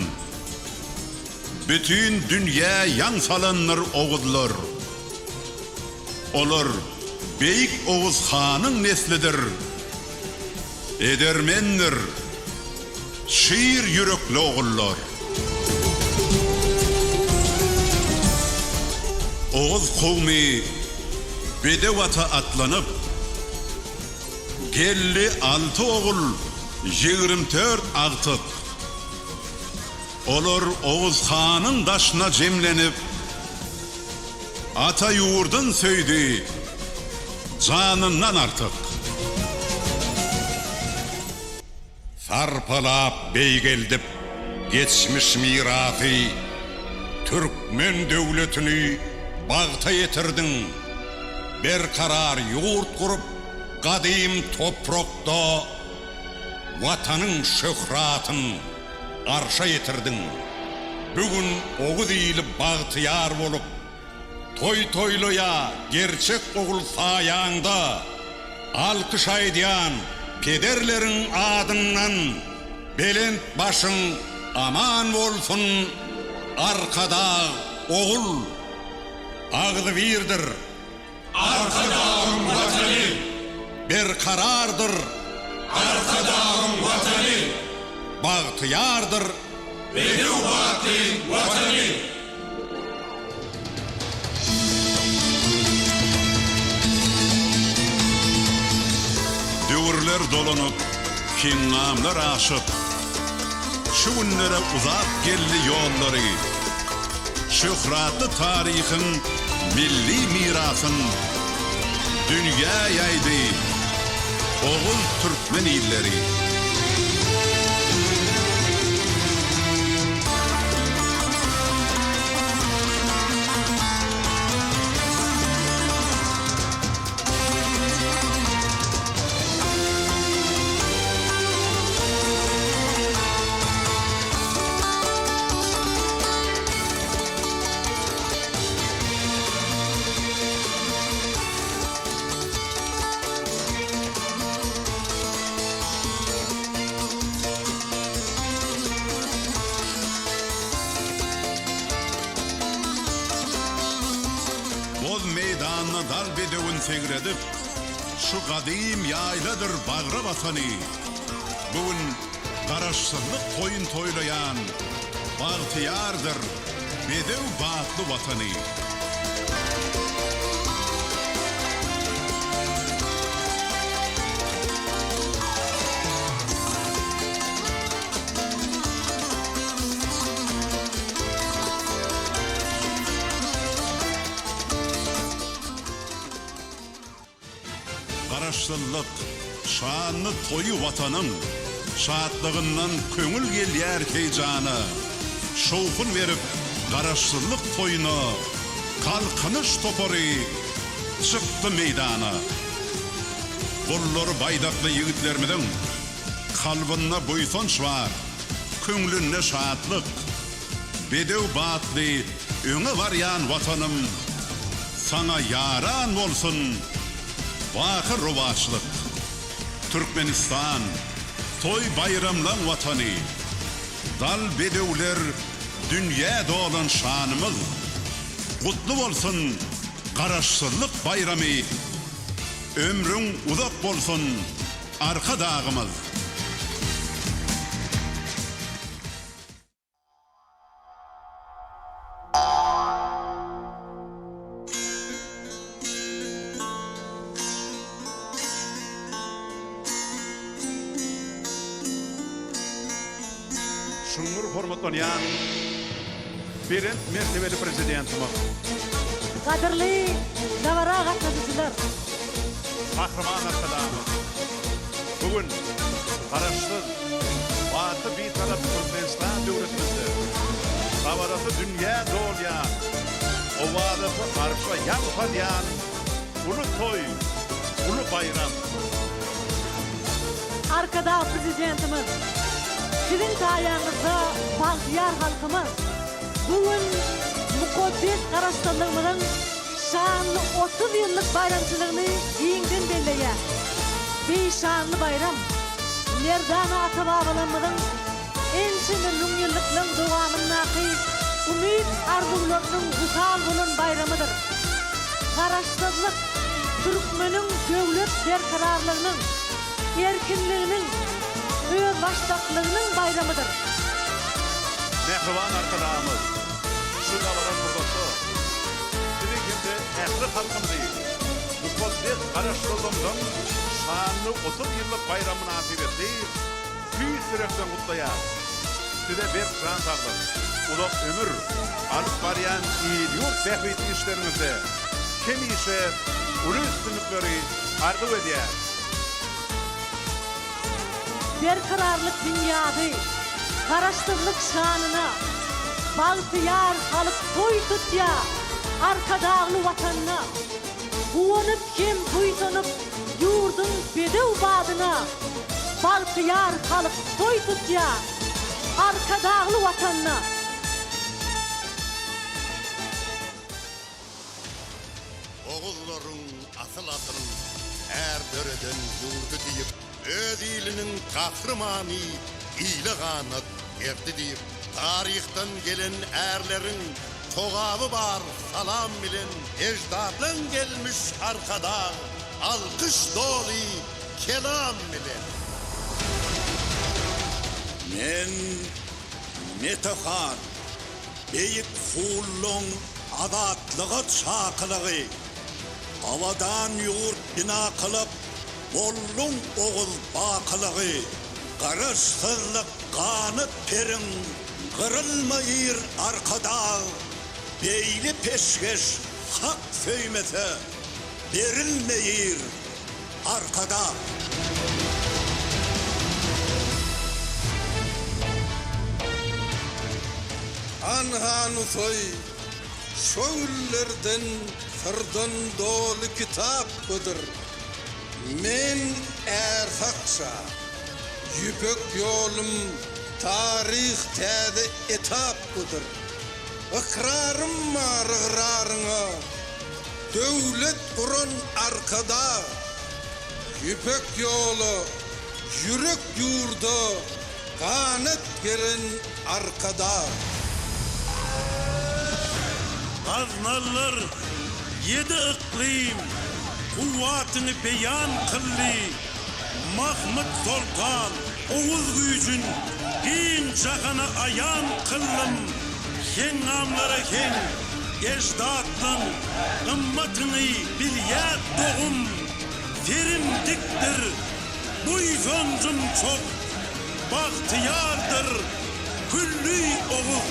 Bütin dünýä ýaň salandyr oguzlar. Olar beýik Oguz hanyň neslidir. Edermendir, şir ýürekli ogullar. Oguz kowmy bedew ata atlanyp, Geldi alty ogul, 24 agtyk. Olar Oguz hanyň daşyna jemlenip, Ata ýurdun söýdi janyndan artyk. Sarpalap beýgeldip geçmiş mirasy, Türkmen döwletini bagta ýetirdiň. Berkarar ýurt gurup gadym toprakda, Watanyň şöhratyn arşa ýetirdiň. Bu gün oguz ili bagtyýar bolup, Toý toýlaýa gerçek ogul saýaňda, Alkyş aýdýan pederleriň adyndan Belent başyň aman bolsun Arkadag ogul agzybirdir. Arkadagyň Watany! Berkarardyr! Arkadagyň Watany! Bagtyýardyr! Bedew batly Watany! Döwürler dolanyp, heňňamlar aşyp, Şu günlere uzap geldi ýollary. Şöhratly taryhyň milli mirasyn dünýä ýaýdy Oguz türkmen illeri. Boz meýdanda dal bedewin segredip, Şu gadym ýaýladyr bagra basany. Bu gün Garaşsyzlyk toýun toýlaýan bagtyýardyr bedew batly Watany. Garaşsyzlyk, şanly toýy Watanyň, Şatlygyndan köňül gelýär heýjana. Şowhun berip Garaşsyzlyk toýuna, Galkynyş topary çykdy meýdana. Gollary baýdakly ýigitlerimiziň, Kalbynda buýsanç bar, köňlünde şatlyk. Bedew batly öňe barýan Watanym, Saňa ýaran bolsun baky rowaçlyk. Türkmenistan, toý-baýramlaň Watany, Dal bedewler dünýä dolan şanymyz. Gutly bolsun Garaşsyzlyk baýramy, Ömrüň uzak bolsun Arkadagymyz! Çuňňur hormatlanýan belent mertebeli Prezidentimiz. Gadyrly dabara gatnaşyjylar! Gahryman Arkadagymyz bu gün Garaşsyz, baky Bitarap Türkmenistan döwletimizde dabarasy dünýä dolýan. Owazasy arşa ýaň salýan uly toý, uly baýram. Arkadag Prezidentimiz, Siziň saýaňyzda bagtyýar halkymyz bu gün mukaddes Garaşsyzlygymyzyň şanly 30 ýyllyk baýramçylygyny giňden belleýär. Bi şanly baýram merdana ata-babalarymyzyň Ençeme müňýyllyklaryň dowamyndaky umyt-arzuwlarynyň wysal bolan baýramydyr. Garaşsyzlyk, türkmeniň döwlet berkararlygynyň, erkinliginiň, özbaşdaklygynyň baýramydyr. Mähriban Arkadagymyz şu dabaraly pursatda sizi hem-de ähli halkymyzy mukaddes Garaşsyzlygymyzyň şanly 30 ýyllyk baýramy mynasybetli Tüýs ýürekden gutlaýar. Size berk jan saglyk, uzak ömür, alyp barýan il-ýurt bähbitli işleriňizde hemişe uly üstünlikleri arzuw edýär. Berkararlyk binýady, Garaşsyzlyk şanyna, Bagtyýar halk toý tutýar Arkadagly Watanda. Guwanyp hem buýsanyp ýurduň bedew badyna, Bagtyýar halk toý tutýar Arkadagly Watanda. Oguzlaryň asyl-asyl är döreden ýurdy diýip, öz iliniň gahrymany ile ganat gerdi diýip, taryhdan gelen ärleriň Sogaby bar salam bilen Eždatdan gelmiş Arkadag Alkyş doly kelam bilen. Men Mete han, beýik Hullaň azatlyga çakylygy, Abadan ýurt bina kylyp, bolduň oguz bakylygy, Garaşsyzlyk ganat periň Gyrylmaýyr Arkadag, beýle peşgeş Hak söýmese, berilmeýir Arkadag. Anha Nusaý, şo güllerden syrdan doly kitap budur. Men Ärsak şa. Ýüpek ýolum taryh täze etap budur. Ykrarym bar ygraryňa, Döwlet guran Arkadag. Ýüpek ýola, ýürek ýurda ganat geren Arkadag. Gaznalylar ýedi yklym kuwwatyňy beýan kyldy. Mahmyt soltan Oguz güýjün giň jahana aýan kyldym, Heňňamlara heň, eždatlaň gymmatyňy bilýär dogum, Serim dikdir, buýsanjym çok, bagtyýardyr külli Oguz.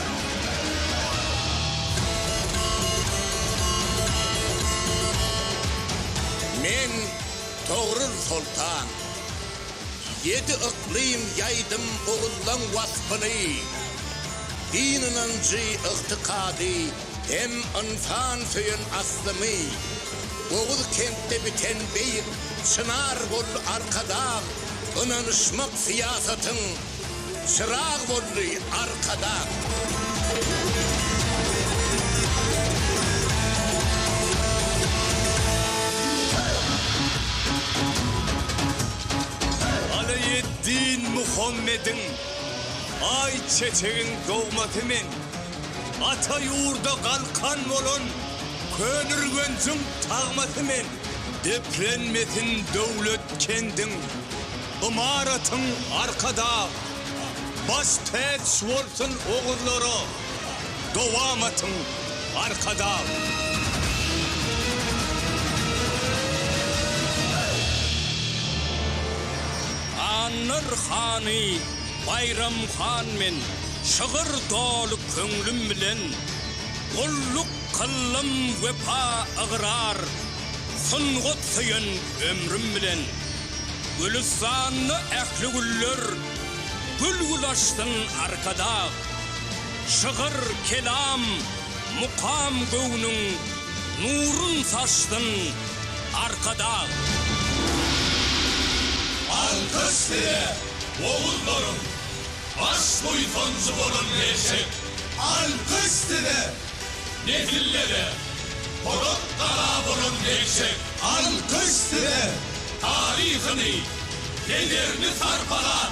Men Togrul soltan, Ýedi yklym ýaýdym ogullaň waspyny, Din ynanjy, ygtykady hem ynsan söýen aslymy, Oguz kentde biten beýik çynar boldy Arkadag, Ynanyşmak syýasatyň çyrag boldy Arkadag. Alaýeddin Muhammediň Aý çeçegiň dogmasy men, Ata ýurda galkan bolan Köneürgenjiň tagmasy men. Deprenmesin döwlet kendiň, Ymaratyň Arkadag. Baş täç bolsun oguzlara, Dowamatyň Arkadag. Hanlar hany Baýram han men, Şygyr doly köňlüm bilen. Gulluk kyldym wepa ygrar, Sungat söýen ömrüm bilen. Gülüstanda ähli güller gül-gül açsyn Arkadag. Şygyr, kelam. Mukam göwnüň nurun saçsyn Arkadag! Alkyş size, oguzlaryň baş buýsanjy bolan gerçek! Alkyş size, nesillere polat gala bolan gerçek! Alkyş size, taryhyny, pederini sarpalan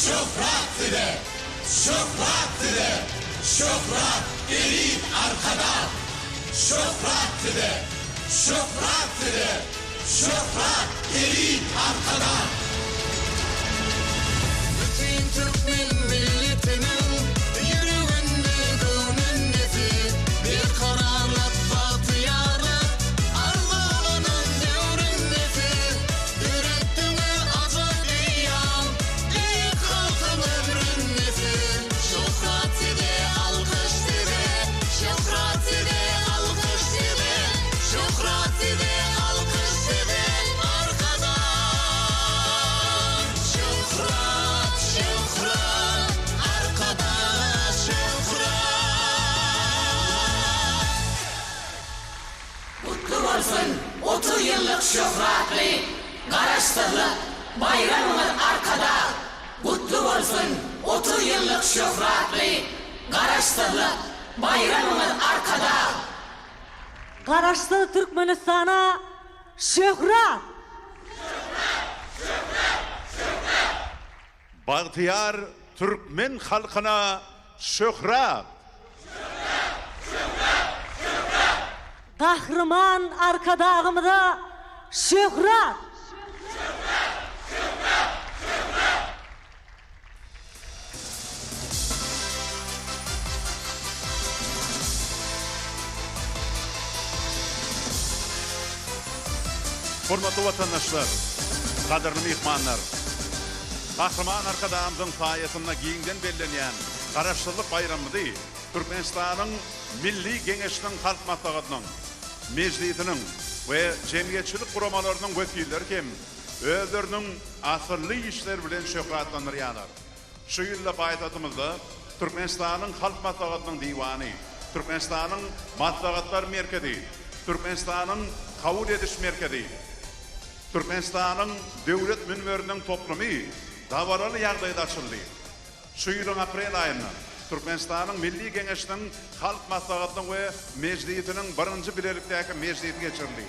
şöhrat size! Şöhrat size! Şöhrat eziz Arkadag! Şöhrat size! Şöhrat size! Şöhrat eziz Arkadag! Bütin türkmen milletiniň ýüreginde, göwnünde siz, Berkararlyk, bagtyýarlyk arzuwlanan döwründe siz, Döretdiňiz ajap eýýam, beýik halkyň ömründe siz. Şöhrat size, alkyş size, Şöhrat size, alkyş size, Şöhrat size, alkyş size, Arkadag! Şöhrat, şöhrat, Arkadaga şöhrat! Gutly bolsun 30 ýyllyk şöhratly Garaşsyzlyk baýramyňyz Arkadag! Gutly bolsun 30 ýyllyk şöhratly Garaşsyzlyk baýramyňyz Arkadag! Garaşsyz Türkmenistana şöhrat! Bagtyýar türkmen halkyna şöhrat! Gahryman Arkadagymyza şöhrat! Hormatly watandaşlar, gadyrly myhmanlar! Gahryman Arkadagymyzyň saýasynda giňden bellenýän Garaşsyzlyk baýramymyzy Türkmenistanyň Milli Geňeşiniň Halk Maslahatynyň, Mejlisiniň we jemgyýetçilik guramalarynyň wekilleri hem özleriniň asylly işleri bilen şöhratlandyrýarlar. Şu ýylda paýtagtymyzda Türkmenistanyň Halk Maslahatynyň Diwany, Türkmenistanyň Maslahatlar merkezi, Türkmenistanyň Kabul ediş merkezi, Türkmenistanyň Döwlet münberiniň toplumy dabaraly ýagdaýda açyldy. Şu ýylyň aprel aýynda Türkmenistanyň Milli Geňeşiniň Halk Maslahatynyň we Mejlisiniň birinji bilelikdäki mejlisi geçirildi.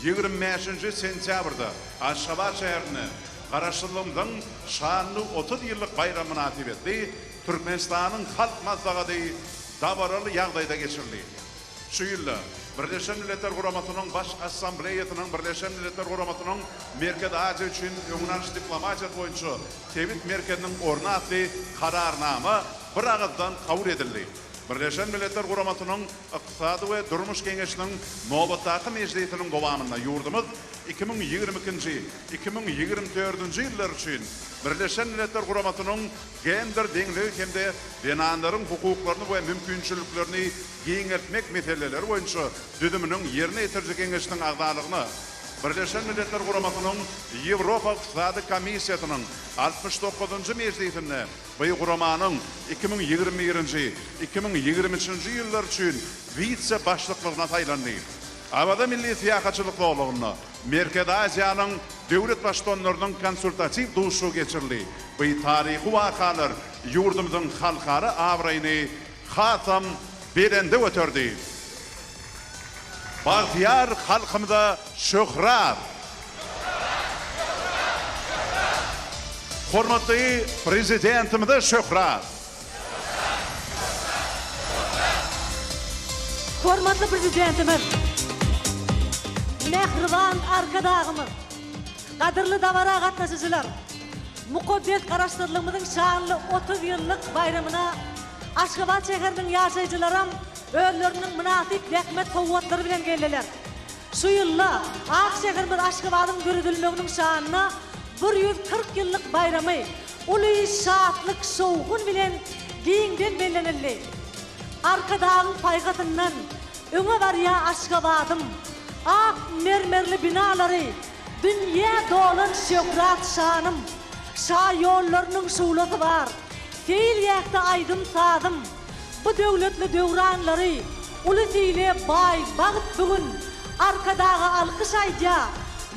25-nji sentýabrda Aşgabat şäherinde Garaşsyzlygymyzyň şanly 30 ýyllyk baýramy mynasybetli Türkmenistanyň Halk Maslahaty dabaraly ýagdaýda geçirildi. Şu ýylda Birleşen Milletler Guramasynyň Baş Assambleýasynyň Birleşen Milletler Guramasynyň Merkezi Aziýa üçin öňüni alyş diplomatiýasy boýunça sebit merkeziniň orny atly Kararnama biragyzdan kabul edildi. Birleşen Milletler Guramasynyň Ykdysady we Durmuş Geňeşiniň nobatdaky mejlisiniň dowamynda ýurdumyz 2022-nji, 2024-nji ýyllar üçin Birleşen Milletler Guramasynyň Gender deňligi hem-de zenanlaryň hukuklaryny we mümkinçiliklerini giňeltmek meseleleri boýunça düzüminiň ýerine ýetiriji geňeşiniň agzalygyna Birleşen Milletler Guramasynyň Ýewropa Ykdysady Komissiýasynyň 69-njy mejlisinde bu guramanyň 2021-nji, 2023-nji ýyllar üçin wise-başlyklygyna saýlandy. Awaza milli syýahatçylyk zolagynda Merkezi Aziýanyň döwlet Baştutanlarynyň konsultatiw duşuşygy geçirildi. Bu taryhy wakalar ýurdumyzyň halkara abraýyny hasam belende göterdi. Bagtyýar halkymyza şöhrat! Hormatly Prezidentimize şöhrat! Hormatly Prezidentimiz, mähriban Arkadagymyz, gadyrly dabara gatnaşyjylar, mukaddes Garaşsyzlygymyzyň şanly 30 ýyllyk baýramyna Aşgabat şäheriniň ýaşaýjylaram özleriniň mynasyp zähmet sowgatlary bilen geldiler. Şu ýylda ak şäherimiz Aşgabadyň döredilmeginiň şanyna 140 ýyllyk baýramy uly şatlyk-şowhun bilen giňden bellenildi. Arkadagyň paýhasyndan öňe barýar Aşgabadym, ak mermerli binalary dünýä dolan şöhrat-şanym, şaýollarynyň şuglasy bar, seýilgähde aýdym-sazym, bu döwletli döwranlary. Ulus-ile baý bagt bu gün, Arkadaga alkyş aýdýar,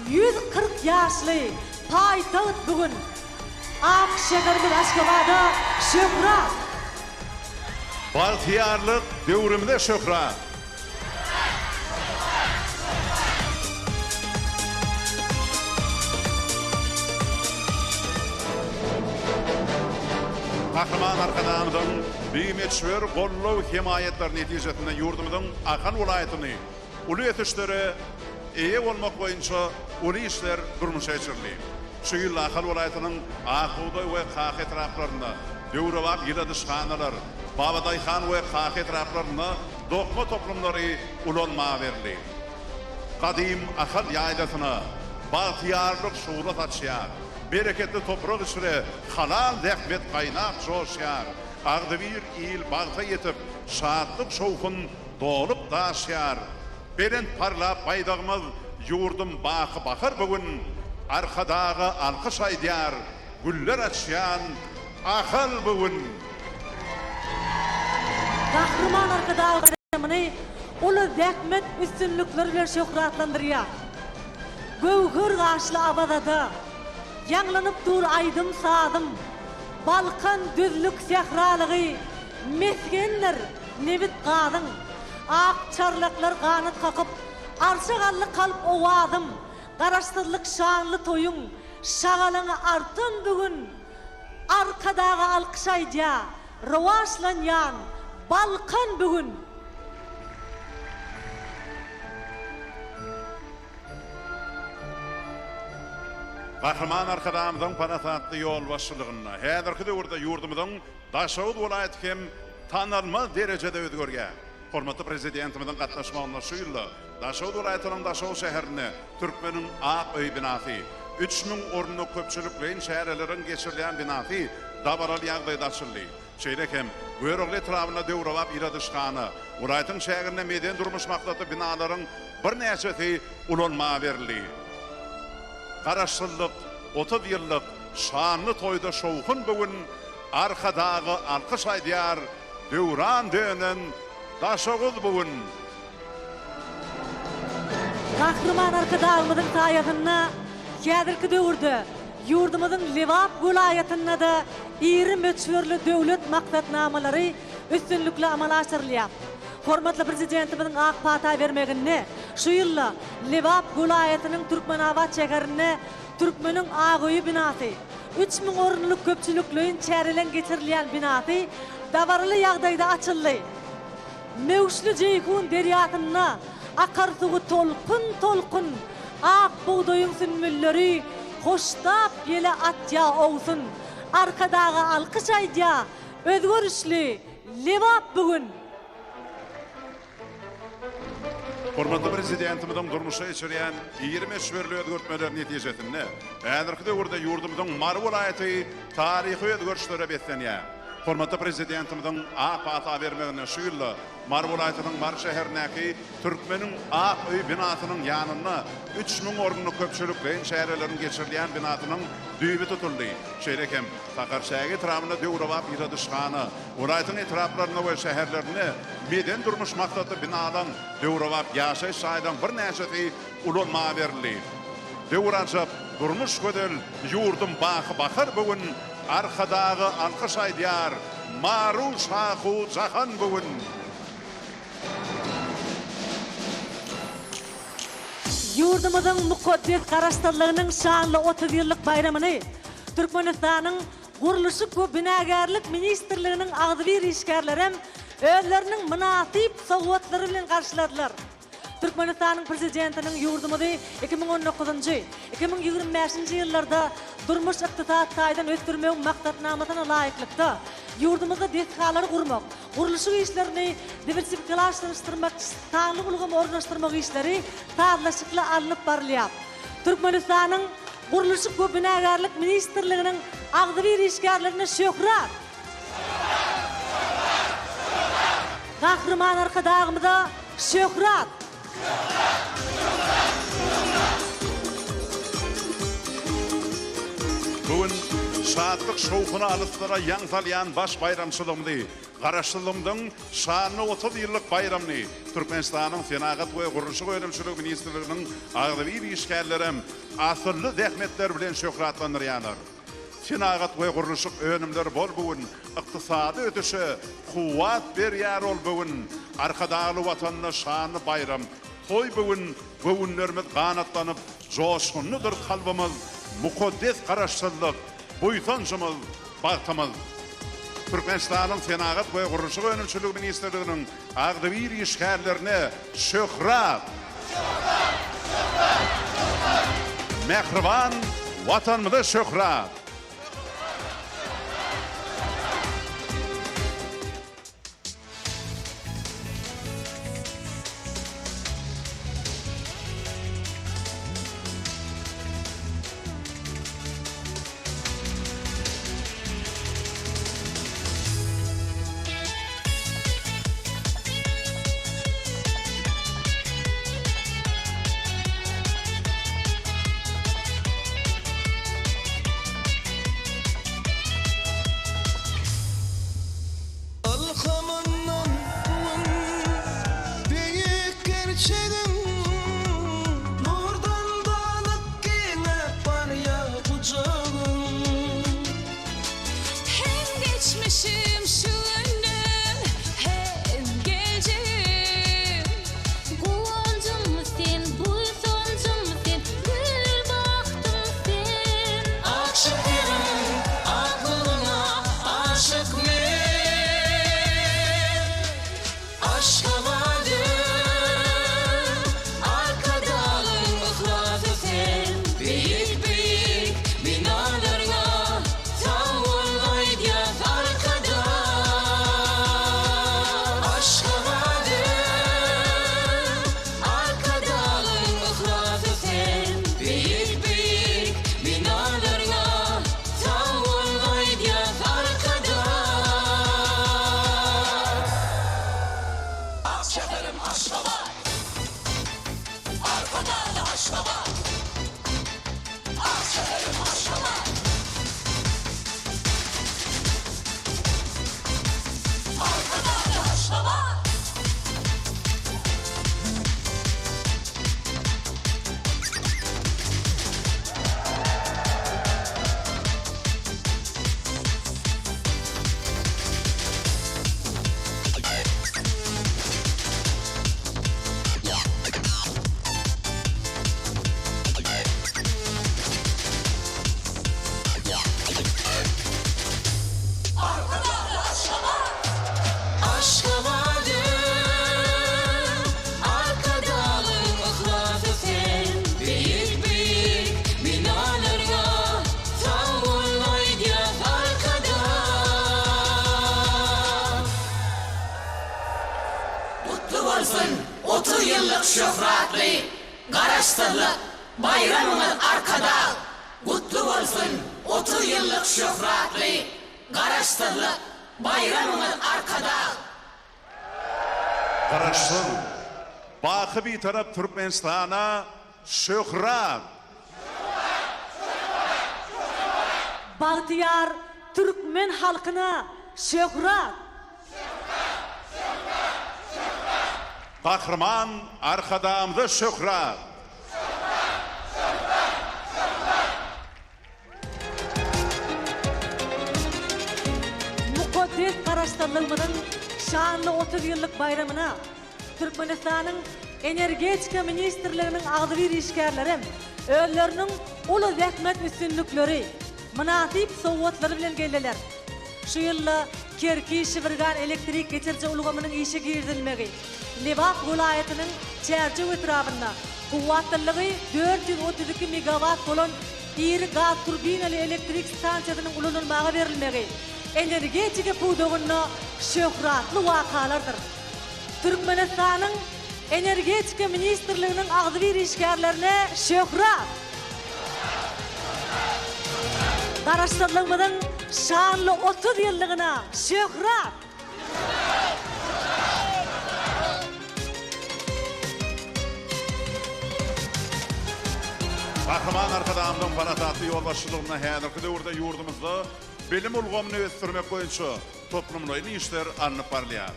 140 ýaşly paýtagt bu gün. Ak şäherimiz Aşgabada şöhrat! Bagtyýarlyk döwrümize şöhrat! Gahryman Arkadagymyzyň bimöçber goldaw-hemaýatlary netijesinde ýurdumyzyň Ahal welaýatyny uly ösüşlere eýe bolmak boýunça uly işler durmuşa geçirildi. Şu ýyl Ahal welaýatynyň Ak bugdaý we Kaka etraplarynda döwrebap ýyladyşhanalar, Babadaýhan we Kaka etraplarynda dokma toplumlary ulanmaga berildi. Gadym Ahal ýaýlasyna bagtyýarlyk şugla saçýar, bereketli toprak içre halal zähmet gaýnap joşýar, agzybir il bagta ýetip, şatlyk-şowhun dolup daşýar. Belent parlap baýdagymyz ýurdum baky bahar bu gün, Arkadaga alkyş aýdýar güller açýan Ahal bu gün. Gahryman Arkadagymyz baýramyny uly zähmet üstünlikleri bilen şöhratlandyrýar. Göwher gaşly Awazada ýaňlanyp dur aýdym-sazym, Balkan düzlük sähralygy mesgendir nebit-gazyň. Ak çarlaklar ganat kakyp, Arşa galdy kalp owazym. Garaşsyzlyk şanly toýuň şagalaňy artan bu gün, Arkadaga alkyş aýdýa rowaçlanýan Balkan bu gün. Gahryman Arkadagymyzyň parasatly ýolbaşçylygynda häzirki döwürde ýurdumyzyň Daşoguz welaýaty hem tanalmaz derejede özgerýär. Hormatly Prezidentimiziň gatnaşmagynda şu ýylda Daşoguz welaýatynyň Daşoguz şäherinde Türkmeniň ak öýi binasy, 3000 orunlyk köpçülikleýin çäreleriň geçirilýän binasy dabaraly ýagdaýda açyldy. Şeýle hem Görogly etrabynda döwrebap ýyladyşhana, welaýatyň çäginde medeni-durmuş maksatly binalaryň birnäçesi ulanmaga berildi. Garaşsyzlyk 30 ýyllyk şanly toýda şowhun bu gün Arkadaga alkyş aýdýar döwran dönen Daşoguz bu gün. Gahryman Arkadagymyzyň saýasynda häzirki döwürde ýurdumyzyň Lebap welaýatynda-da iri möçberli döwlet maksatnamalary üstünlikli amala aşyrylýar. Hormatly Prezidentimiziň ak pata bermeginde şu ýylda Lebap welaýatynyň Türkmenabat şäherinde Türkmeniň ak öýi binasy, 3000 orunlyk köpçülikleýin çäreleň geçirilýän binasy dabaraly ýagdaýda açyldy. Möwçli Jeýhun derýasynda akar suwy tolkun-tolkun, ak bugdaýyň sünbülleri hoştap ýele atýa owsun. Arkadaga alkyş aýdýa özgerişli Lebap bu gün. Hormatly Prezidentimiziň durmuşa geçirýän iri möçberli özgertmeleri netijesinde, häzirki döwürde ýurdumyzyň Mary welaýaty taryhy özgerişlere beslenýär. Hormatly Prezidentimiziň ak pata bermeginde şu ýylda Mary welaýatynyň Mary şäherindäki Türkmeniň ak öýi binasynyň ýanynda 3000 orunlyk köpçülikleýin çäreleriň geçirilýän binasynyň düýbi tutuldy. Şeýle hem Sakarçäge etrabynda döwrebap ýyladyşhana, Welaýatyň etraplarynda we şäherlerinde medeni-durmuş maksatly binalaryň, döwrebap ýaşaýyş jaýlaryň birnäçesi ulanmaga berildi. Döwür ajap, durmuş gözel, ýurdum baky bahar bu gün, Arkadaga alkyş aýdýar, Maru şahu jahan bu gün. Ýurdumyzyň mukaddes Garaşsyzlygynyň şanly 30 ýyllyk baýramyny Türkmenistanyň Gurluşyk we binagärlik ministrliginiň agzybir işgärlerem özleriniň mynasyp sowgatlary bilen garşyladylar. Türkmenistanyň Prezidentiniň ýurdumyzy 2019-njy, 2025-nji ýyllarda durmuş-ykdysady taýdan ösdürmegiň maksatnamasyna laýyklykda, ýurdumyzda desgalary gurmak, gurluşyk işlerini diwersifikasiýalaşdyrmak, sanly ulgamy ornaşdyrmak işleri sazlaşykly alnyp barylýar. Türkmenistanyň Gurluşyk we binagärlik ministrliginiň agzybir işgärlerine şöhrat! Gahryman Arkadagymyza şöhrat! Bu gün şatlyk-şowhuna alyslara ýaň salýan baş baýramçylygymyzy, Garaşsyzlygymyzyň şanly 30 ýyllyk baýramyny Türkmenistanyň Senagat we gurluşyk önümçiligi ministrliginiň agzybir işgärlerem asylly zähmetleri bilen şöhratlandyrýarlar. Senagat we gurluşyk önümleri bol bu gün, Ykdysady ösüşe kuwwat berýär ol bu gün. Arkadagly Watanda şanly baýram, toý bu gün, Göwünlerimiz ganatlanyp, joşgunlydyr kalbymyz. Mukaddes Garaşsyzlyk, buýsanjymyz, bagtymyz. Türkmenistanyň Senagat we gurluşyk önümçiligi ministrliginiň agzybir işgärlerine şöhrat! Şöhrat! Şöhrat! Şöhrat! Mähriban Watanymyza şöhrat! Ylhamyndan bu gün beýik gerçegiň Nurdan dolup giňäp barýar gujagyň. Hem geçmişim şu günüm hem geljegim. Guwanjym sen, buýsanjym sen, gül bagtym sen. Ak şäheriň aklygyna aşyk men. Aşgabadym, Arkadagyň yhlasy sen. Beýik-beýik binalarňa sag bol aýdýas Arkadag. Aşgabadym, Arkadagyň yhlasy sen. Beýik-beýik binalarňa sag bol aýdýas Arkadag. Ak şäherim Aşgabat! Arkadagly Aşgabat! Ak şäherim Aşgabat! Arkadagly Aşgabat! Arkadagly Aşgabat! Aşgabadym, Arkadagyň yhlasy sen. Beýik-beýik binalarňa sag bol aýdýas Arkadag. Gutly bolsun 30 ýyllyk şöhratly Garaşsyzlyk baýramyňyz Arkadag! Gutly bolsun 30 ýyllyk şöhratly Garaşsyzlyk baýramyňyz Arkadag! Garaşsyz, baky Bitarap Türkmenistana şöhrat! Bagtyýar türkmen halkyna şöhrat! Gahryman Arkadagymyza şöhrat! Mukaddes Garaşsyzlygymyzyň şanly 30 ýyllyk baýramyna Türkmenistanyň Energetika ministrliginiň agzybir işgärlerem özleriniň uly zähmet üstünlikleri, mynasyp sowgatlary bilen geldiler. Şu ýylda Kerki-Şibirgan elektrik geçiriji ulgamynyň işe girizilmegi, Lebap welaýatynyň Çärjew etrabynda kuwwatlylygy 432 megawat bolan iri gaz turbinaly elektrik stansiýasynyň ulanylmaga berilmegi energetika pudagynda şöhratly wakalardyr. Türkmenistanyň Energetika ministrliginiň agzybir işgärlerine şöhrat! Garaşsyzlygymyzyň şanly 30 ýyllygyna şöhrat! Gahryman Arkadagymyzyň parasatly ýolbaşçylygynda häzirki döwürde ýurdumyzda bilim ulgamyny ösdürmek boýunça toplumlaýyn işler alnyp barylýar.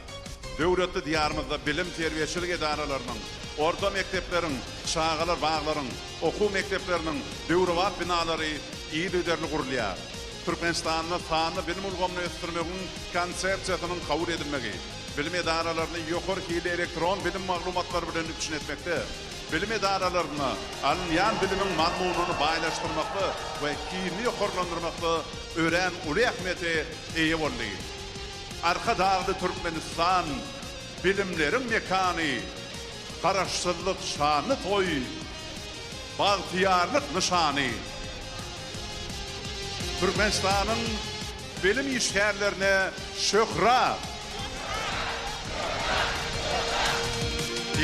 Döwletli Diýarymyzda bilim-terbiýeçilik edaralarynyň, orta mekdepleriň, çagalar baglaryň, okuw mekdepleriniň döwrebap binalary yzygiderli gurulýar. Türkmenistanda sanly bilim ulgamyny ösdürmegiň Konsepsiýasynyň kabul edilmegi, bilim edaralaryny ýokary hilli elektron bilim maglumatlary bilen üpjün etmekde, bilim edaralarynda alynýan bilimiň mazmunyny baýlaşdyrmakda we hilini ýokarlandyrmakda örän uly ähmiýete eýe boldy. Arkadagly Türkmenistan, bilimleriň mekany, Garaşsyzlyk şanly toý, bagtyýarlyk nyşany. Türkmenistanyň bilim işgärlerine şöhrat!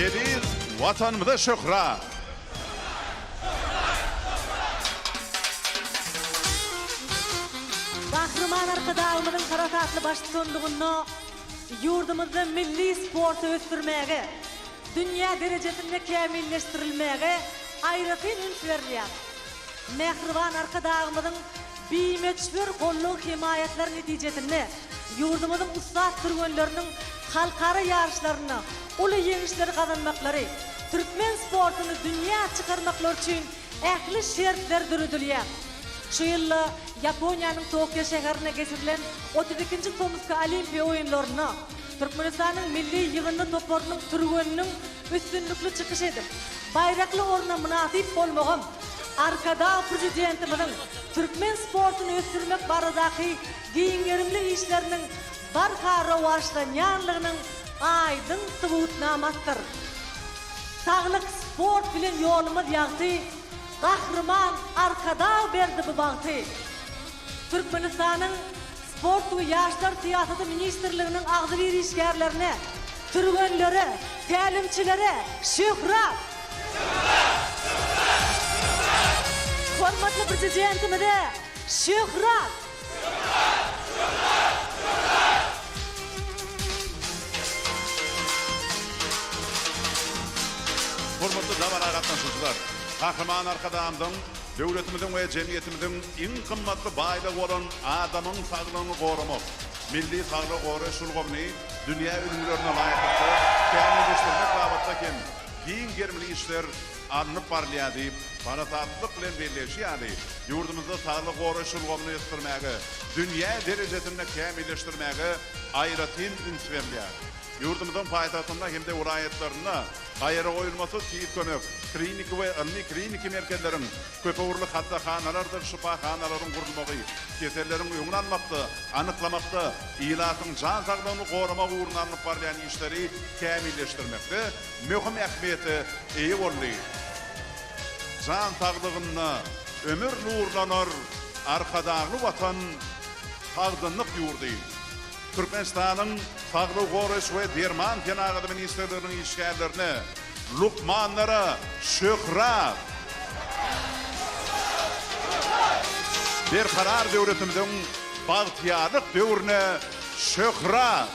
Eziz Watanymyza şöhrat! Gahryman Arkadagymyzyň parasatly baştutanlygynda ýurdumyzda milli sporty ösdürmäge, dünýä derejesinde kämilleşdirilmäge aýratyn üns berilýär. Mähriban Arkadagymyzyň bimöçber goldaw-hemaýatlary netijesinde ýurdumyzyň ussat türgenleriniň halkara ýaryşlarynda uly ýeňişleri gazanmaklary, türkmen sportuny dünýä çykarmaklary üçin ähli şertler döredilýär. Şu ýylda Ýaponiýanyň Tokio şäherinde geçirilen 32-nji tomusky Olimpiýa oýunlarynda Türkmenistanyň milli ýygyndy toparynyň türgeniniň üstünlikli çykyş edip, baýrakly orna mynasyp bolmagam Arkadag Prezidentimiziň türkmen sportuny ösdürmek baradaky giň gerimli işleriniň barha rowaçlanýanlygynyň aýdyň subutnamasydyr. Saglyk sport bilen ýolumyz ýagty, Gahryman Arkadag berdi bu bagty. Türkmenistanyň Sport we ýaşlar syýasaty ministrliginiň agzybir işgärlerine, türgenlere, tälimçilere şöhrat! Hormatly Prezidentimize şöhrat! Hormatly dabara gatnaşyjylar! Gahryman Arkadagymyzyň döwletimiziň we jemgyýetimiziň iň gymmatly baýlygy bolan adamyň saglygyny goramak, milli saglygy goraýyş ulgamyny dünýä ülňülerine laýyklykda kämilleşdirmek babatda hem giň gerimli işler alnyp barylýar diýip, parasatlylyk bilen belleýşi ýaly, ýurdumyzda saglygy goraýyş ulgamyny ösdürmäge, dünýä derejesinde kämilleşdirmäge aýratyn üns berilýär. Ýurdumyzyň paýtagtynda hem-de welaýatlarynda gaýragoýulmasyz tiz kömek, kliniki we ylmy-kliniki merkezleriň, köpugurly hassahanalardyr şypahanalaryň gurulmagy keselleriň öňüni almakda, anyklamakda, ilatyň jan saglygyny goramak ugrunda alnyp barylýan işleri kämilleşdirmekde möhüm ähmiýete eýe boldy. Jan saglygynda ömür nurlanar Arkadagly Watan, sagdynlyk ýurdy. Türkmenistanyň Saglygy goraýyş we derman senagaty ministrliginiň işgärlerine, lukmanlara şöhrat! Berkarar döwletimiziň bagtyýarlyk döwrüne şöhrat!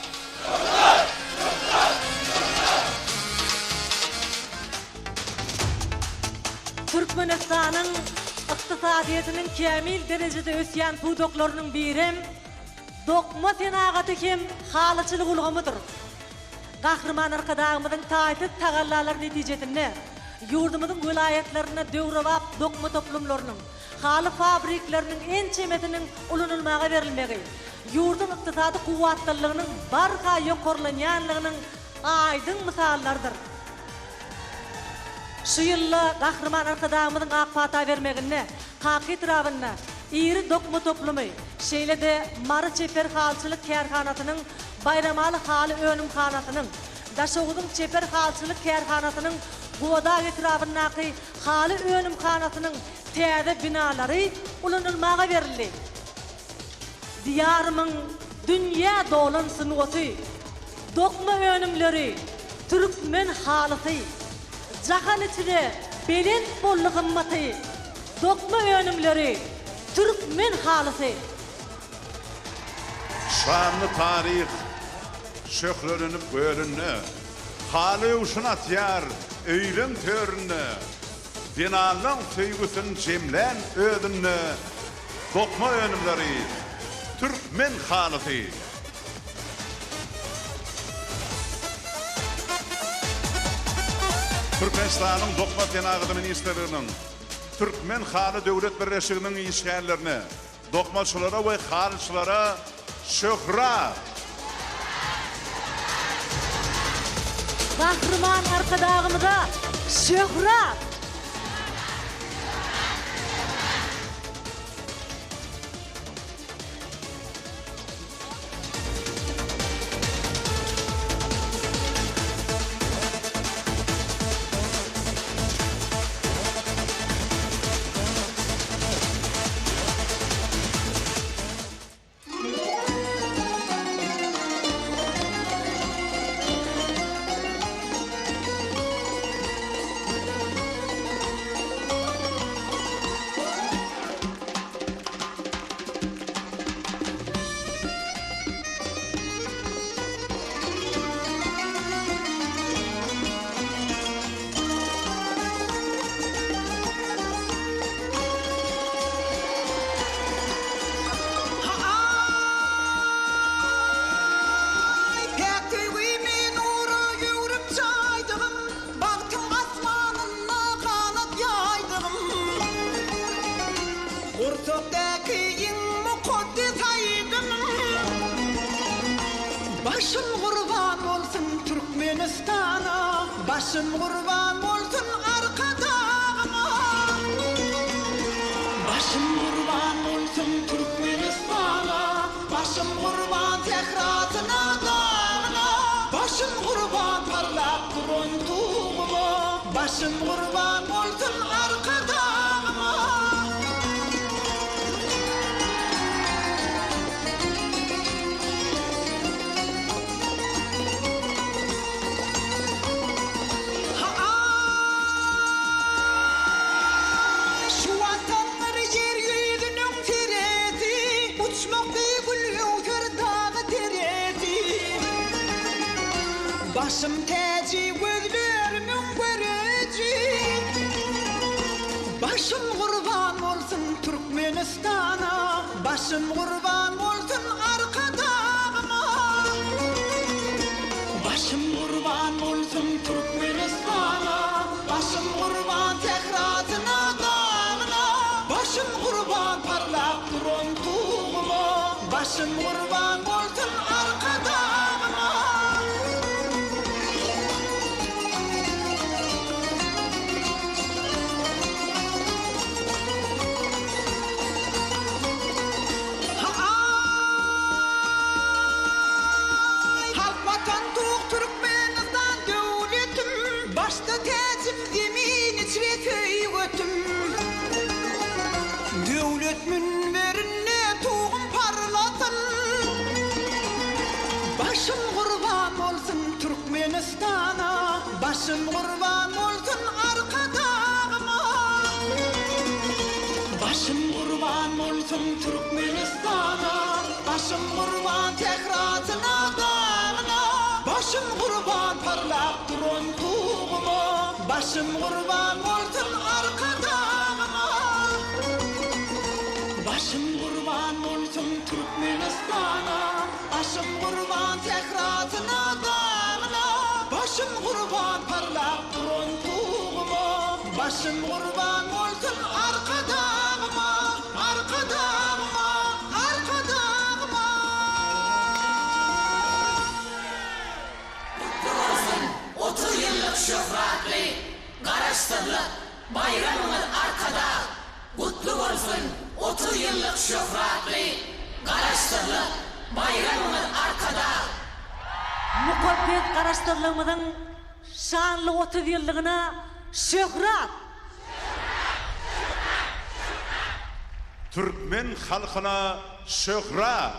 Türkmenistanyň ykdysadyýetiniň kämil derejede ösýän pudaklarynyň birem dokma senagaty hem halyçylyk ulgamydyr. Gahryman Arkadagymyzyň taýsyz tagallalary netijesinde, ýurdumyzyň welaýatlarynda döwrebap dokma toplumlarynyň, haly fabrikleriniň ençemesiniň ulanylmaga berilmegi, ýurduň ykdysady kuwwatlylygynyň barha ýokarlanýanlygynyň aýdyň mysallarydyr. Şu ýylda Gahryman Arkadagymyzyň ak pata bermeginde Kaka etrabynda iri dokma toplumy, şeýle-de Mary çeper halyçylyk kärhanasynyň Baýramaly haly önümhanasynyň, Daşoguzyň çeper halyçylyk kärhanasynyň Gubadag etrabyndaky haly önümhanasynyň täze binalary ulanylmaga berildi. Diýarymyň dünýä dolan sungaty, dokma önümleri, türkmen halysy, Jahan içre belent boldy gymmaty, dokma önümleri, türkmen halysy. Şanly taryh şöhlelenip gölünde, Haly öwşün atýar öýleň töründe. Zenanlaň söýgüsin jemlän özünde dokma önümleri, türkmen halysy. Türkmenistanyň Dokma senagaty ministrliginiň Türkmen haly döwlet birleşiginiň işgärlerine, dokmaçylara we halyçylara şöhrat! Gahryman Arkadagymyza şöhrat! Aý, päk söýgimi nura öwrüp çaýdygym, Bagtyň asmanynda ganat ýaýdygym. Gursakdaky iň mukaddes aýdymym. Başym gurban bolsun Türkmenistana, Başym gurban bolsun Arkadagyma. Başym gurban bolsun Türkmenistana, Başym gurban sährasyna, dagyna. Başym gurban parlap duran Tuguma, Başym gurban bolsun Arkadagyma. Ha-aý, şu Watandyr ýer ýüzüniň seresi, Uçmak deý gül öwser dagy-deresi. Başym täji gözlerimiň göreji. Başym gurban bolsun Türkmenistana, Başym gurban bolsun Arkadagyma. Başym gurban bolsun Türkmenistana, Başym gurban sährasyna, dagyna. Başym gurban parlap duran Tuguma, Başym gurban bolsun Arkadagyma. Ha-aý! Halk Watan Tug Türkmenistan döwletim, Başda täjim zemin içre söýgütim. Döwlet münberinde tugum parlasyn. Başym gurban bolsun Türkmenistana, Başym gurban bolsun Arkadagyma. Başym gurban bolsun Türkmenistana, Başym gurban sährasyna, dagyna. Başym gurban parlap duran Tuguma, Başym gurban bolsun Arkadagyma. Başym gurban bolsun Türkmenistana, Başym gurban sährasyna, dagyna. Başym gurban parlap duran Tuguma, Başym gurban bolsun Arkadagyma, Arkadagyma, Arkadagyma! Gutly bolsun 30 ýyllyk şöhratly Garaşsyzlyk baýramyňyz Arkadag! Gutly bolsun 30 ýyllyk şöhratly Garaşsyzlyk baýramyňyz Arkadag! Mukaddes Garaşsyzlygymyzyň şanly 30 ýyllygyna şöhrat! Türkmen halkyna şöhrat!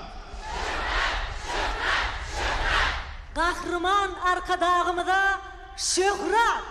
Gahryman Arkadagymyza şöhrat!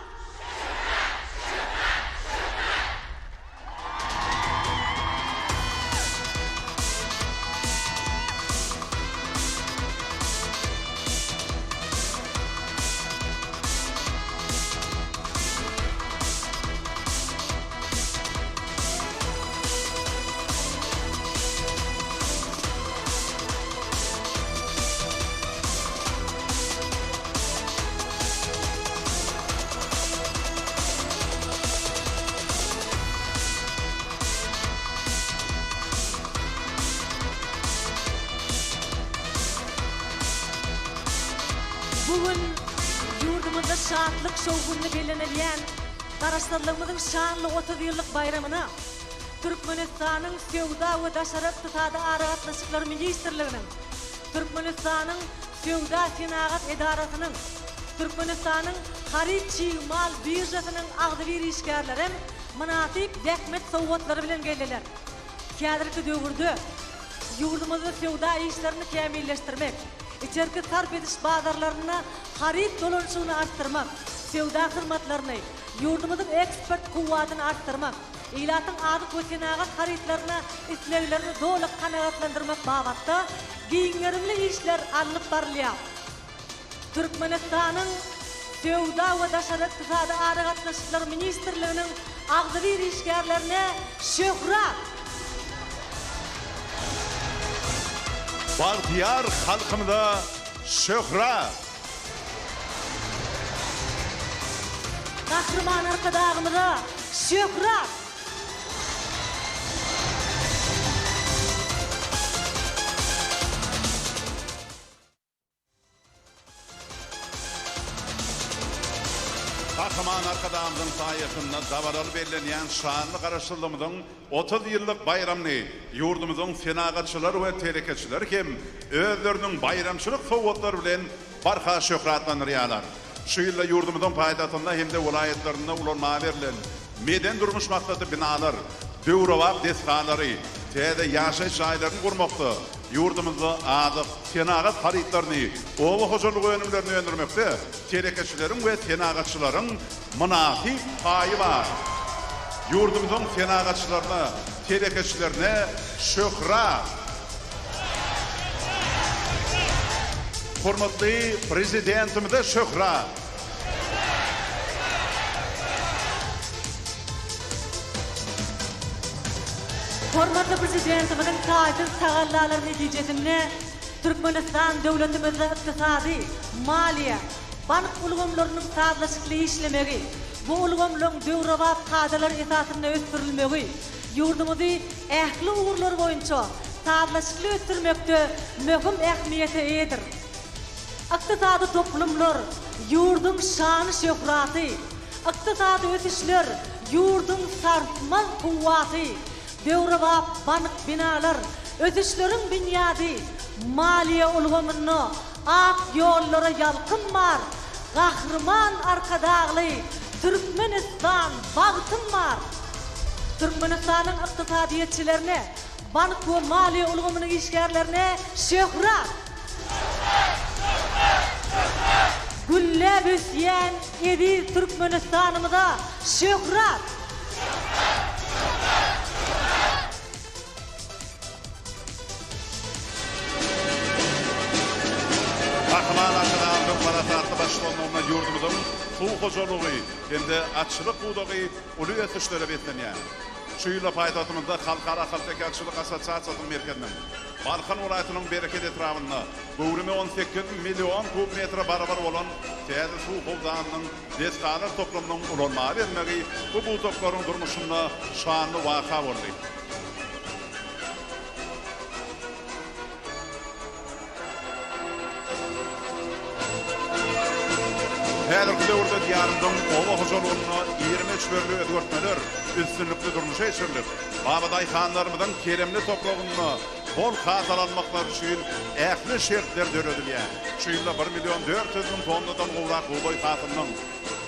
Bu gün ýurdumyzda şatlyk-şowhunly bellenilýän Garaşsyzlygymyzyň şanly 30 ýyllyk baýramyna Türkmenistanyň Söwda we daşary ykdysady aragatnaşyklar ministrliginiň, Türkmenistanyň Söwda-senagat edarasynyň, Türkmenistanyň Haryt-çig mal biržasynyň agzybir işgärlerem mynasyp zähmet sowgatlary bilen geldiler. Häzirki döwürde ýurdumyzda söwda işlerini kämilleşdirmek, içerki sarp ediş bazarlarynda haryt dolanyşygyny artdyrmak, söwda hyzmatlaryny, ýurdumyzyň eksport kuwwatyny artdyrmak, ilatyň azyk we senagat harytlaryna isleglerini doly kanagatlandyrmak babatda giň gerimli işler alnyp barylýar. Türkmenistanyň Söwda we daşary ykdysady aragatnaşyklar ministrliginiň agzybir işgärlerine şöhrat! Bagtyýar halkymyza şöhrat! Gahryman Arkadagymyza şöhrat! Gahryman Arkadagymyzyň saýasynda dabaraly bellenýän şanly Garaşsyzlygymyzyň 30 ýyllyk baýramyny ýurdumyzyň senagatçylary we telekeçileri hem özleriniň baýramçylyk sowgatlary bilen barha şöhratlandyrýarlar. Şu ýylda ýurdumyzyň paýtagtynda hem-de welaýatlarynda ulanmaga berlen medeni-durmuş maksatly binalar, döwrebap desgalary, täze ýaşaýyş jaýlaryny gurmakda, ýurdumyzda azyk, senagat harytlaryny, oba hojalyk önümlerini öndürmekde telekeçileriň we senagatçylaryň mynasyp paýy bar. Ýurdumyzyň senagatçylaryna, telekeçilerine şöhrat! Hormatly Prezidentimize şöhrat! Hormatly Prezidentimiziň taýsyz tagallalary netijesinde Türkmenistan döwletimizde ykdysady, maliýe, bank ulgamlarynyň sazlaşykly işlemegi, bu ulgamlaryň döwrebap kadalar esasynda ösdürilmegi ýurdumyzy ähli ugurlar boýunça sazlaşykly ösdürmekde möhüm ähmiýete eýedir. Ykdysady toplumlar, ýurduň şany-şöhraty, ykdysady ösüşler, ýurduň sarsmaz kuwwaty, döwrebap bank binalar, ösüşleriň binýady, maliýe ulgamynda ak ýollara ýalkym bar, Gahryman Arkadagly Türkmenistan bagtym bar! Türkmenistanyň ykdysadyýetçilerine, bank we maliýe ulgamynyň işgärlerine şöhrat! Gülläp ösýän eziz Türkmenistanymyza şöhrat! Gahryman Arkadagymyzyň parasatly baştutanlygynda ýurdumyzyň suw hojalygy hem-de atçylyk pudagy uly ösüşlere beslenýär. Şu ýylda paýtagtymyzda Halkara ahalteke atçylyk assosiasiýasynyň merkeziniň, Balkan welaýatynyň Bereket etrabynda göwrümi 18 million kub metre barabar bolan täze suw howdanynyň desgalar toplumynyň ulanmaga berilmegi bu pudaklaryň durmuşynda şanly waka boldy. Häzirki döwürde Diýarymyzyň oba hojalygynda iri möçberli özgertmeler üstünlikli durmuşa geçirilip, babadaýhanlarymyzyň keremli topragynda bol hasyl almaklary üçin ähli şertler döredilýär. Şu ýylda bir million 400 müň tonnadan gowrak bugdaý hasylynyň,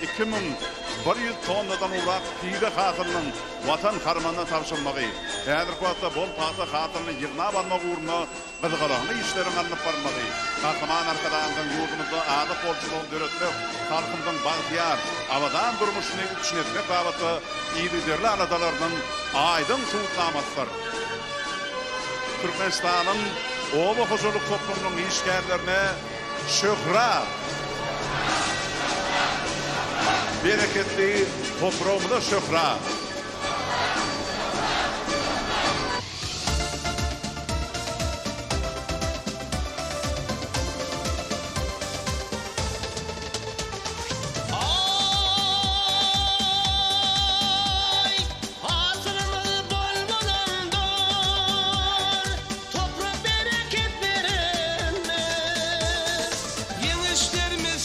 2100 tonnadan gowrak pile hasylynyň Watan harmanyna tabşyrylmagy, häzirki wagtda bol pagta hasylyny ýygnap almak ugrunda gyzgalaňly işleriň alnyp barylmagy, Gahryman Arkadagymyzyň ýurdumyzda azyk bolçulygyny döretmek, halkymyzyň bagtyýar, abadan durmuşyny üpjün etmek babatda yzygiderli aladalarynyň aýdyň subutnamasydyr. Türkmenistanyň oba hojalyk toplumynyň işgärlerine şöhrat! Bereketli topragymyza şöhrat! Aý, hasylymyz bol bolandyr, Toprak bereket berendir. Ýeňişlerimiz.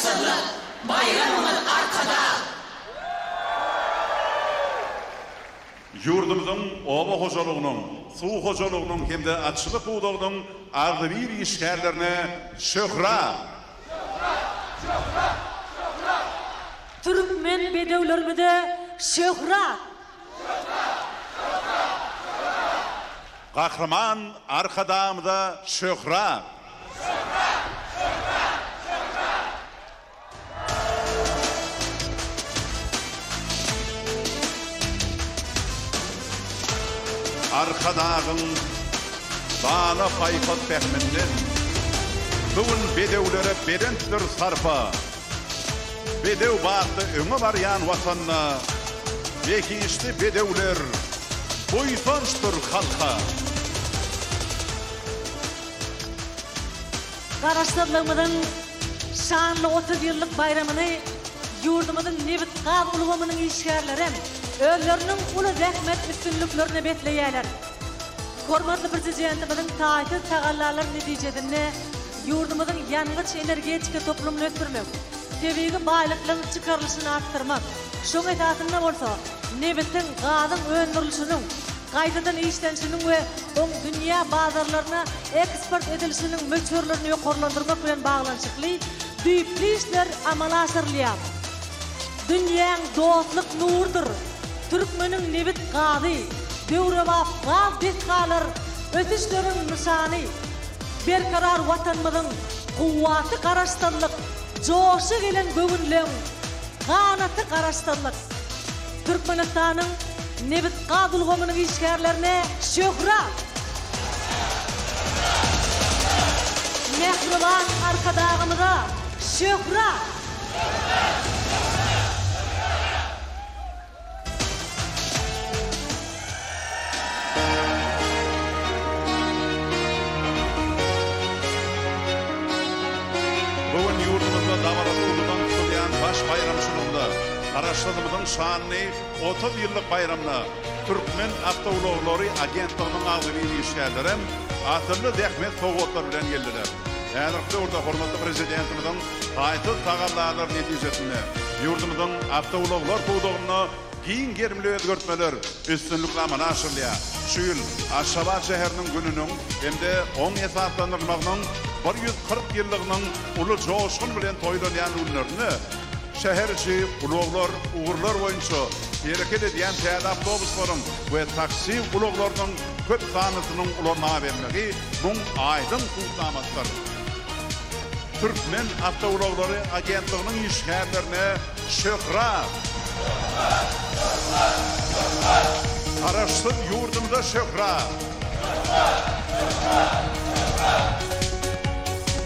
Garaşsyzlyk baýramyňyz Arkadag! Ýurdumyzyň oba hojalygynyň, suw hojalygynyň hem-de atçylyk pudagynyň agzybir işgärlerine şöhrat! Şöhrat! Şöhrat! Şöhrat! Türkmen bedewlerimize şöhrat! Şöhrat! Şöhrat! Şöhrat! Gahryman Arkadagymyza şöhrat! Şöhrat! Şöhrat! Şöhrat! Arkadagyň dana paýhas-pähiminden bu gün bedewlere belentdir sarpa. Bedew batly öňe barýan Watanda behişdi bedewler buýsançdyr halka. Garaşsyzlygymyzyň şanly 30 ýyllyk baýramyny ýurdumyzyň nebit-gaz ulgamynyň işgärlerem özleriniň uly zähmet üstünliklerine besleýärler. Hormatly Prezidentimiziň taýsyz tagallalary netijesinde ýurdumyzyň ýangyç-energetika toplumyny ösdürmek, tebigy baýlyklaryň çykarylyşyny artdyrmak, şoň esasynda bolsa nebitiň, gazyň öndürilişiniň, gaýtadan işlenişiniň we oň dünýä bazarlaryna eksport edilişiniň möçberlerini ýokarlandyrmak bilen baglanyşykly düýpli işler amala aşyrylýar. Dünýäň dostluk nurudyr türkmeniň nebit-gazy, döwrebap gaz desgalar ösüşleriň nyşany. Berkarar Watanymyzyň kuwwaty Garaşsyzlyk, joşa gelen göwünleň ganaty Garaşsyzlyk. Türkmenistanyň nebit-gaz ulgamynyň işgärlerine şöhrat! Mähriban Arkadagymyza şöhrat! Bu gün ýurdumyzda dabaraly uludan tutulýan baş baýramçylygynda, Garaşsyzlygymyzyň şanly 30 ýyllyk baýramyna Türkmen awtoulaglary agentliginiň agzybir işgärlerem asylly zähmet sowgatlary bilen geldiler. Häzirki döwürde hormatly Prezidentimiziň taýsyz tagallalary netijesinde ýurdumyzyň awtoulaglar pudagynda giň gerimli özgertmeler üstünlikli amala aşyrylýar. Şu ýyl Aşgabat şäheriniň gününiň hem-de oň esaslandyrylmagynyň 140 ýyllygynyň uly joşgun bilen toýlanýan günlerinde şäher içi ulaglar ugurlar boýunça hereket edýän täze awtobuslaryň we taksi ulaglarynyň köp sanlysynyň ulanmaga berlmegi muň aýdyň subutnamasydyr. Türkmen awtoulaglary agentliginiň işgärlerine şöhrat! Şöhrat! Şöhrat! Şöhrat! Garaşsyz ýurdumyza şöhrat! Şöhrat! Şöhrat! Şöhrat!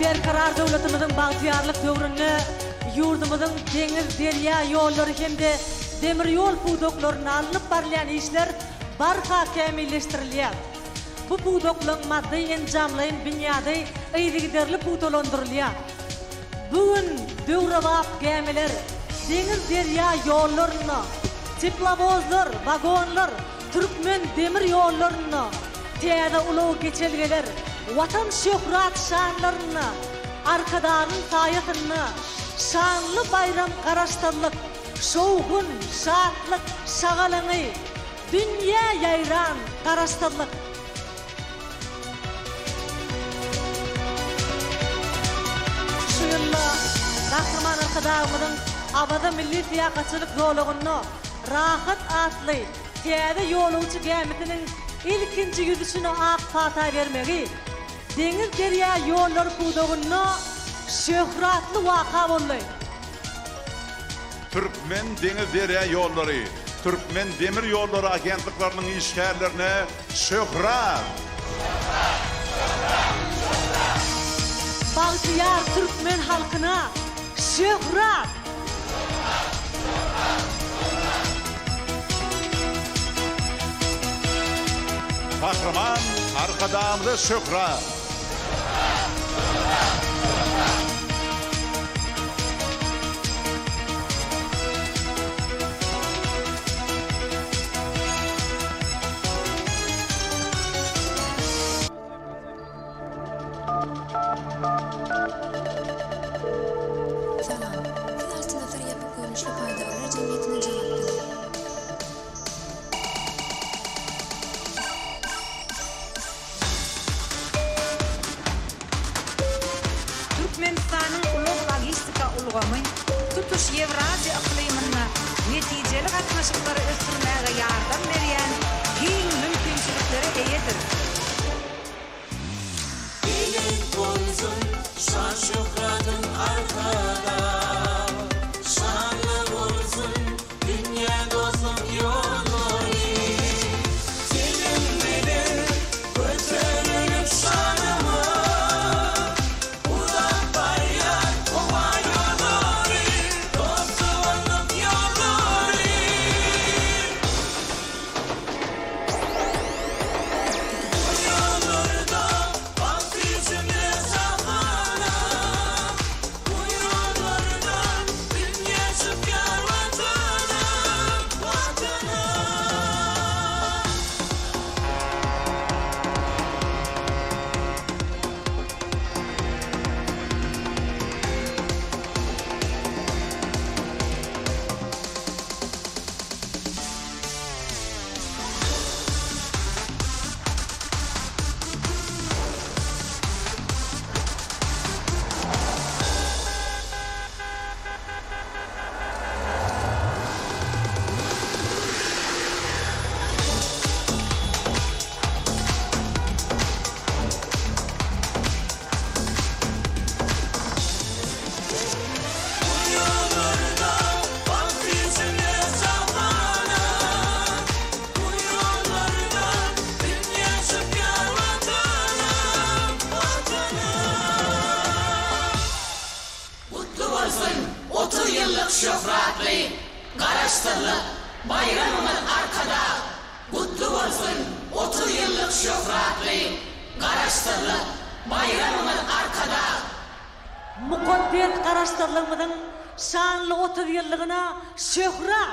Berkarar döwletimiziň bagtyýarlyk döwründe ýurdumyzyň deňiz, derýa ýollary hem-de demir ýol pudaklarynda alnyp barylýan işler barha kämilleşdirilýär. Bu pudaklaryň maddy-enjamlaýyn binýady yzygiderli pugtalandyrylýar. Bu gün döwrebap gämiler deňiz-derýa ýollarynda, teplowozlar, wagonlar türkmen demir ýollarynda, täze ulag geçelgeler Watan şöhrat-şanlarynda, Arkadagyň saýasynda şanly baýram Garaşsyzlyk, şowhun, şatlyk, şagalaňy, Dünýä ýaýran Garaşsyzlyk. Şu ýylda Gahryman Arkadagymyzyň Awaza milli syýahatçylyk zolagynda Rahat atly täze ýolagçy gämisiniň ilkinji ýüzüşine ak pata bermegi deňiz-derýa ýollary pudagynda şöhratly waka boldy. Türkmen deňiz derýa ýollary, Türkmen demir ýollary agentlikleriniň işgärlerine şöhrat! Şöhrat! Şöhrat! Şöhrat! Bagtyýar türkmen halkyna şöhrat! Şöhrat! Şöhrat! Şöhrat! Gahryman Arkadagymyza şöhrat! Şöhrat! Şöhrat! Şöhrat! Türkmenistanyň ulag-logistika ulgamy tutuş Ýewraziýa yklymynda netijeli gatnaşyklary ösdürmäge ýardam berýän giň mümkinçiliklere eýedir. Belent bolsun şan-şöhratyň Arkadag, Şanly bolsun dünýä dostluk ýollary. Seniň bilen göterilip şanymyz, Uzap barýar howa ýollary, dost-doganlyk ýollary. Bu ýollarda bagt içinde jahana, Bu ýollardan dünýä çykýar Watanym, Watanym. Bu ýollarda bagt içinde jahana, Bu ýollarda dünýä çykýar Watanym, Watanym. Gutly bolsun 30 ýyllyk şöhratly Garaşsyzlyk baýramymyz Arkadag! Gutly bolsun 30 ýyllyk şöhratly Garaşsyzlyk baýramymyz Arkadag! Mukaddes Garaşsyzlygymyzyň şanly 30 ýyllygyna şöhrat!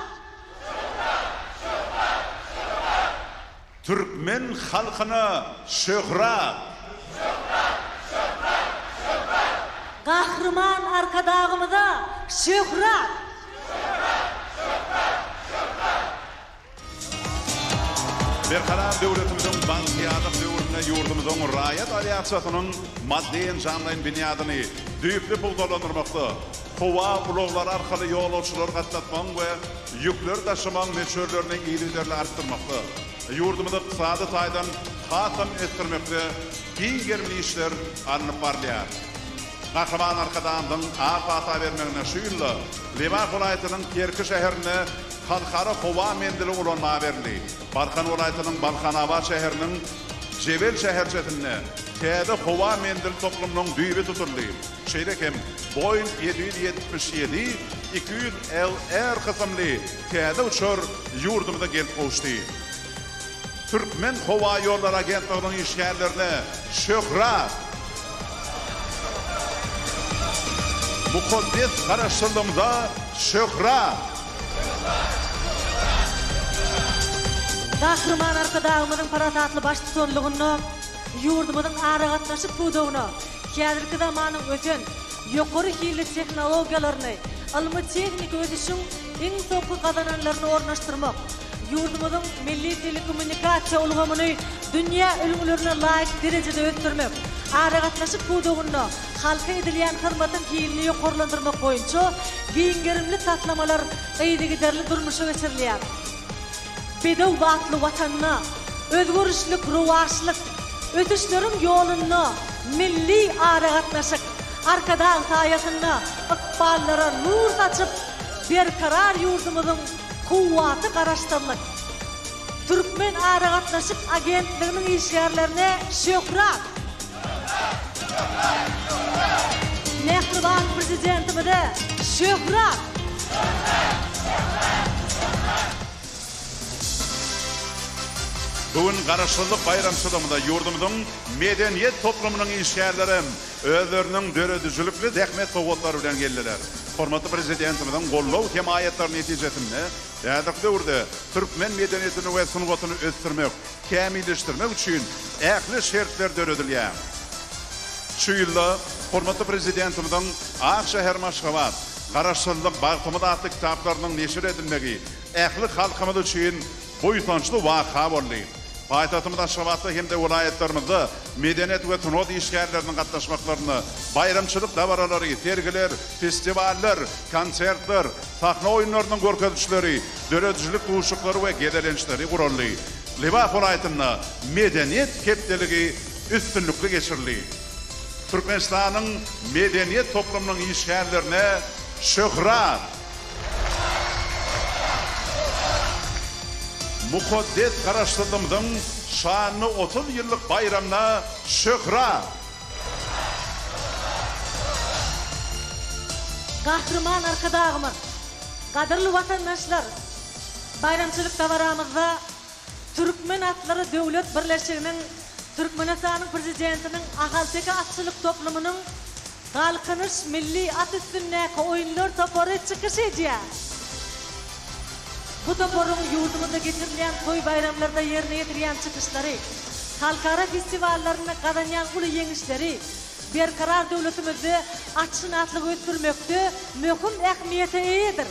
Şöhrat! Şöhrat! Türkmen halkyna şöhrat! Şöhrat! Şöhrat! Şöhrat! Gahryman Arkadagymyza şöhrat! Şöhrat! Şöhrat! Şöhrat! Berkarar döwletimiziň bagtyýarlyk döwründe ýurdumyzyň raýat awiasiýasynyň maddy-enjamlaýyn binýadyny düýpli pugtalandyrmakda, howa ulaglary arkaly ýolagçylary gatnatmagyň we ýükleri daşamagyň möçberlerini yzygiderli artdyrmakda, ýurdumyzy ykdysady taýdan hasam ösdürmekde giň gerimli işler alnyp barylýar. Gahryman Arkadagymyzyň ak pata bermeginde şu ýylda Lebap welaýatynyň Kerki şäherinde Halkara howa menzili ulanmaga berildi. Balkan welaýatynyň Balkanabat şäheriniň Jebel şäherçesinde täze howa menzili toplumynyň düýbi tutuldy. Şeýle hem Boeing 777, 200 LR kysymly täze uçar ýurdumyza gelip gowuşdy. Türkmenhowaýollary agentliginiň işgärlerine şöhrat! Mukaddes Garaşsyzlygymyza şöhrat! Gahryman Arkadagymyzyň parasatly baştutanlygynda ýurdumyzyň aragatnaşyk pudagyna häzirki zamanyň ösen, ýokary hilli tehnologiýalaryny, ylmy-tehniki ösüşiň iň soňky gazananlaryny ornaşdyrmak, ýurdumyzyň milli telekommunikasiýa ulgamyny dünýä ülňülerine laýyk derejede ösdürmek, aragatnaşyk pudagynda halka edilýän hyzmatyň hilini ýokarlandyrmak boýunça giň gerimli taslamalar yzygiderli durmuşa geçirilýär. Bedew batly Watanda özgerişlik, rowaçlyk, ösüşleriň ýolunda milli aragatnaşyk, Arkadag saýasynda ykballara nur saçyp, berkarar ýurdumyzyň kuwwaty Garaşsyzlyk. Türkmen aragatnaşyk agentliginiň işgärlerine şöhrat! Mähriban Prezidentimize şöhrat! Bu gün Garaşsyzlyk baýramçylygymyzda ýurdumyzyň medeniýet toplumynyň işgärlerem özleriniň döredijilikli zähmet sowgatlary bilen geldiler. Hormatly Prezidentimiziň goldaw-hemaýatlary netijesinde häzirki döwürde türkmen medeniýetini we sungatyny ösdürmek, kämilleşdirmek üçin ähli şertler döredilýär. Şu ýylda hormatly Prezidentimiziň Ak şäherim Aşgabat, Garaşsyzlyk bagtymyz atly kitaplarynyň neşir edilmegi ähli halkymyz üçin buýsançly waka boldy. Paýtagtymyz Aşgabatda hem-de welaýatlarymyzda medeniýet we sungat işgärleriniň gatnaşmaklarynda baýramçylyk dabaralary, sergiler, festiwallar, konsertler, sahna oýunlarynyň görkezilişleri, döredijilik duşuşyklary we gezelençleri guraldy. Lebap welaýatynda Medeniýet hepdeligi üstünlikli geçirildi. Türkmenistanyň medeniýet toplumynyň işgärlerine şöhrat! Mukaddes Garaşsyzlygymyzyň şanly 30 ýyllyk baýramyna şöhrat! Gahryman Arkadagymyz, Gadyrly watandaşlar! Baýramçylyk dabaramyzda Türkmen atlary döwlet birleşiginiň Türkmenistanyň Prezidentiniň Ahalteke atçylyk toplumynyň Galkynyş milli at üstündäki oýunlar topary çykyş edýär. Bu toparyň ýurdumyzda geçirilýän toý-baýramlarda ýerine ýetirýän çykyşlary, halkara festiwallarynda gazanýan uly ýeňişleri Berkarar döwletimizde atşynaslygy ösdürmekde möhüm ähmiýete eýedir.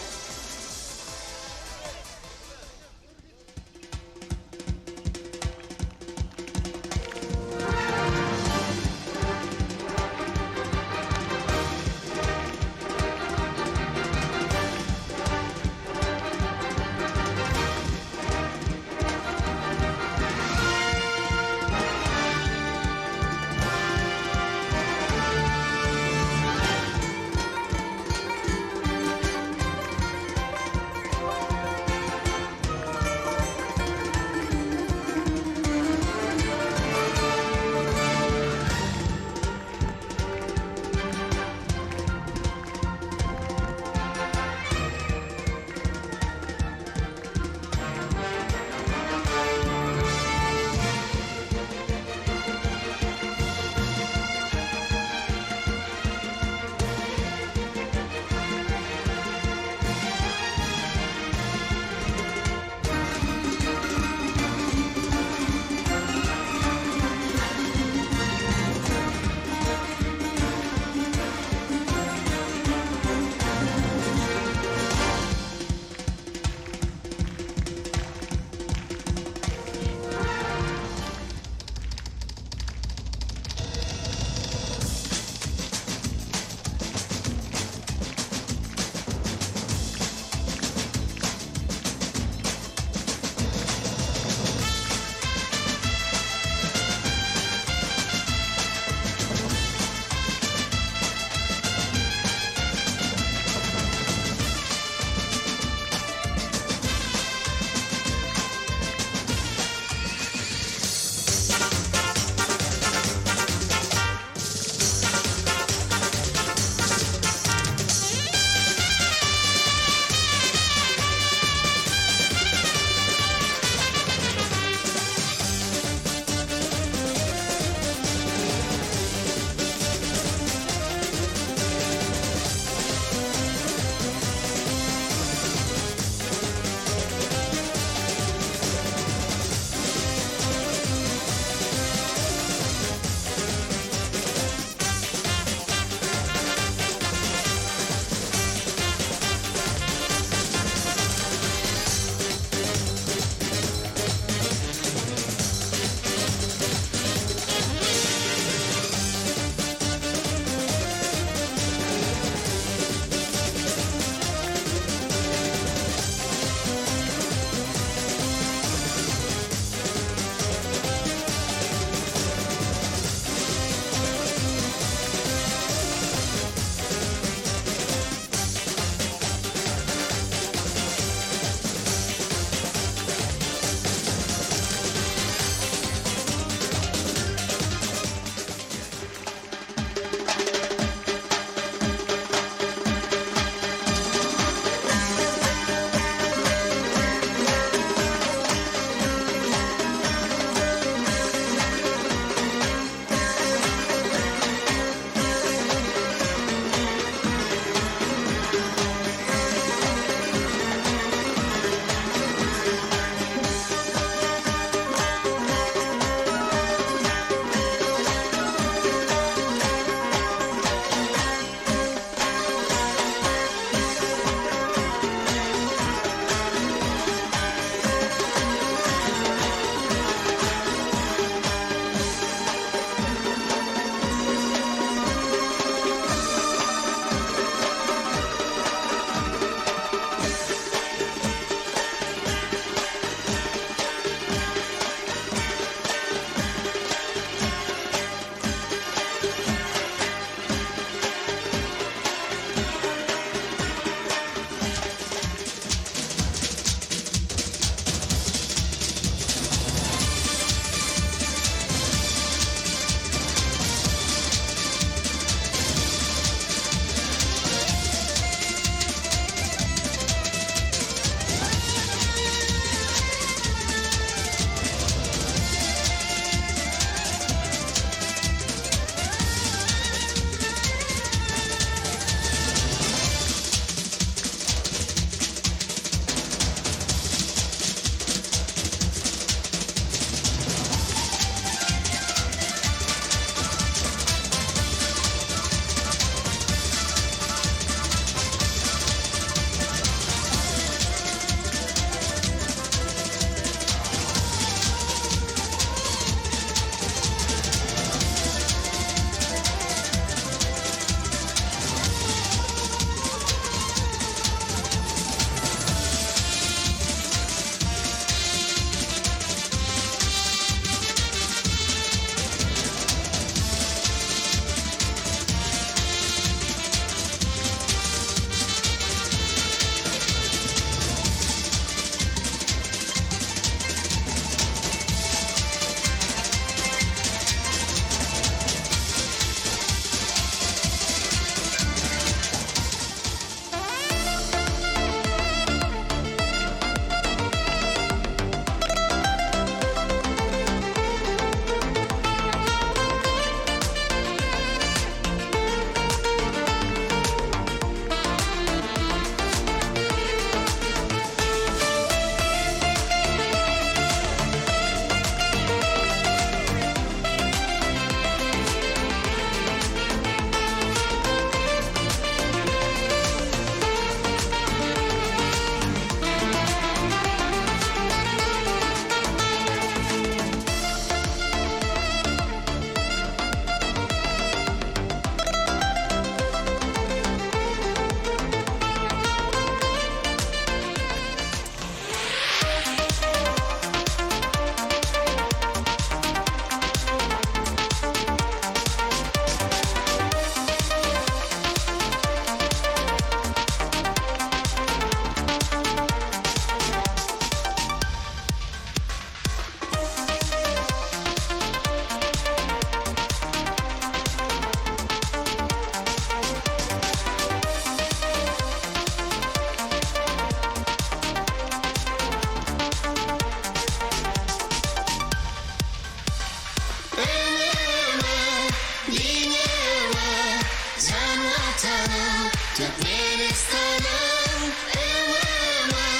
Watanym Türkmenistanym Ömrüme,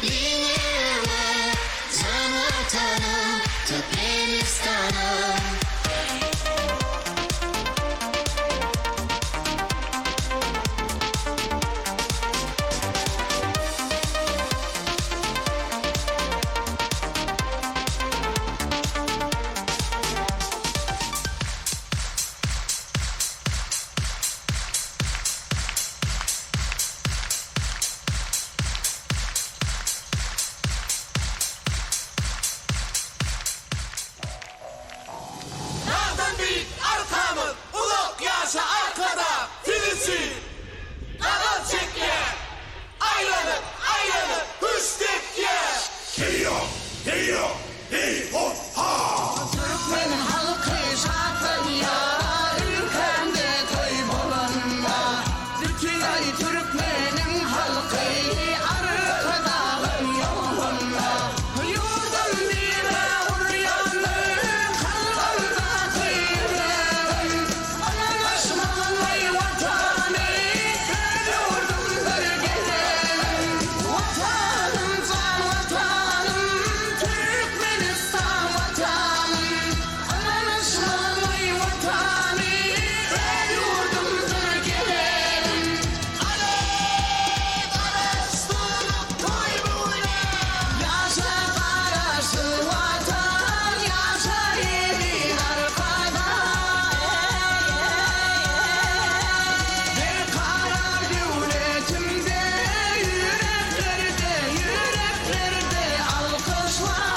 diňeme Jan Watanym Türkmenistanym. Dagdan beýik arkamyz, uzak ýaşa Arkadag! Siz üçin gazal çekýän, aýlanyp, aýlanyp hüş depýän! Heý-ho! Heý-ho! Heý-ho! Ha! Türkmen halky şatlanýar ülkämde toý bolanda. Bütin türkmeniň halky Arkadagyň ýolunda. Ýurdum diýme urýandyr kalbymdaky ýüregim. Ylalaşmaly Watany öz ýurdumdyr geregim. Watanym jan Watanym Türkmenistan Watanym. Ylalaşmaly Watany öz ýurdumdyr geregim. Garaşsyzlyk toý bu güne. Ýaşa Garaşsyz Watan, ýaşa eziz Arkadag. Berkarar döwletimde ýüreklerde, ýüreklerde alkyşlar.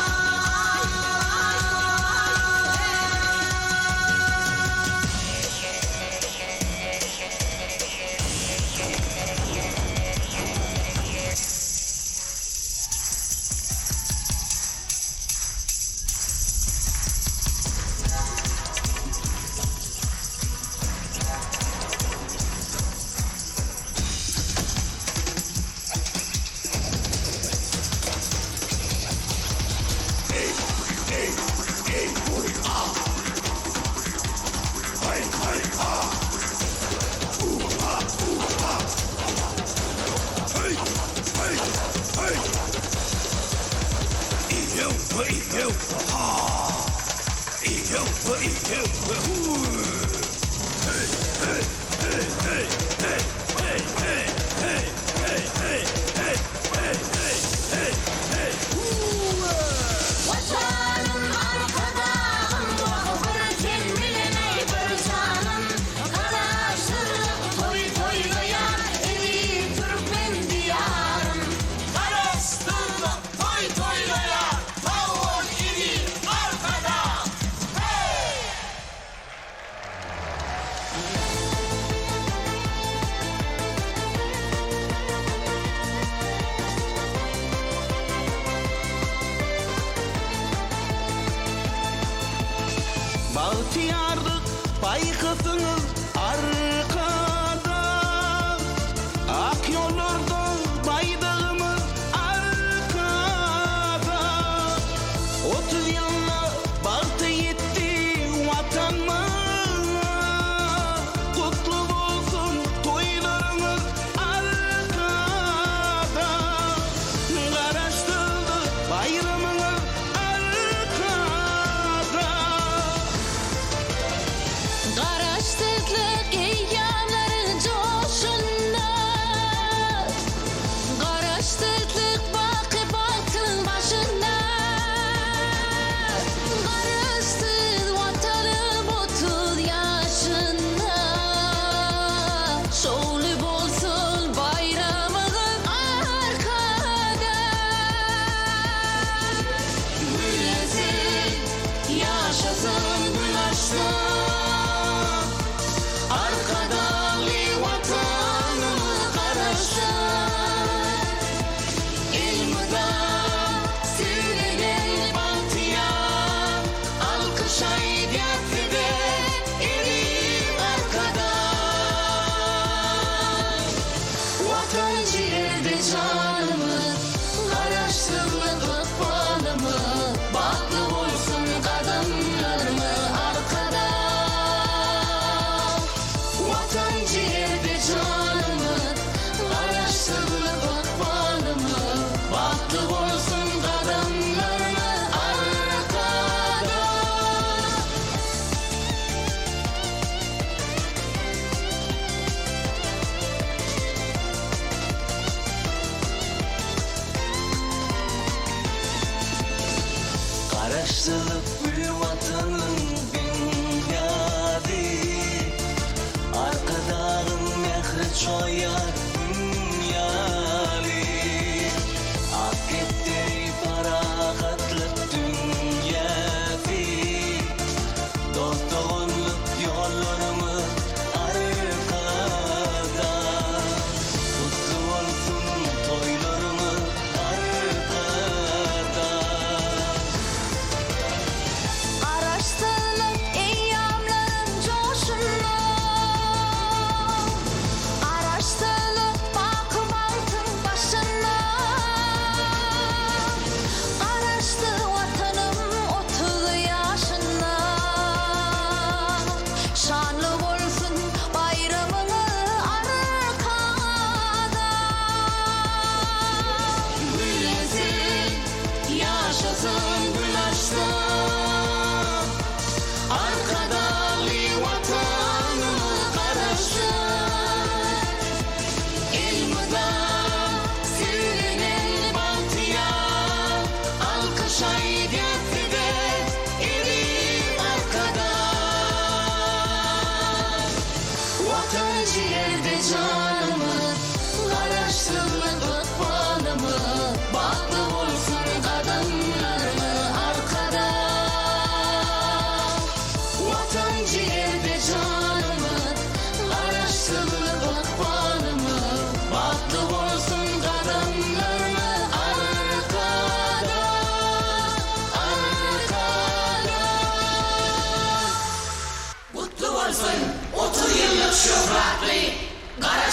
Watanym Arkadagym bir ten bilen aý bir janym Garaşsyzlyk toý toýlaýar eziz türkmen diýarym. Garaşsyzlyk toý toýlaýar sag bol eziz Arkadag hey! Bagtyýarlyk paýhasyňyz arkada, Ak ýollarda baýdagymyz arkada. 30 ýylda bagta ýetdi Watanymyz, Gutly bolsun toýlaryňyz arkada. Garaşsyzlyk baýramyňyz arkada. Garaşsyzlyk eýýamlaryň joşunda, Garaşsyzlyk baky bagtyň başynda. Garaşsyz Watanym 30 ýaşynda, Şowly bolsun baýramyňyz Arkadag. Güllesin, ýaşasyn gül açsyn, Arkadagly Watanymyz Garaşsyz. Elmydam siz bilen bagtyýar, Alkyş aýdýar size eziz Arkadag. Watan jigerde janymyz, Garaşsyzlyk ykbalymyz, Bagtly bolsun gadamlarymyz Arkadag. Watan jigerde.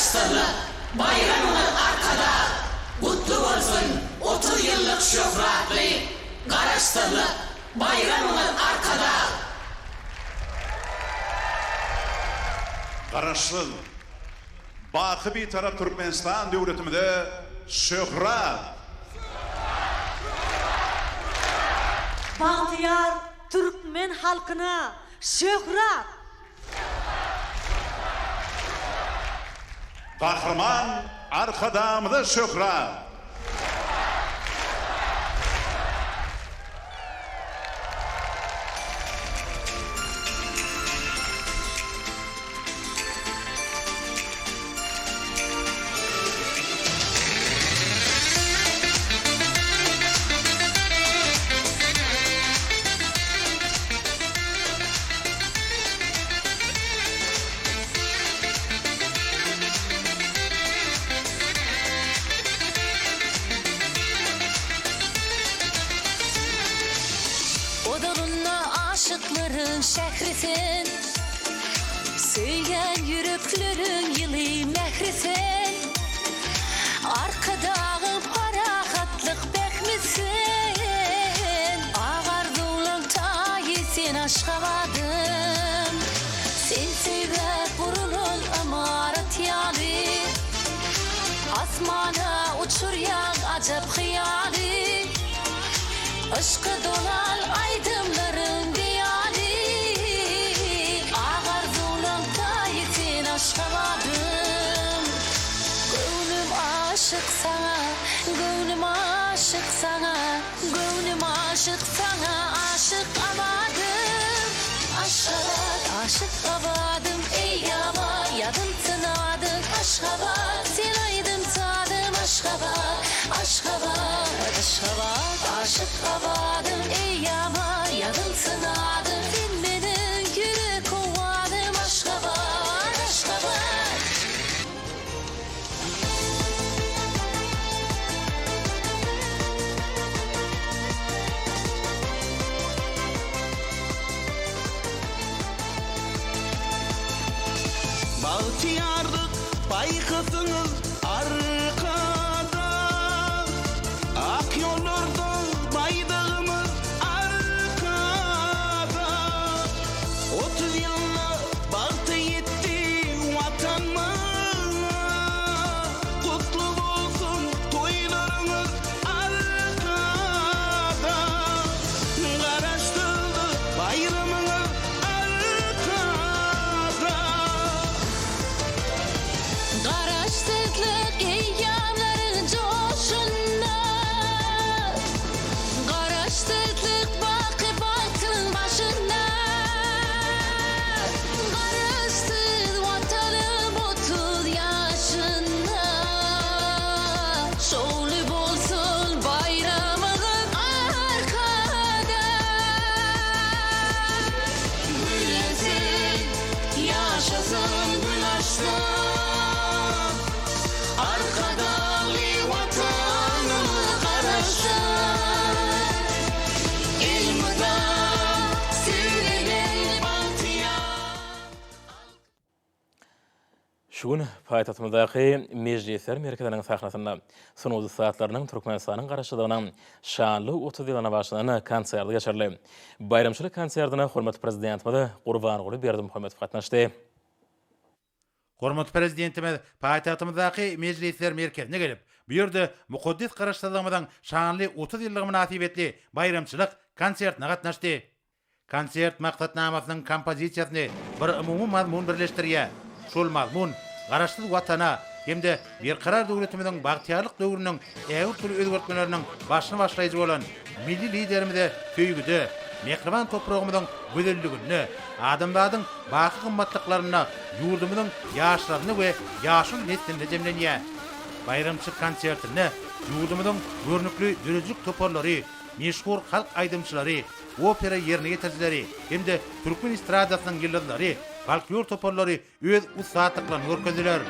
Garaşsyzlyk baýramyňyz Arkadag! Gutly bolsun 30 ýyllyk şöhratly Garaşsyzlyk baýramyňyz Arkadag! Garaşsyz, baky Bitarap Türkmenistan döwletimize şöhrat! Bagtyýar türkmen halkyna şöhrat! Gahryman Arkadagymyza şöhrat! Ozalynda aşyklaryň şähri sen, Söýýän ýürekleriň ýyly mähri sen, Arkadagyň parahatlyk pähmi sen, Ak arzuwlaň taýy sen Aşgabadym. Sen söýgä gurulan ymarat ýaly, Asmana uçurýaň ajap hyýaly, Yşka dolan aýdymlaryň beýany, Ak arzuwlaň taýy sen Aşgabadym. Göwnüm aşyk saňa, göwnüm aşyk saňa, Göwnüm aşyk saňa, aşyk Abadym. Aşgabat, aşyk Abadym, eýýama ýazylsyn adyň, Aşgabat, sen aýdym-sazym, Aşgabat, Aşgabat, Aşgabat, aşyk Abadym, eýýama ýazylsyn adyň, Sen meniň ýürek owazym, Aşgabat, Aşgabat. Bagtyýarlyk paýhasyňyz arkada, Ak ýollarda baýdagymyz arkada. 30 ýylda bagta ýetdi Watanymyz, Gutly bolsun toýlaryňyz Arkadag! Garaşsyzlyk baýramyňyz Arkadag! Garaşsyzlyk eýýamlaryň joşunda, Garaşsyzlyk baky bagtyň başynda. Garaşsyz Watanym 30 ýaşynda, Şowly bolsun baýramyňyz Arkadag! Güllesin, ýaşasyn, gül açsyn, Arkadagly Watanymyz Garaşsyz! Elmydam söýgüden bagtyýar. Şu gün paýtagtymyzdaky Mejlisler merkeziniň sahnasynda sungat ussatlarynyň Türkmenistanyň Garaşsyzlygynyň şanly 30 ýyllygyna bagyşlanan konserti geçirildi. Baýramçylyk konsertine hormatly Prezidentimiz Gurbanguly Berdimuhamedow gatnaşdy. Hormatly Prezidentimiz paýtagtymyzdaky Mejlisler merkezine gelip, bu ýerde mukaddes Garaşsyzlygymyzyň şanly 30 ýyllygy mynasybetli baýramçylyk konsertine gatnaşdy. Konsert maksatnamasynyň kompozisiýasyny bir umumy mazmun birleşdirýär. Şol mazmun Garaşsyz Watana hem-de Berkarar döwletimiziň bagtyýarlyk döwrüniň ägirt uly özgertmeleriniň başyny başlaýjy bolan Milli Liderimize söýgüde, mähriban topragymyzyň gözelliginde, adamzadyň baky gymmatlyklarynda ýurdumyzyň ýaşlarynda we ýaşuly neslinde jemlenýär. Baýramçylyk konsertinde ýurdumyzyň görnükli döredijilik toparlary, meşhur halk aýdymçylary, opera ýerine ýetirijileri hem-de türkmen estradasynyň ýyldyzlary, folklor toparlary öz ussatlyklaryny görkezdiler.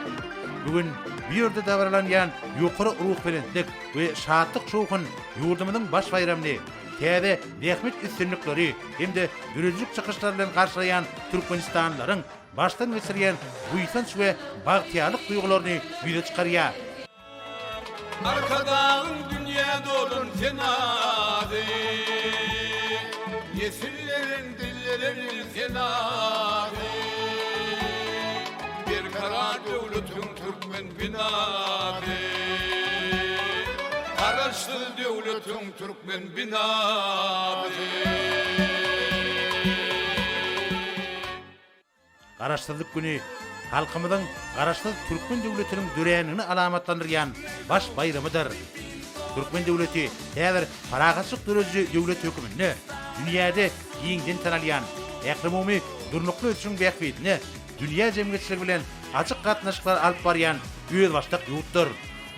Bu gün bu ýerde dabaralanýan ýokary ruhubelentlik we şatlyk-şowhun ýurdumyzyň baş baýramyny, täze zähmet üstünlikleri hem-de döredijilik çykyşlary bilen garşylaýan türkmenistanlylaryň. başdan geçirýän buýsanç we bagtyýarlyk duýgularyny ýüze çykarýar. Arkadagyň dünýä dolan senasy, Nesilleriň dilleriň senasy, Berkarar döwletiň türkmen binasy, Garaşsyz döwletiň türkmen binasy. Garaşsyzlyk güni halkymyzyň Garaşsyz türkmen döwletiniň dörändigini alamatlandyrýan baş baýramydyr. Türkmen döwleti häzir parahatçylyk dörediji döwlet höküminde dünýäde giňden tanalýan, ählumumy durnukly ösüşiň bähbidine dünýä jemgyýetçiligi bilen açyk gatnaşyklar alyp barýan özbaşdak ýurtdur.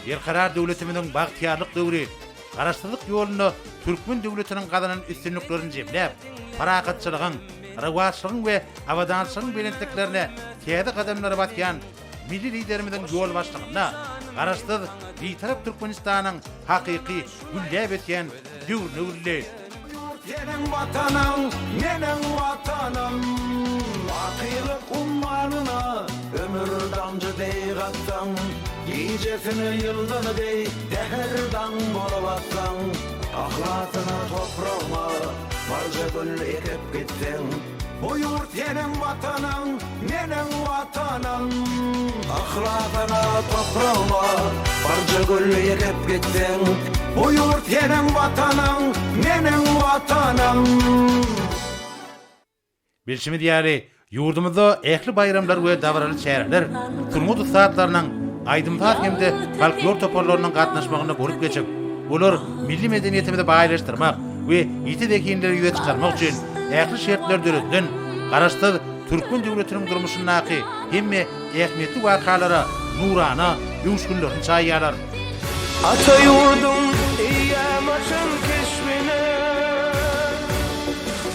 Berkarar döwletimiziň bagtyýarlyk döwri Garaşsyzlyk ýolunda türkmen döwletiniň gazanan üstünliklerini jemläp, parahatçylygyň, rowaçlygyň we abadançylygyň belentliklerine täze gadamlary basýan Milli Liderimiziň ýolbaşçylygynda Garaşsyz, Bitarap Türkmenistanyň hakyky gülläp ösýän döwrüne öwrüldi. Seniň Watanyň, meniň Watanym. Bakylyk ummanyna ömür damjy deý gatsaň, Gijesine ýyldyz deý säher daň bolup atsaň, Yhlasyna topragyma barja gül ekip gitseň. Bu ýurt seniň Watanyň, meniň Watanym. Yhlasyna topragyma barja gül ekip gitseň. Bu ýurt seniň Watanyň, meniň Watanym. Bilşimiz ýaly, ýurdumyzda ähli baýramlar we dabaraly çäreler sungat ussatlarynyň, aýdym-saz hem-de folklor toparlarynyň gatnaşmagynda bolup geçip, olar milli medeniýetimizi baýlaşdyrmak we ýiti zehinleri ýüze çykarmak üçin ähli şertler döredilen Garaşsyz türkmen döwletiniň durmuşyndaky hemme ähmiýetli wakalara nurana öwüşginlerini çaýýarlar. Ata ýurduň eýýäm açan keşbine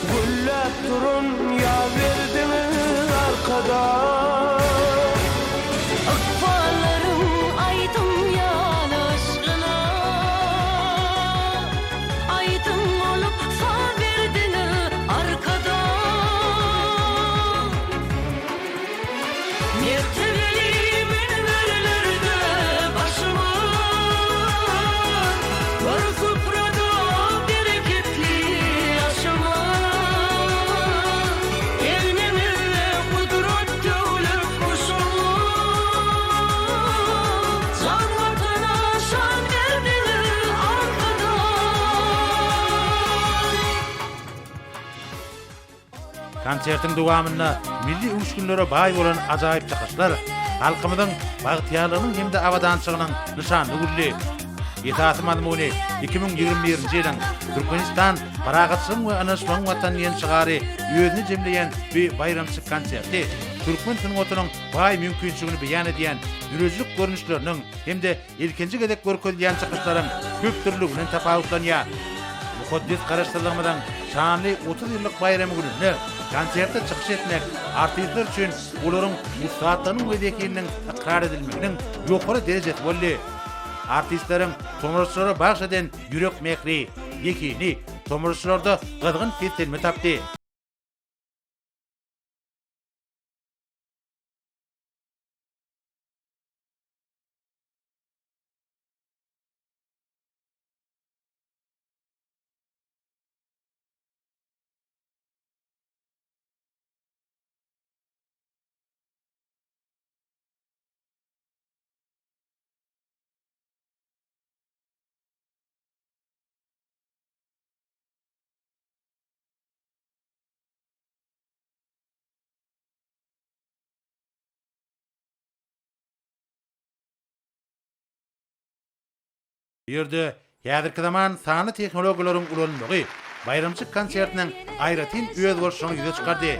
Gülläp duran ýaz berdiňiz Arkadag. Ykballaryň aýdym ýaly yşgyna Aýdym bolup saz berdiňiz Arkadag. Mertebeli münberlerde başymyz, Bir suprada bereketli ýaşymyz. Egnimizde gudrat döwlet goşumyz, Jan Watana şan berdiňiz Arkadag. Konsertiň dowamynda milli öwüşginlere baý bolan ajaýyp çykyşlar halkymyzyň bagtyýarlygynyň hem-de abadançylygynyň nyşanyna öwrüldi. Esasy mazmuny 2021-nji ýylyň Türkmenistan, parahatçylygyň we ynanyşmagyň Watany diýen şygary özünde jemleýän bu baýramçylyk konserti türkmen sungatynyň baý mümkinçiligini beýan edýän döredijilik görnüşleriniň hem-de ilkinji gezek görkezilýän çykyşlaryň köpdürlügi bilen tapawutlanýar. Mukaddes Garaşsyzlygymyzyň şanly 30 ýyllyk baýramy gününde konsertde çykyş etmek artistler üçin olaryň ussatlygynyň we zehininiň ykrar edilmeginiň ýokary derejesi boldy. Artistleriň tomaşaçylara bagyş eden ýürek mähri, zehini tomaşaçylarda gyzgyn seslenme tapdy. Bu ýerde häzirki zaman sanly tehnologiýalaryň ulanylmagy baýramçylyk konsertiniň aýratyn özboluşlygyny ýüze çykardy.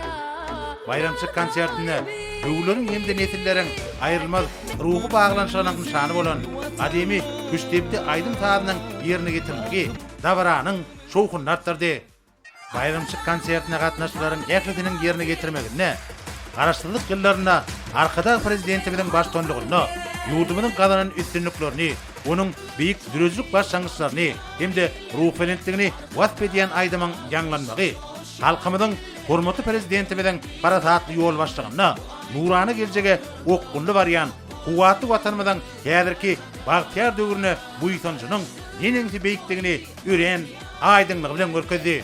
Baýramçylyk konsertinde döwürleriň hem-de nesilleriň aýrylmaz ruhy baglanyşygynyň nyşany bolan gadymy küştdepdi aýdym-sazynyň ýerine ýetirilmegi dabaranyň şowhunyny artdyrdy. Baýramçylyk konsertine gatnaşyjylaryň ählisiniň ýerine ýetirmeginde Garaşsyzlyk ýyllarynda Arkadag Prezidentimiziň baştutanlygynda ýurdumyzyň gazanan üstünliklerini, onuň beýik döredijilik başlangyçlaryny hem-de ruhubelentligini wasp edýän aýdymyň ýaňlanmagy halkymyzyň. hormatly Prezidentimiziň parasatly ýolbaşçylygynda nurana geljege okgunly barýan kuwwatly Watanymyzyň häzirki bagtyýar döwrüne buýsanjynyň neneňsi beýikdigini örän aýdyňlygy bilen görkezdi.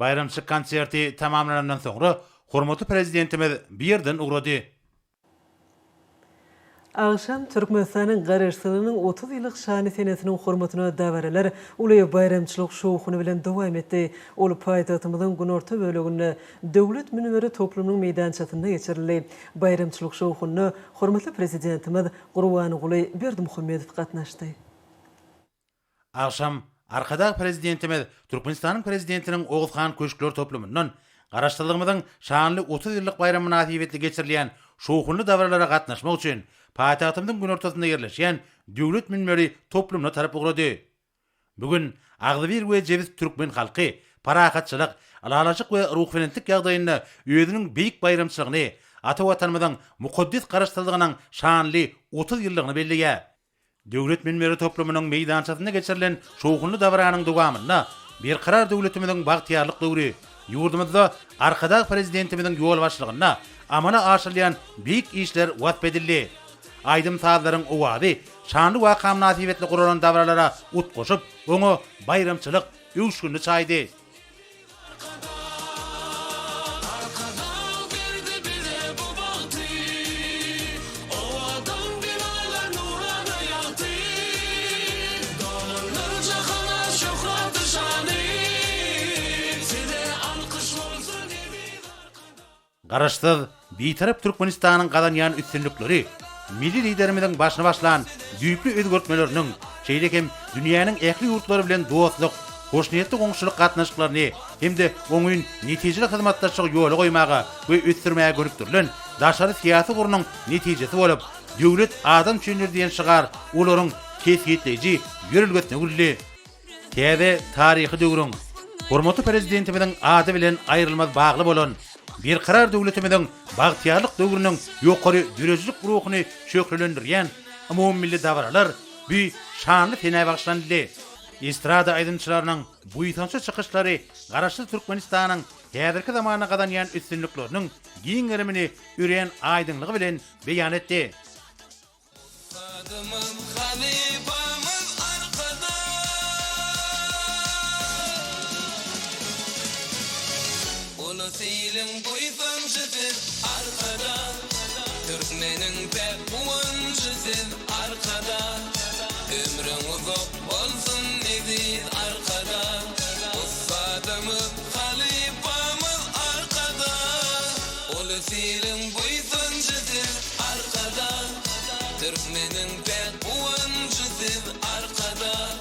Baýramçylyk konserti tamamlanandan soňra, hormatly Prezidentimiz bu ýerden ugrady. Agşam Türkmenistanyň Garaşsyzlygynyň 30 ýyllyk şanly senesiniň hormatyna dabaralar uly baýramçylyk şowhuny bilen dowam etdi. Ol paýtagtymyzyň günorta böleginde, Döwlet münberi toplumynyň meýdançasynda geçirildi. Baýramçylyk şowhunyna hormatly Prezidentimiz Gurbanguly Berdimuhamedow gatnaşdy. Agşam Arkadag Prezidentimiz Türkmenistanyň Prezidentiniň Oguz han köşkler toplumyndan Garaşsyzlygymyzyň şanly 30 ýyllyk baýramy mynasybetli geçirilýän şowhunly dabaralara gatnaşmak üçin paýtagtymyzyň günortasynda ýerleşýän Döwlet münberi toplumyna tarap ugrady. Bu gün agzybir we jebis türkmen halky parahatçylyk, ylalaşyk we ruhubelentlik ýagdaýynda özüniň beýik baýramçylygyny, ata Watanymyzyň mukaddes Garaşsyzlygynyň şanly 30 ýyllygyny belleýär. Döwlet münberi toplumynyň meýdançasynda geçirilen şowhunly dabaranyň dowamynda Berkarar döwletimiziň bagtyýarlyk döwri, ýurdumyzda Arkadag Prezidentimiziň ýolbaşçylygynda amala aşyrylýan beýik işler wasp edildi. Aýdym-sazlaryň owazy şanly waka mynasybetli guralan dabaralara utgaşyp, oňa baýramçylyk öwüşginini çaýdy. Garaşsyz, Bitarap Türkmenistanyň gazanýan üstünlikleri Milli Liderimiziň başyny başlan düýpli özgertmeleriniň, şeýle hem dünýäniň ähli ýurtlary bilen dostluk, hoşniýetli goňşuçylyk gatnaşyklaryny hem-de oňyn netijeli hyzmatdaşlygy ýola goýmaga we ösdürmäge gönükdirilen daşary syýasy ugrunyň netijesi bolup, Döwlet adam üçindir diýen şygar olaryň kesgitleýji ýörelgesine öwrüldi. Täze taryhy döwrüň hormatly Prezidentimiziň ady bilen aýrylmaz bagly bolan Berkarar döwletimiziň bagtyýarlyk döwrüniň ýokary döredijilik ruhuny şöhlelendirýän umumymilli dabaralar bu şanly senä bagyşlanyldy. Estrada aýdymçylarynyň buýsançly çykyşlary Garaşsyz Türkmenistanyň häzirki zamanda gazanýan üstünlikleriniň giň gerimini örän aýdyňlygy bilen beýan etdi. Ussadymyz, halypamyz Arkadag. Ulus iliň buýsanjy siz, Arkadag. Türkmeniň päk guwanjy siz, Arkadag. Ömrüň uzak bolsun, eziz Arkadag. Ussadymyz, halypamyz Arkadag. Ulus iliň buýsanjy siz, Arkadag, türkmeniň päk guwanjy siz Arkadag,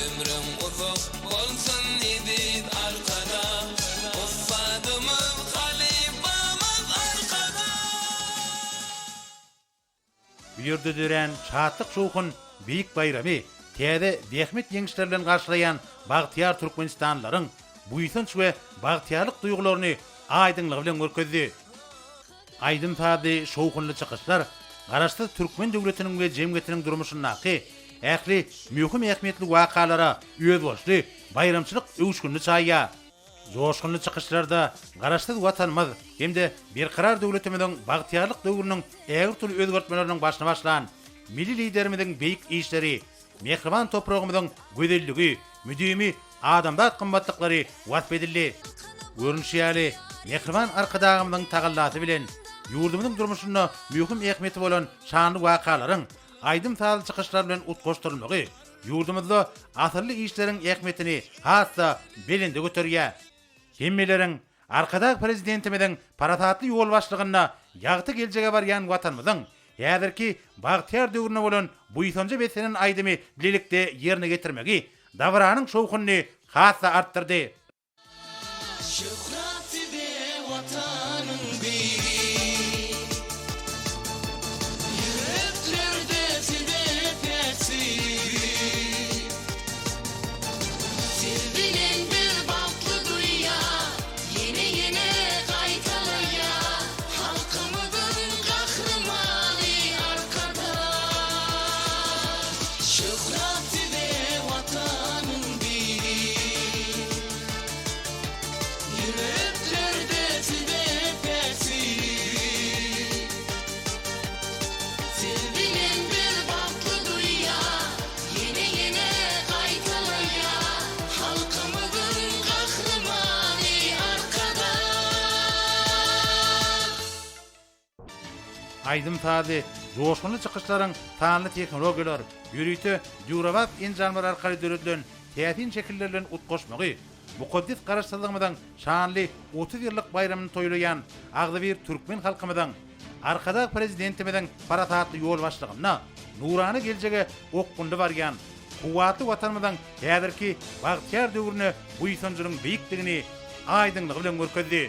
ömrüň uzak bolsun eziz Arkadag, ussadymyz halypamyz Arkadag. Bu ýerde dörän şatlyk-şowhun beýik baýramy täze zähmet ýeňişleri bilen garşylaýan bagtyýar türkmenistanlylaryň buýsanç we bagtyýarlyk duýgularyny aýdyňlygy bilen görkezdi. Aýdym-sazly şowhunly çykyşlar Garaşsyz türkmen döwletiniň we jemgyýetiniň durmuşyndaky ähli möhüm ähmiýetli wakalara özboluşly baýramçylyk öwüşginini çaýýar. Joşgunly çykyşlarda Garaşsyz Watanymyz hem-de Berkarar döwletimiziň bagtyýarlyk döwrüniň ägirt uly özgertmeleriniň başyny başlan Milli Liderimiziň beýik işleri, mähriban topragymyzyň gözelligi, müdimi adamzat gymmatlyklary wasp edildi. Görnüşi ýaly, mähriban Arkadagymyzyň tagallasy bilen, ýurdumyzyň durmuşynda möhüm ähmiýeti bolan şanly wakalaryň aýdym-sazly çykyşlar bilen utgaşdyrylmagy ýurdumyzda asylly işleriň ähmiýetini has-da belende göterýär. Hemmeleriň Arkadag Prezidentimiziň parasatly ýolbaşçylygynda ýagty geljege barýan Watanymyzyň häzirki bagtyýar döwrüne bolan buýsanja beslenen aýdymy bilelikde ýerine ýetirmegi dabaranyň şowhunyny has-da artdyrdy. Şöhrat. Aýdym-sazly, joşgunly çykyşlaryň sanly tehnologiýalar, ýörite döwrebap enjamlar arkaly döredilen täsin şekiller bilen utgaşmagy mukaddes Garaşsyzlygymyzyň şanly 30 ýyllyk baýramyny toýlaýan agzybir türkmen halkymyzyň Arkadag Prezidentimiziň parasatly ýolbaşçylygynda nurana geljege okgunly barýan kuwwatly Watanymyzyň häzirki bagtyýar döwrüne buýsanjynyň beýikdigini aýdyňlygy bilen görkezdi.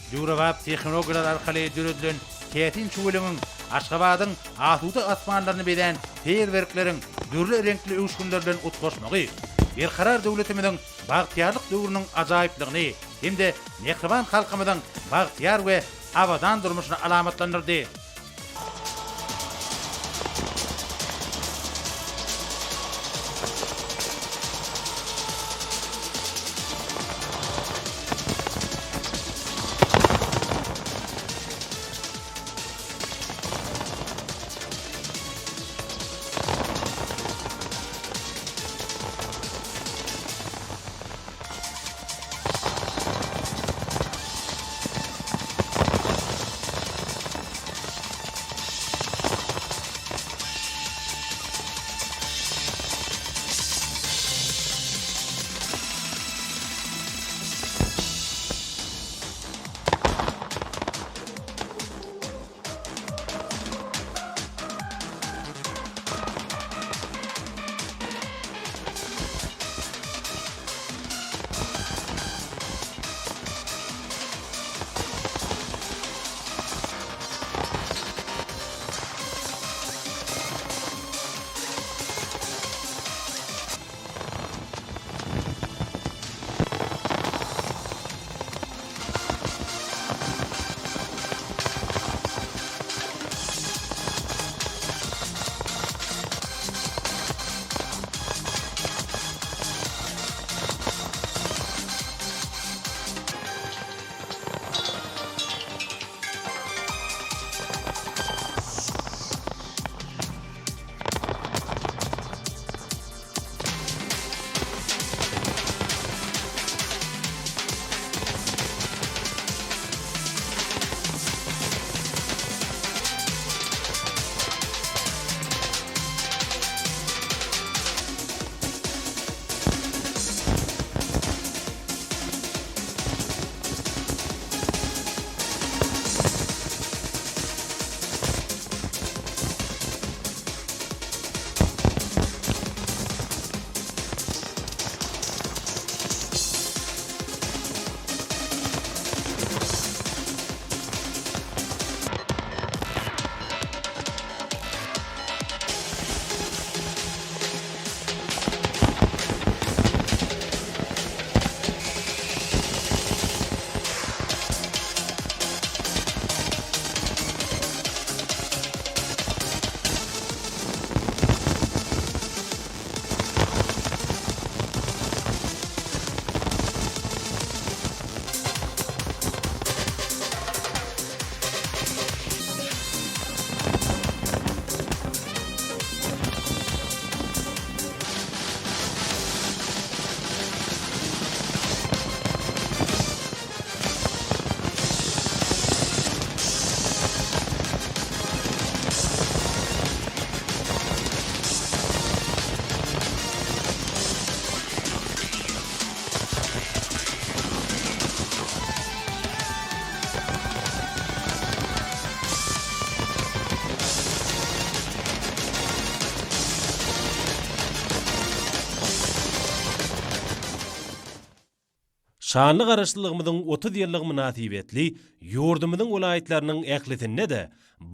Döwrebap tehnologiýalar arkaly döredilen täsin şüweleňiň Aşgabadyň asuda asmanlaryny bezän feýerwerkleriň dürli reňkli öwüşginler bilen utgaşmagy Berkarar döwletimiziň bagtyýarlyk döwrüniň ajaýyplygyny hem-de mähriban halkymyzyň bagtyýar we abadan durmuşyny alamatlandyrdy. Şanly Garaşsyzlygymyzyň 30 ýyllygy mynasybetli ýurdumyzyň welaýatlarynyň ählisinde-de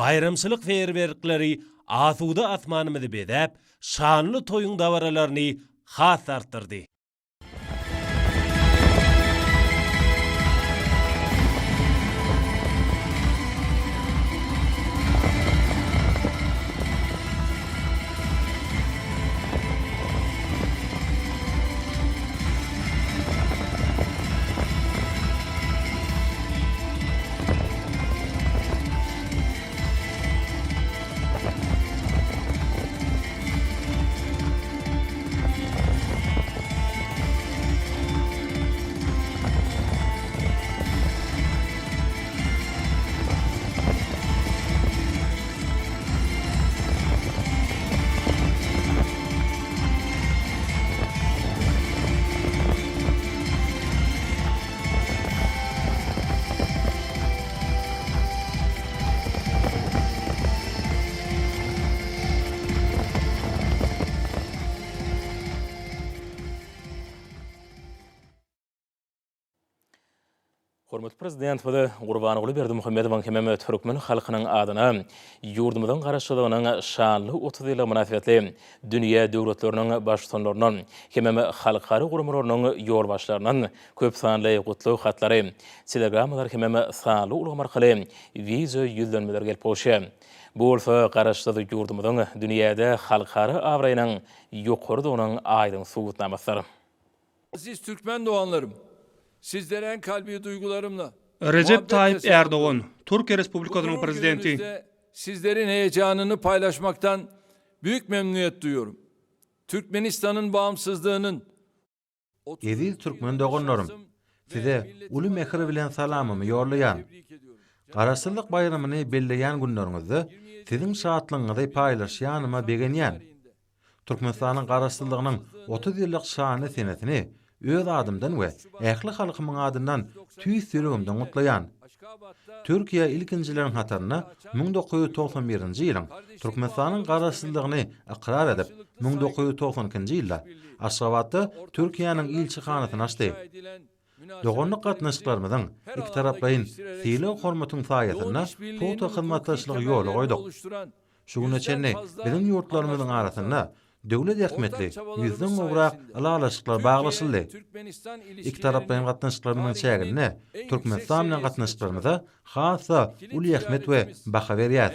baýramçylyk feýerwerkleri asuda asmanymyzy bezäp, şanly toýuň dabaralaryny. has-da artdyrdy. Hormatly Prezidentimiz Gurbanguly Berdimuhamedowyň hemem türkmen halkynyň adyna ýurdumyzyň Garaşsyzlygynyň şanly 30 ýyllygy mynasybetli dünýä döwletleriniň Baştutanlaryndan hemem halkara guramalarynyň ýolbaşçylaryndan köp sanly gutlag hatlary, telegrammalar hemem sanly ulgam arkaly wideo ýüzlenmeler gelip gowuşýar. Bu bolsa Garaşsyz ýurdumyzyň dünýäde halkara abraýynyň ýokarydygynyň aýdyň subutnamasydyr. Aziz Türkmen doganlarym! Sizleri en kalbi duygularymla, Rejep muhabbetle Taýyp selamlıyorum. Ärdogan, Türkiýe Bu Respublikasynyň gurur Prezidenti. gününüzde sizlerin heyecanını paylaşmaktan büyük memnuniyet duyuyorum. Türkmenistan'ın bağımsızlığının Eziz türkmen doganlarym! Size uly mähir bilen salamymy ýollaýan. Garaşsyzlyk baýramyny belleýän günleriňizde siziň şatlygyňyzy paýlaşýanyma begenýän. Türkmenistanyň Garaşsyzlygynyň 30 ýyllyk şanly senesini öz adymdan we ähli halkymyň adyndan tüýs ýüregimden gutlaýan. Türkiýe ilkinjileriň hatarynda 1991-nji ýylyň Türkmenistanyň Garaşsyzlygyny ykrar edip, 1992-nji ýylda Aşgabatda Türkiýäniň ilçihanasyny açdy. Doganlyk gatnaşyklarymyzyň, ikitaraplaýyn sylag-hormatyň saýasynda pugta hyzmatdaşlygy ýola goýduk. Şu güne çenli biziň ýurtlarymyzyň arasynda döwlet ähmiýetli ýüzden gowrak ylalaşyklar baglaşyldy. Ikitaraplaýyn gatnaşyklarymyzyň çäginde Türkmenistan bilen gatnaşyklarymyza has-da uly ähmiýet we baha berýär.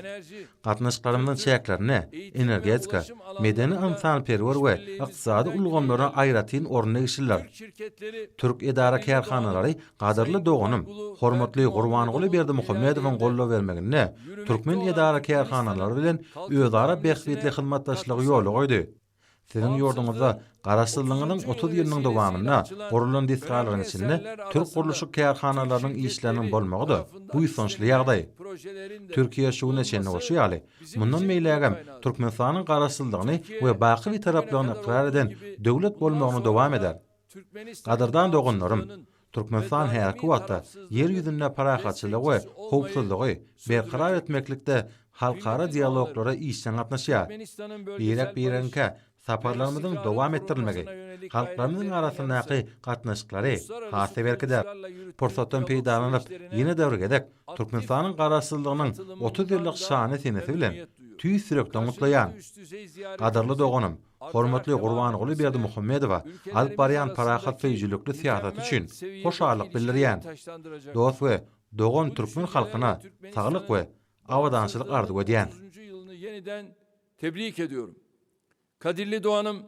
Gatnaşyklarymyzyň çäklerinde energetika, medeni-ynsanperwer we ykdysady ulgamlara aýratyn orun degişlidir. Türk edara-kärhanalary gadyrly doganym, hormatly Gurbanguly Berdimuhamedowyň goldaw bermeginde türkmen edara-kärhanalary bilen özara bähbitli hyzmatdaşlygy ýola goýdy. Siziň ýurduňyzda Garaşsyzlygyňyzyň 30 ýylynyň dowamynda gurulan desgalaryň içinde türk gurluşyk kärhanalarynyň işleriniň bolmagy-da buýsançly ýagdaý. Türkiýe şu güne çenli bolşy ýaly, mundan beýlägem Türkmenistanyň Garaşsyzlygyny we baky Bitaraplygyny ykrar eden döwlet bolmagyny dowam eder. Gadyrdan doganlarym! Türkmenistan häzirki wagtda Ýer ýüzünde parahatçylygy we howpsuzlygy berkarar etmeklikde halkara dialoglara işjeň gatnaşýar. Birek-biregiňkä saparlarymyzyň dowam etdirilmegi halklarymyzyň arasyndaky gatnaşyklary has-da berkider. Pursatdan peýdalanyp, ýene-de bir gezek Türkmenistanyň Garaşsyzlygynyň 30 ýyllyk şanly senesi bilen tüýs ýürekden gutlaýan. Gadyrly doganym, Hormatly Gurbanguly Berdimuhamedowa alyp barýan parahatsöýüjilikli syýasaty üçin hoşallyk bildirýän. Dost we dogan türkmen halkyna saglyk we abadançylyk arzuw edýän. Tebrik ediyorum. Kadirli Doğan'ım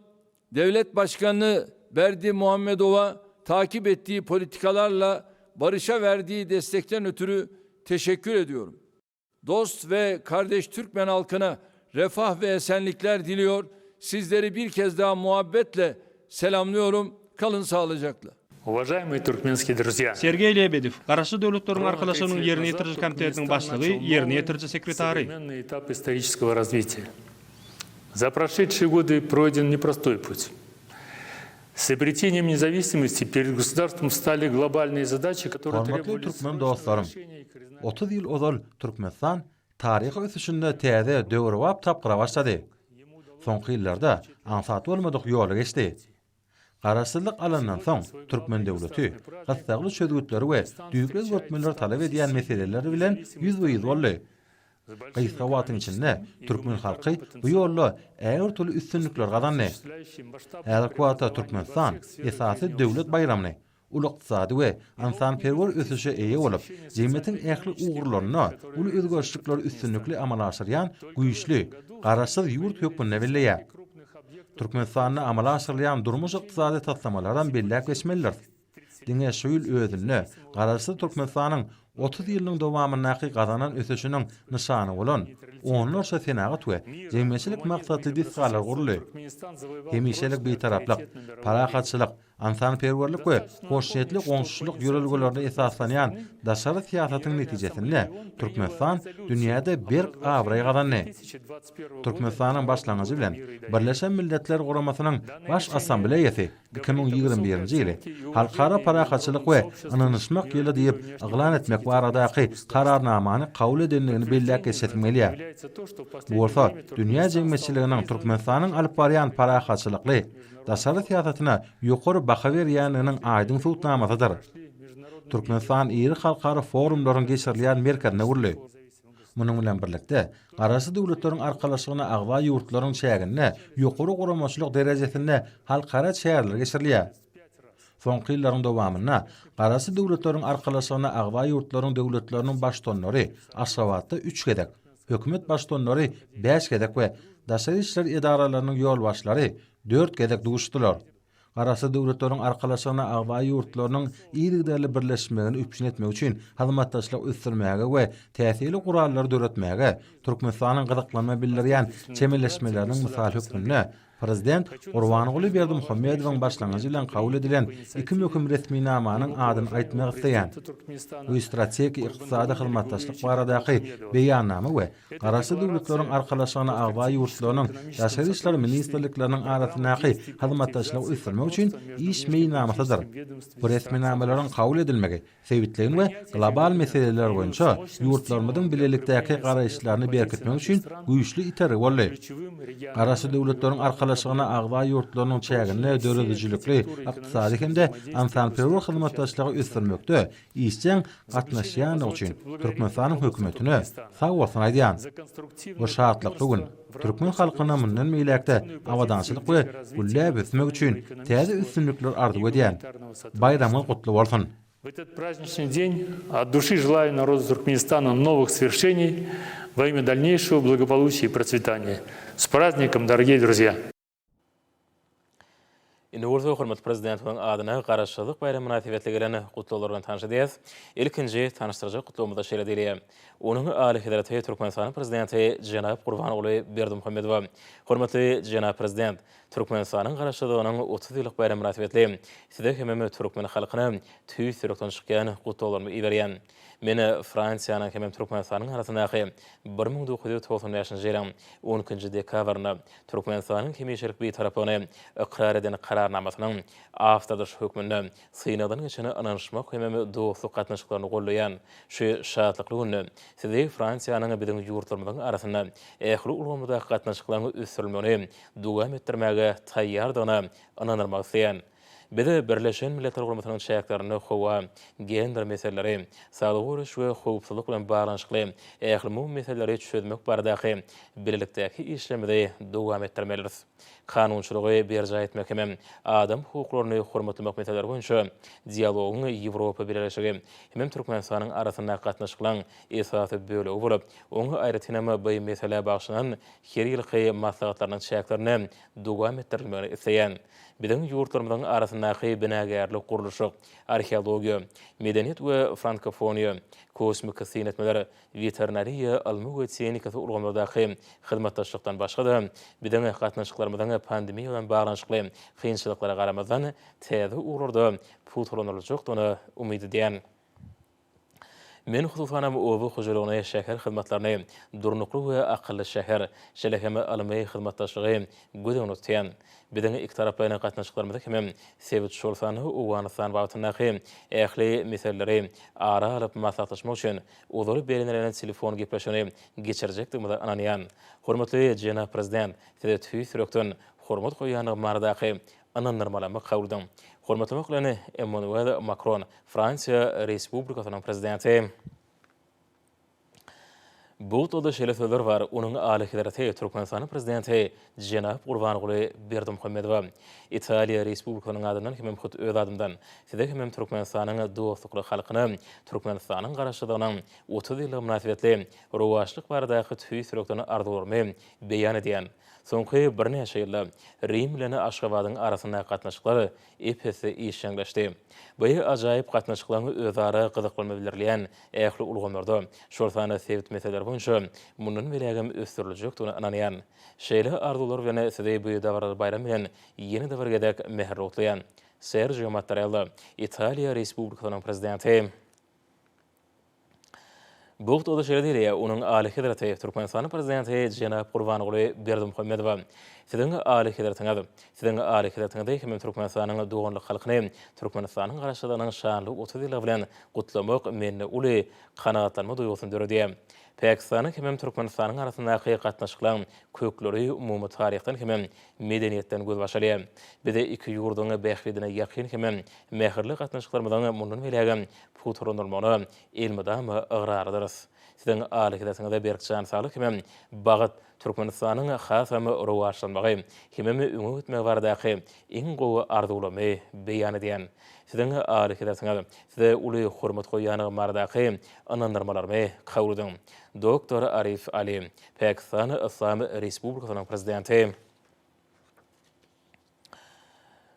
Devlet Başkanı Berdimuhamedowa takip ettiği politikalarla barışa verdiği destekten ötürü teşekkür ediyorum. Dost ve kardeş Türkmen halkına refah ve esenlikler diliyor. Sizleri bir kez daha muhabbetle selamlıyorum. Kalın sağlıcakla. Uvažaýmyý turkmenskiý druzýa! Sergeý Lebedew, Garaşsyz Döwletleriň Arkalaşygynyň Ýerine ýetiriji komitetiniň başlygy, ýerine ýetiriji sekretary. Современный этап исторического развития. За прошедшие годы пройден непростой путь. С обретением независимости перед государством встали глобальные задачи, которые Hormatly требовали türkmen срочного dostlarym! решения их 30 ýyl ozal Türkmenistan taryhy ösüşinde täze döwrebap tapgyra başlady. Soňky ýyllarda aňsat bolmadyk ýoly geçdi. Garaşsyzlyk alandan soň, türkmen döwleti gyssagly çözgütleri we düýpli özgertmeleri talap edýän meseleler bilen ýüzbe-ýüz boldy. Gysga wagtyň içinde türkmen halky bu ýolda ägirt uly üstünlikleri gazandy. Häzirki wagtda Türkmenistan esasy döwlet baýramyny, uly ykdysady we ynsanperwer ösüşe eýe bolup, jemgyýetiň ähli ugurlarynda uly özgerişlikleri üstünlikli amala aşyrýan güýçli, Garaşsyz ýurt hökmünde belleýär. Türkmenistanda amala aşyrylýan durmuş-ykdysady taslamalaram belläp geçmelidiris. Diňe şu ýyl özünde Garaşsyz Türkmenistanyň 30 ýylynyň dowamyndaky gazanan ösüşiniň nyşany bolan onlarça senagat we jemgyýetçilik maksatly desgalar guruldy. Hemişelik Bitaraplyk, parahatçylyk, ynsanperwerlik we hoşniýetli goňşuçylyk ýörelgelerine esaslanýan daşary syýasatyň netijesinde Türkmenistan dünýäde berk abraý gazandy. Türkmenistanyň başlangyjy bilen Birleşen Milletler Guramasynyň Baş Assambleýasy 2021-nji ýyly Halkara parahatçylyk we ynanyşmak ýyly diýip yglan etmek baradaky Kararnamany kabul edendigini belläp geçesim gelýär. Bu bolsa dünýä jemgyýetçiliginiň Türkmenistanyň alyp barýan parahatçylykly daşary syýasatyna ýokary baha berýändiginiň aýdyň subutnamasydyr. Türkmenistan iri halkara forumlaryň geçirilýän merkezine öwrüldi. Munuň bilen birlikde, Garaşsyz Döwletleriň Arkalaşygyna agza ýurtlaryň çäginde ýokary guramaçylyk derejesinde halkara çäreler geçirilýär. Soňky ýyllaryň dowamynda Garaşsyz Döwletleriň Arkalaşygyna agza ýurtlaryň döwletleriniň Baştutanlary Aşgabatda üç gezek, hökümet Baştutanlary bäş gezek we daşary işler edaralarynyň ýolbaşçylary dört gezek duşdular. Garaşsyz Döwletleriň Arkalaşygyna agza ýurtlarynyň yzygiderli birleşmegini üpjün etmek üçin hyzmatdaşlygy ösdürmäge we täsirli gurallary döretmäge Türkmenistanyň gyzyklanma bildirýän çemeleşmeleriniň mysaly hökmünde Prezident Gurbanguly Berdimuhamedowyň başlangyjy bilen kabul edilen iki möhüm resminamanyň adyny aýtmak isleýän. Bu strategik ykdysady hyzmatdaşlyk baradaky Beýannama we Garaşsyz Döwletleriň Arkalaşygyna agza ýurtlarynyň daşary işler ministrlikleriniň arasyndaky hyzmatdaşlygy ösdürmek üçin iş meýilnamasydyr. Bu resminamalaryň kabul edilmegi sebitleýin we global meseleler boýunça ýurtlarymyzyň bilelikdäki garaýyşlaryny berkitmek üçin güýçli itergi boldy. Garaşsyz Döwletleriň Arkalaşygyna agza ýurtlarynyň çäginde döredijilikli ykdysady hem-de ynsanperwer hyzmatdaşlygy ösdürmekde işjeň gatnaşýandygy üçin Türkmenistanyň Hökümetine sag bolsun aýdýan. Bu şatlykly gün türkmen halkyna mundan beýläk-de abadançylyk we gülläp ösmek üçin täze üstünlikler arzuw edýän. Baýramyňyz gutly bolsun! В этот праздничный день от души желаю народу Туркменистана новых свершений во имя дальнейшего благополучия и процветания. С праздником, дорогие друзья! Indi bolsa hormatly Prezidentimiziň adyna Garaşsyzlyk baýramy mynasybetli gelen gutlaglar bilen tanyş edýäris. Ilkinji tanyşdyrjak gutlagymyzda şeýle diýilýär, Onuň Alyhezreti Türkmenistanyň Prezidenti jenap Gurbanguly Berdimuhamedowa. Hormatly jenap Prezident, Türkmenistanyň Garaşsyzlygynyň 30 ýyllyk baýramy mynasybetli Size hemem türkmen halkyna tüýs ýürekden çykýan gutlaglarymy iberýän. Men Fransiýanyň hemem Türkmenistanyň arasyndaky 1995-nji ýylyň on ikinji dekabrynda Türkmenistanyň hemişelik Bitaraplygyny ykrar eden Kararnamasynyň awtordaşy hökmünde synagdan geçen ynanyşmak hemem dostluk gatnaşyklaryny goldaýan şu şatlykly günde Sizi Fransiýanyň biziň ýurtlarymyzyň arasynda ähli ulgamlardaky gatnaşyklaryň ösdürilmegini dowam etdirmäge taýýardygyna ynandyrmak isleýän. Biz Birleşen Milletler Guramasynyň çäklerinde howa, gender meseleleri, saglygy goraýyş we howpsuzlyk bilen baglanyşykly ählumumy meseleleri çözmek baradaky bilelikdäki işlerimizi dowam etdirmelidiris. Kanunçylygy berjaý etmek hem adam hukuklaryny hormatlamak meseleleri boýunça dialogyň Ýewropa Bileleşigi hemem Türkmenistanyň arasyndaky gatnaşyklaryň esasy bölegi bolup, oňa aýratynam by meselä bagyşlanan her ýylky maslahatlarynyň çäklerinde dowam etdirilmegini isleýän. Biziň ýurtlarymyzyň arasyndaky binagärlik-gurluşyk, arheologiýa, medeniýet we frankofoniýa, kosmiki syn etmeler, weterinariýa ylmy we tehnikasy ulgamlardaky hyzmatdaşlykdan başga-da, biziň gatnaşyklarymyzyň pandemiýa bilen baglanyşykly kynçylyklara garamazdan, täze ugurlarda pugtalandyryljakdygyna umyt edýän. Men hususanam oba hojalygyny, şäher hyzmatlaryny, durnukly we akylly şäher, şeýle hem ylmy hyzmatdaşlygy göz öňünde tutýan. Biziň ikitaraplaýyn gatnaşyklarymyzy hemem sebit, şol sanda Owganystan babatyndaky ähli meseleleri ara alyp maslahatlaşmak üçin ozal bellenilen telefon gepleşigini geçirjekdigimize ynanýan. Hormatly jenap Prezident, Size tüýs ýürekden hormat goýýandygym baradaky ynandyrmalamy kabul ediň. Hormatlamak bilen, Emmanuel Makron, Fransiýa Respublikasynyň Prezidenti. Bu gutlagda şeýle sözler bar, Onuň Alyhezreti Türkmenistanyň Prezidenti jenap Gurbanguly Berdimuhamedowa, Italiýa Respublikasynyň adyndan hemem hut öz adymdan Size hemem Türkmenistanyň dostlukly halkyna Türkmenistanyň Garaşsyzlygynyň 30 ýyllygy mynasybetli rowaçlyk baradaky tüýs ýürekden arzuwlarymy beýan edýän. Soňky birnäçe ýylda Rim bilen Aşgabadyň arasyndaky gatnaşyklar ep-esli işjeňleşdi. Bu ajaýyp gatnaşyklaryň özara gyzyklanma bildirilýän ähli ulgamlarda, şol sanda sebit meseleleri boýunça mundan beýlägem ösdüriljekdigine ynanýan. Şeýle arzuwlar bilen Sizi bu dabaraly baýram bilen ýene-de bir gezek mähirli gutlaýan. Serjio Mattarella, Italiýa Respublikasynyň Prezidenti. Bu gutlagda şeýle diýilýär, Onuň Alyhezreti, Türkmenistanyň Prezidenti jenap Gurbanguly Berdimuhamedowa, Siziň Alyhezretiňiz, Siziň Alyhezretiňizi hemem Türkmenistanyň doganlyk halkyny Türkmenistanyň Garaşsyzlygynyň şanly 30 ýyllygy bilen gutlamak mende uly kanagatlanma duýgusyny döredýär. Päkistanyň hemem Türkmenistanyň arasyndaky gatnaşyklaryň kökleri umumy taryhdan hemem medeniýetden gözbaş alýar. Biz iki ýurduň bähbidine ýakyn hemem mähirli gatnaşyklarymyzyň mundan beýlägem pugtalandyrylmagyna elmydama ygrarlydyrys. Siziň Alyhezretiňize berk jan saglyk hemem bagt, Türkmenistanyň hasam rowaçlanmagy hemem öňe gitmegi baradaky iň gowy arzuwlarymy beýan edýän. Siziň Alyhezretiňiz, Size uly hormat goýýandygym baradaky ynandyrmalarymy kabul ediň. Doktor Arif Ali, Pakistan Yslam Respublikasynyň Prezidenti.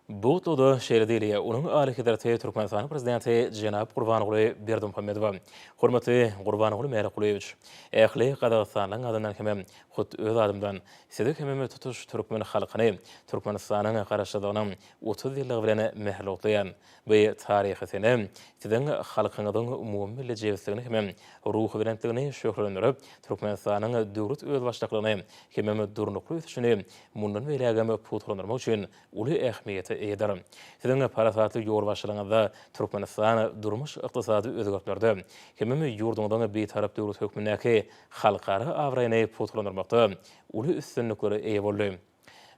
Bu gutlagda şeýle diýilýär, Onuň Alyhezreti Türkmenistanyň Prezidenti jenap Gurbanguly Berdimuhamedowa, Hormatly Gurbanguly Mälikgulyýewiç! Ähli gazagystanlylaryň adyndan hemem hut öz adymdan Sizi hemem tutuş türkmen halkyny Türkmenistanyň Garaşsyzlygynyň 30 ýyllygy bilen mähirli gutlaýan. Bu taryhy sene Siziň halkyňyzyň umumymilli jebisligini hemem ruhubelentligini şöhlelendirip, Türkmenistanyň döwlet özbaşdaklygyny hemem durnukly ösüşini mundan beýlägem pugtalandyrmak üçin uly ähmiýete eýedir. Siziň parasatly ýolbaşçylygyňyzda Türkmenistan durmuş-ykdysady özgertmelerde hemem ýurduňyzyň Bitarap döwlet hökmündäki halkara abraýyny pugtalandyrmakda uly üstünliklere eýe boldy.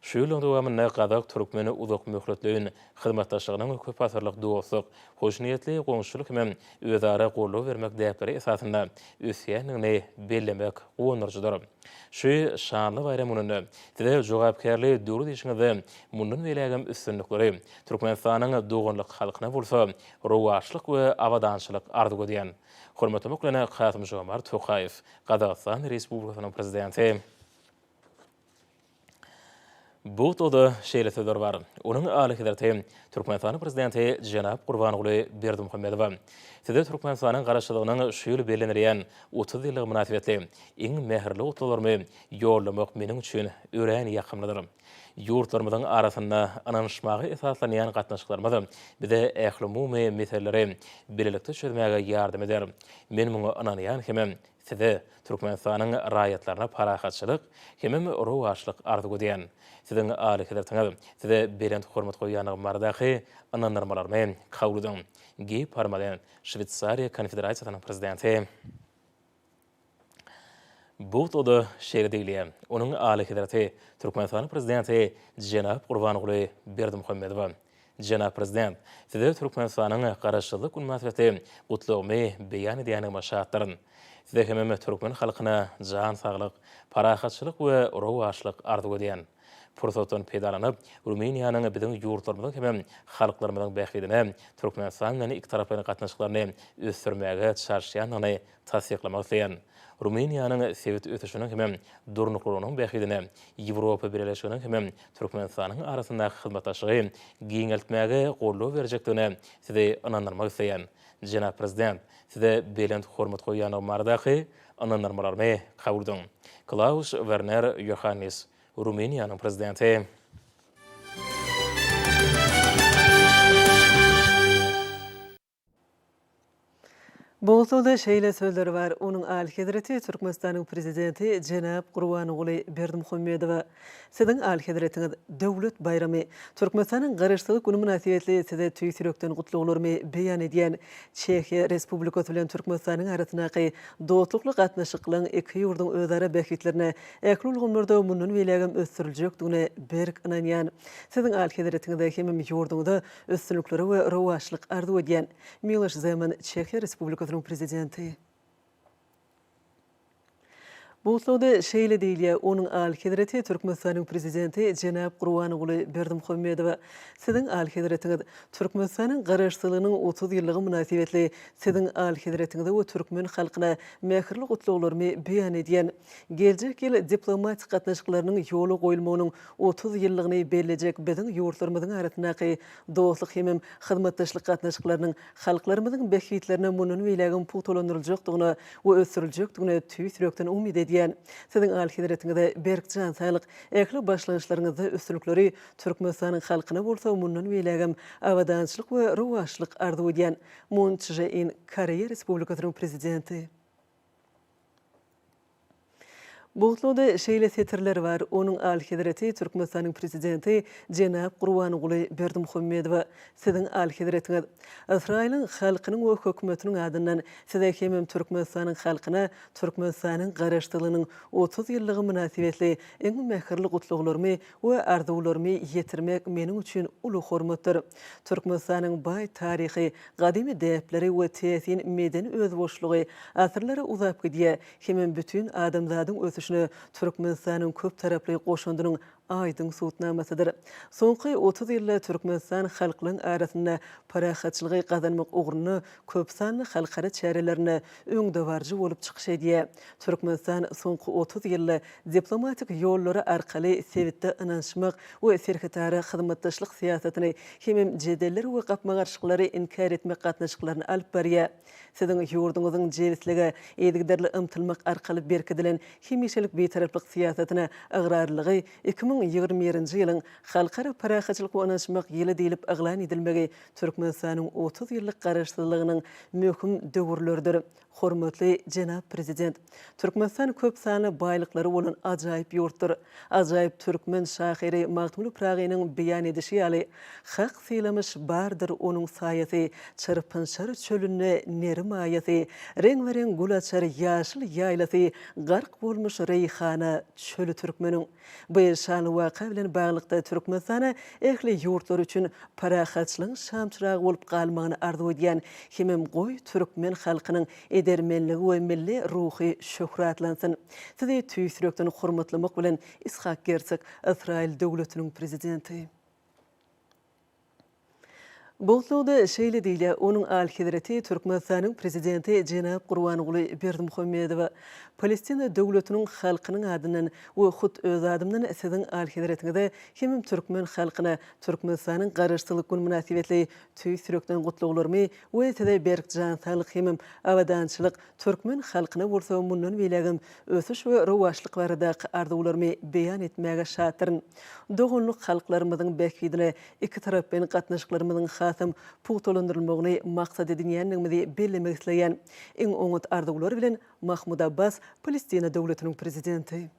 Şu ýylyň dowamynda gazak-türkmen uzak möhletleýin hyzmatdaşlygynyň köpasyrlyk dostluk, hoşniýetli goňşuçylyk hem özara goldaw bermek däpleri esasynda ösýändigini bellemek guwandyryjydyr. Şu şanly baýram gününde Size jogapkärli döwlet işiňizde mundan beýlägem üstünlikleri, Türkmenistanyň doganlyk halkyna bolsa rowaçlyk we abadançylyk arzuw edýän. Hormatlamak bilen Kasym-Žomart Tokaýew, Gazagystan Respublikasynyň Prezidenti. Bu gutlagda şeýle sözler bar, Onuň Alyhezreti, Türkmenistanyň Prezidenti jenap Gurbanguly Berdimuhamedowa, Size Türkmenistanyň Garaşsyzlygynyň şu ýyl bellenilýän 30 ýyllygy mynasybetli iň mähirli gutlaglarymy ýollamak meniň üçin örän ýakymlydyr. Ýurtlarymyzyň arasynda ynanyşmaga esaslanýan gatnaşyklarymyz bize ählumumy meseleleri bilelikde çözmäge ýardam eder. Men muňa ynanýan hemem Size, Türkmenistanyň raýatlaryna parahatçylyk hemem rowaçlyk arzuw edýän. Siziň Alyhezretiňiz, Size belent hormat goýýandygym baradaky ynandyrmalarymy kabul ediň. Gi Parmalen, Şweýsariýa Konfederasiýasynyň Prezidenti. Bu gutlagda şeýle diýilýär, Onuň Alyhezreti, Türkmenistanyň Prezidenti jenap Gurbanguly Berdimuhamedowa, Jenap Prezident, Size Türkmenistanyň Garaşsyzlyk güni mynasybetli gutlagymy beýan edýändigime şatdyryn. Size hemem türkmen halkyna jan saglyk, parahatçylyk we rowaçlyk arzuw edýän. Pursatdan peýdalanyp, Rumyniýanyň biziň ýurtlarymyzyň hemem halklarymyzyň bähbidine Türkmenistan bilen ikitaraplaýyn gatnaşyklaryny ösdürmäge çalyşýandygyny tassyklamak isleýän. Rumyniýanyň sebit ösüşiniň hemem durnuklylygynyň bähbidine Ýewropa Bileleşiginiň hemem Türkmenistanyň arasyndaky hyzmatdaşlygy giňeltmäge goldaw berjekdigine Sizi ynandyrmak isleýän. Jenap Prezident, Size belent hormat goýýandygym baradaky ynandyrmalarymy kabul ediň. Klaus Werner Ýohannis, Rumyniýanyň Prezidenti. Bu hususda şeýle sözler bar, Onuň Alyhezreti Türkmenistanyň Prezidenti jenap Gurbanguly Berdimuhamedowa, Siziň Alyhezretiňiz, Döwlet baýramy, Türkmenistanyň Garaşsyzlyk güni mynasybetli Size tüýs ýürekden gutlaglarymy beýan edýän. Çehiýa Respublikasy bilen Türkmenistanyň arasyndaky dostlukly gatnaşyklaryň iki ýurduň özara bähbitlerine ähli ulgamlarda mundan beýlägem ösdüriljekdigine berk ynanýan. Siziň Alyhezretiňize hemem ýurduňyza üstünlikleri we rowaçlyk arzuw edýän. Miloş Zeman, Çehiýa Respublikasynyň Prezidenti. Bu gutlagda şeýle diýilýär, Onuň Alyhezreti Türkmenistanyň Prezidenti jenap Gurbanguly Berdimuhamedowa, Siziň Alyhezretiňiz, Türkmenistanyň Garaşsyzlygynyň 30 ýyllygy mynasybetli Siziň Alyhezretiňize we türkmen halkyna mähirli gutlaglarymy beýan edýän. Geljek ýyl diplomatik gatnaşyklarynyň ýola goýulmagynyň 30 ýyllygyny bellejek biziň ýurtlarymyzyň arasyndaky dostluk hemem hyzmatdaşlyk gatnaşyklarynyň halklarymyzyň bähbitlerine mundan beýlägem pugtalandyryljakdygyna we ösdüriljekdigine tüýs ýürekden umyt edýän. Siziň Alyhezretiňize berk jan saglyk, ähli başlangyçlaryňyzda üstünlikleri, Türkmenistanyň halkyna bolsa mundan beýlägem abadançylyk we rowaçlyk arzuw edýän. Mun Çže In, Koreýa Respublikasynyň Prezidenti. Bu gutlagda şeýle setirler bar, Onuň Alyhezreti Türkmenistanyň Prezidenti jenap Gurbanguly Berdimuhamedowa, Siziň Alyhezretiňiz! Ysraýylyň halkynyň we hökümetiniň adyndan Size hemem Türkmenistanyň halkyna Türkmenistanyň Garaşsyzlygynyň 30 ýyllygy mynasybetli iň mähirli gutlaglarymy we arzuwlarymy ýetirmek meniň üçin uly hormatdyr. Türkmenistanyň baý taryhy, gadymy däpleri we täsin medeni özboluşlygy asyrlara uzap gidýär hemem bütin adamzadyň ösüşine Türkmenistanyň köptaraply goşandynyň aýdyň subutnamasydyr. Soňky 30 ýylda Türkmenistan halklaryň arasynda parahatçylygy gazanmak ugrunda köpsanly halkara çärelerinde öňdebaryjy bolup çykyş edýär. Türkmenistan soňky 30 ýylda diplomatik ýollary arkaly sebitde ynanyşmak we serhetara hyzmatdaşlyk syýasatyny hemem jedelleri we gapma-garşylyklary inkär etmek gatnaşyklaryny alyp barýar. Siziň ýurduňyzyň jebislige yzygiderli ymtylmak arkaly berkidilen hemişelik Bitaraplyk syýasatyna ygrarlylygy 2021-nji ýylyň Halkara parahatçylyk we ynanyşmak ýyly diýlip yglan edilmegi Türkmenistanyň 30 ýyllyk Garaşsyzlygynyň möhüm döwürleridir. Hormatly jenap Prezident! Türkmenistan köp sanly baýlyklary bolan ajaýyp ýurtdur. Ajaýyp türkmen şahyry Magtymguly Pyragynyň beýan edişi ýaly, Hak sylamyş bardyr onuň saýasy, Çyrpynşar çölünde neri maýasy, Reňbe-reň gül açar ýaşyl ýaýlasy, Gark bolmuş reýhana çöli türkmeniň. Bu şanly waka bilen baglylykda Türkmenistana ähli ýurtlar üçin parahatçylygyň şamçyragy bolup galmagyny arzuw edýän hemem goý türkmen halkynyň edermenligi we milli ruhy şöhratlansyn. Sizi tüýs ýürekden hormatlamak bilen Ishak Gersog, Ysraýyl Döwletiniň Prezidenti. Bu gutlagda şeýle diýilýär, Onuň Alyhezreti Türkmenistanyň Prezidenti jenap Gurbanguly Berdimuhamedowa, Palestina Döwletiniň halkynyň adyndan we hut öz adymdan Siziň Alyhezretiňize hemem türkmen halkyna Türkmenistanyň Garaşsyzlyk güni mynasybetli tüýs ýürekden gutlaglarymy we Size berk jan saglyk hemem abadançylyk, türkmen halkyna bolsa mundan beýlägem ösüş we rowaçlyk baradaky arzuwlarymy beýan etmäge şatdyryn. Doganlyk halklarymyzyň bähbidine ikitaraplaýyn gatnaşyklarymyzyň hasam pugtalandyrylmagyny maksat edinýändigimizi bellemek isleýän. Iň oňat arzuwlar bilen, Mahmud Abbas, Palestina Döwletiniň Prezidenti.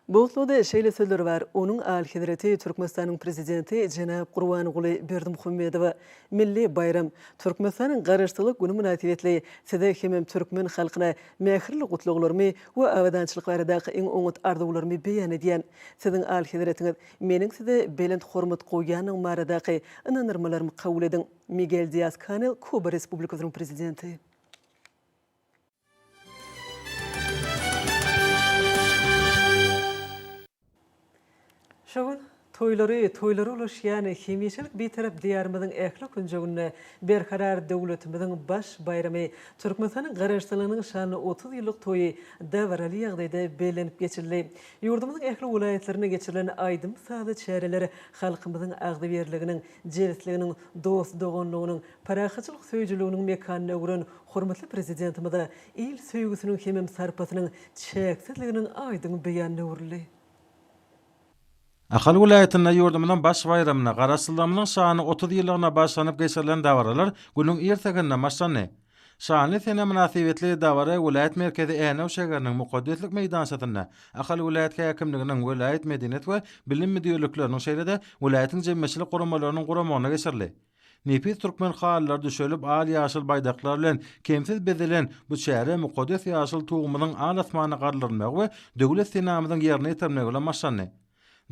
Bu gutlagda şeýle sözler bar, Onuň Alyhezreti Türkmenistanyň Prezidenti jenap Gurbanguly Berdimuhamedowa Milli baýram, Türkmenistanyň Garaşsyzlyk güni mynasybetli Size hemem türkmen halkyna mähirli gutlaglarymy we abadançylyk baradaky iň oňat arzuwlarymy beýan edýän. Siziň Alyhezretiňiz, meniň Size belent hormat goýýandygym baradaky ynandyrmalarymy kabul ediň. Migel Dias-Kanel, Kuba Respublikasynyň Prezidenti. Şu gün toýlary toýlara ulaşýan hemişelik Bitarap Diýarymyzyň ähli künjeginde Berkarar döwletimiziň baş baýramy, Türkmenistanyň Garaşsyzlygynyň şanly 30 ýyllyk toýy dabaraly ýagdaýda bellenip geçildi. Ýurdumyzyň ähli welaýatlarynda geçirilen aýdym-sazly çäreler halkymyzyň agzybirliginiň, jebisliginiň, dost-doganlygynyň, parahatçylyk söýüjiliginiň mekanyna öwren hormatly Prezidentimize il söýgüsiniň hemem sarpasynyň çäksizliginiň aýdyň beýanyna öwrüldi. Ahal welaýatynda ýurdumyzyň baş baýramyna, Garaşsyzlygymyzyň şanly 30 ýyllygyna bagyşlanyp geçirilen dabaralar günüň ir säherinden başlandy. Şanly sene mynasybetli dabara welaýat merkezi Änew şägeriniň Mukaddeslik meýdançasynda Ahal welaýat häkimliginiň, welaýat medeniýet we bilim müdirlikleriniň şeýle-de welaýatyň jemgyýetçilik guramalarynyň guramagynda geçirildi. Nepis türkmen halylary düşelip, al-ýaşyl baýdaklar bilen kemsiz bezelen bu çäre mukaddes ýaşyl Tugumyzyň al-asmana galdyrylmagy we Döwlet senamyzyň ýerine ýetirilmegi bilen başlandy.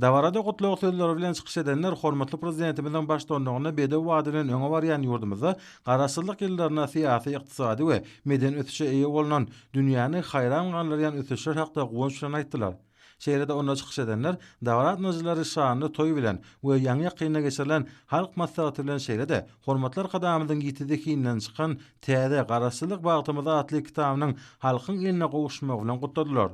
Dabarada gutlag sözleri bilen çykyş edenler hormatly Prezidentimiziň baştutanlygynda bedew bady bilen öňe barýan ýurdumyzda Garaşsyzlyk ýyllarynda syýasy, ykdysady we medeni ösüşe eýe bolnan, dünýäni haýran galdyrýan ösüşler hakda guwanç bilen aýtdylar. Şeýle-de onda çykyş edenler dabara gatnaşyjylary şanly toý bilen we ýaňy-ýakynda geçirilen Halk Maslahaty bilen şeýle-de hormatly Arkadagymyzyň ýiti zehininden çykan täze Garaşsyzlyk bagtymyza atly kitabynyň halkyň eline gowuşmagy bilen gutladylar.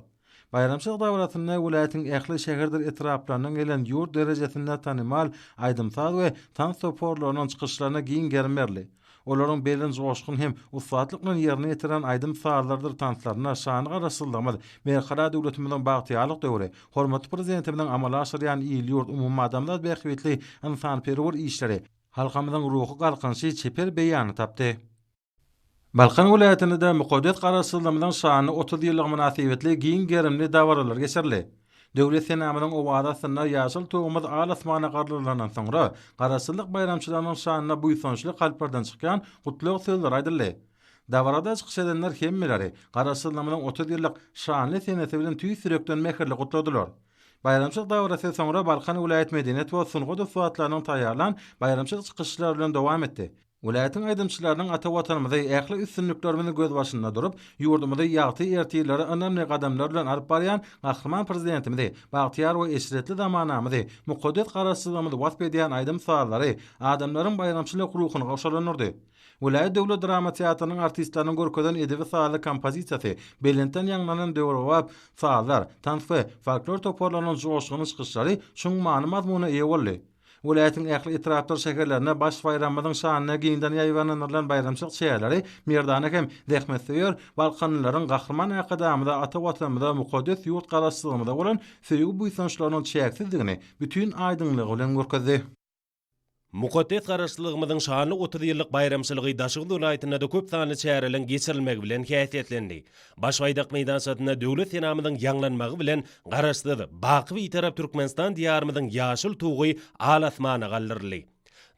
Baýramçylyk dabarasynda welaýatyň ähli şäherdir etraplaryndan gelen ýurt derejesinde tanymal aýdym-saz we tans toparlarynyň çykyşlaryna giň gerim berildi. Olaryň belent joşgun hem ussatlyk bilen ýerine ýetiren aýdym-sazlarydyr tanslarynda şanly Garaşsyzlygymyz, Berkarar döwletimiziň bagtyýarlyk döwri, hormatly Prezidentimiziň amala aşyrýan il-ýurt, umumadamzat bähbitli ynsanperwer işleri, halkymyzyň ruhy galkynyşy çeper beýanyny tapdy. Balkan welaýatynda-da mukaddes Garaşsyzlygymyzyň şanly 30 ýyllygy mynasybetli giň gerimli dabaralar geçirildi. Döwlet senamyzyň owazy astynda ýaşyl Tugumyz al-asmana galdyrylandan soňra, Garaşsyzlyk baýramçylygynyň şanyna buýsançly kalplardan çykýan gutlag sözleri aýdyldy. Dabarada çykyş edenler hemmeleri Garaşsyzlygymyzyň 30 ýyllyk şanly senesi bilen tüýs ýürekden mähirli gutladylar. Baýramçylyk dabarasy soňra Balkan welaýat medeniýet we sungat ussatlarynyň taýýarlan baýramçylyk çykyşlary bilen dowam etdi. Welaýatyň aýdymçylarynyň ata Watanymyzy, ähli üstünliklerimiziň gözbaşynda durup, ýurdumyzy ýagty ertirlere ynamly gadamlar bilen alyp barýan Gahryman Prezidentimizi, bagtyýar we eşretli zamanamyzy, mukaddes Garaşsyzlygymyzy wasp edýän aýdym-sazlary adamlaryň baýramçylyk ruhuny goşalandyrdy. Welaýat döwlet drama teatrynyň artistleriniň görkezen edebi-sazly kompozisiýasy, belentden ýaňlanan döwrebap sazlar, tans we folklor toparlarynyň joşgunly çykyşlary çuň many-mazmuna eýe boldy. Welaýatyň ähli etrapdyr şäherlerinde baş baýramymyzyň şanyna giňden ýaýbaňlandyrylan baýramçylyk çäreleri merdana hem zähmetsöýer balkanlylaryň Gahryman Arkadagymyza, ata Watanymyza, mukaddes ýurt Garaşsyzlygymyza bolan söýgi-buýsançlarynyň çäksizdigini bütin aýdyňlygy bilen görkezdi. Mukaddes Garaşsyzlygymyzyň şanly 30 ýyllyk baýramçylygy Daşoguz welaýatynda-da köp sanly çäreleriň geçirilmegi bilen häsiýetlendi. Baş baýdak meýdançasynda Döwlet senamyzyň ýaňlanmagy bilen Garaşsyz, baky Bitarap Türkmenistan Diýarymyzyň ýaşyl Tugy al-asmana galdyryldy.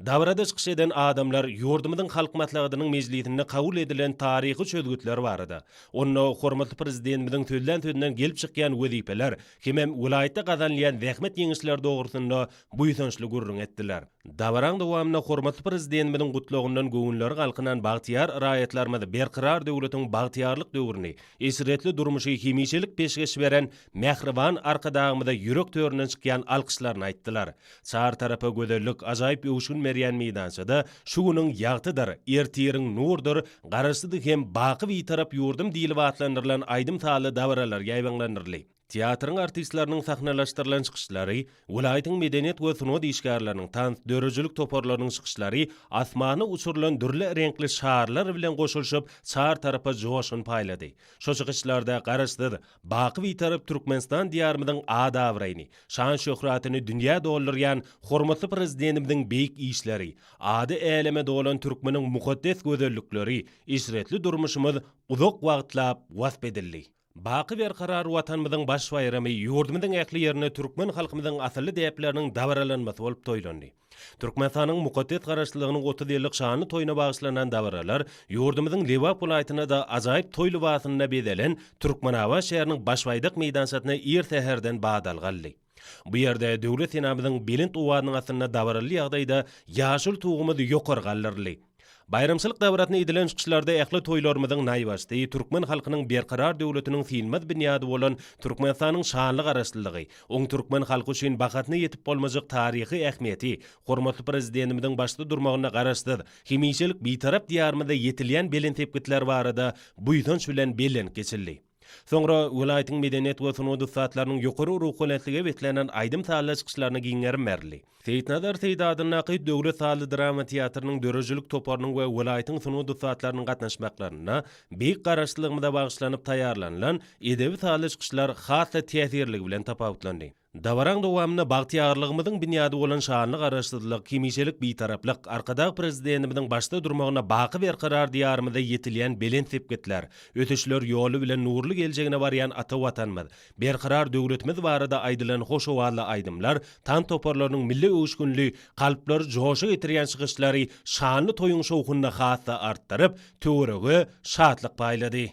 Dabarada çykyş eden adamlar ýurdumyzyň Halk Maslahatynyň mejlisinde kabul edilen taryhy çözgütler barada, onda hormatly Prezidentimiziň sözlän sözünden gelip çykýan wezipeler hemem welaýatda gazanylýan zähmet ýeňişleri dogrusynda buýsançly gürrüň etdiler. Dabaraň dowamynda hormatly Prezidentimiziň gutlagyndan göwünleri galkynan bagtyýar raýatlarymyz Berkarar döwletiň bagtyýarlyk döwrüni, eşretli durmuşy hemişelik peşgeş beren mähriban Arkadagymyza ýürek töründen çykýan alkyşlaryny aýtdylar. Çar tarapa gözellik, ajaýyp öwüşgin berýän meýdançada Şu günüň ýagtydyr, ertiriň nurdur, Garaşsyz hem baky Bitarap ýurdum diýlip atlandyrylan aýdym-sazly dabaralar ýaýbaňlandyryldy. Teatryň artistleriniň sahnalaşdyrylan çykyşlary, welaýatyň medeniýet we sungat işgärleriniň, tans, döredijilik toparlarynyň çykyşlary asmana uçurylan dürli reňkli şarlar bilen goşulyşyp, çar tarapa joşgun paýlady. Şo çykyşlarda Garaşsyz, baky Bitarap Türkmenistan Diýarymyzyň at-abraýyny, şan-şöhratyny dünýä doldurýan hormatly Prezidentimiziň beýik işleri, ady äleme dolan türkmeniň mukaddes gözellikleri, eşretli durmuşymyz uzak wagtlap wasp edildi. Baky Berkarar Watanymyzyň baş baýramy ýurdumyzyň ähli ýerinde türkmen halkymyzyň asylly däpleriniň dabaralanmasy bolup toýlandy. Türkmenistanyň mukaddes Garaşsyzlygynyň 30 ýyllyk şanly toýuna bagyşlanan dabaralar ýurdumyzyň Lebap welaýatynda-da ajaýyp toý lybasynda bezelen Türkmenabat şäheriniň Baş baýdak meýdançasynda ir säherden badalga aldy. Bu ýerde Döwlet senamyzyň belent owazynyň astynda dabaraly ýagdaýda ýaşyl Tugumyz ýokary galdyryldy. Baýramçylyk dabarasynda edilen çykyşlarda ähli toýlarymyzyň naýbaşysy, türkmen halkynyň berkarar döwletiniň synmaz binýady bolan Türkmenistanyň şanly Garaşsyzlygy, oň türkmen halky üçin bahasyna ýetip bolmajak taryhy ähmiýeti, hormatly Prezidentimiziň başda durmagynda Garaşsyz, hemişelik Bitarap Diýarymyzda ýetilýän belent sepgitler barada buýsanç bilen bellenip geçildi. Soňra welaýatyň medeniýet we sungat ussatlarynyň ýokary ruhubelentlige beslenen aýdym-sazly çykyşlaryna giň gerim berildi. Seýitnazar Seýdi adyndaky döwlet sazly-drama teatrynyň döredijilik toparynyň we welaýatyň sungat ussatlarynyň gatnaşmaklarynda Beýik Garaşsyzlygymyza bagyşlanyp taýýarlanylan edebi-sazly çykyşlar has-da täsirliligi bilen tapawutlandy. Dabaraň dowamynda bagtyýarlygymyzyň binýady bolan şanly Garaşsyzlyk, hemişelik Bitaraplyk, Arkadag Prezidentimiziň başda durmagynda baky berkarar Diýarymyzda ýetilýän belent sepgitler, ösüşler ýoly bilen nurly geljegine barýan ata Watanymyz, berkarar döwletimiz barada aýdylan hoş owazly aýdymlar, tans toparlarynyň milli öwüşginli, kalplary joşa getirýän çykyşlary şanly toýuň şowhunyny has-da artdyryp, töwerege şatlyk paýlady.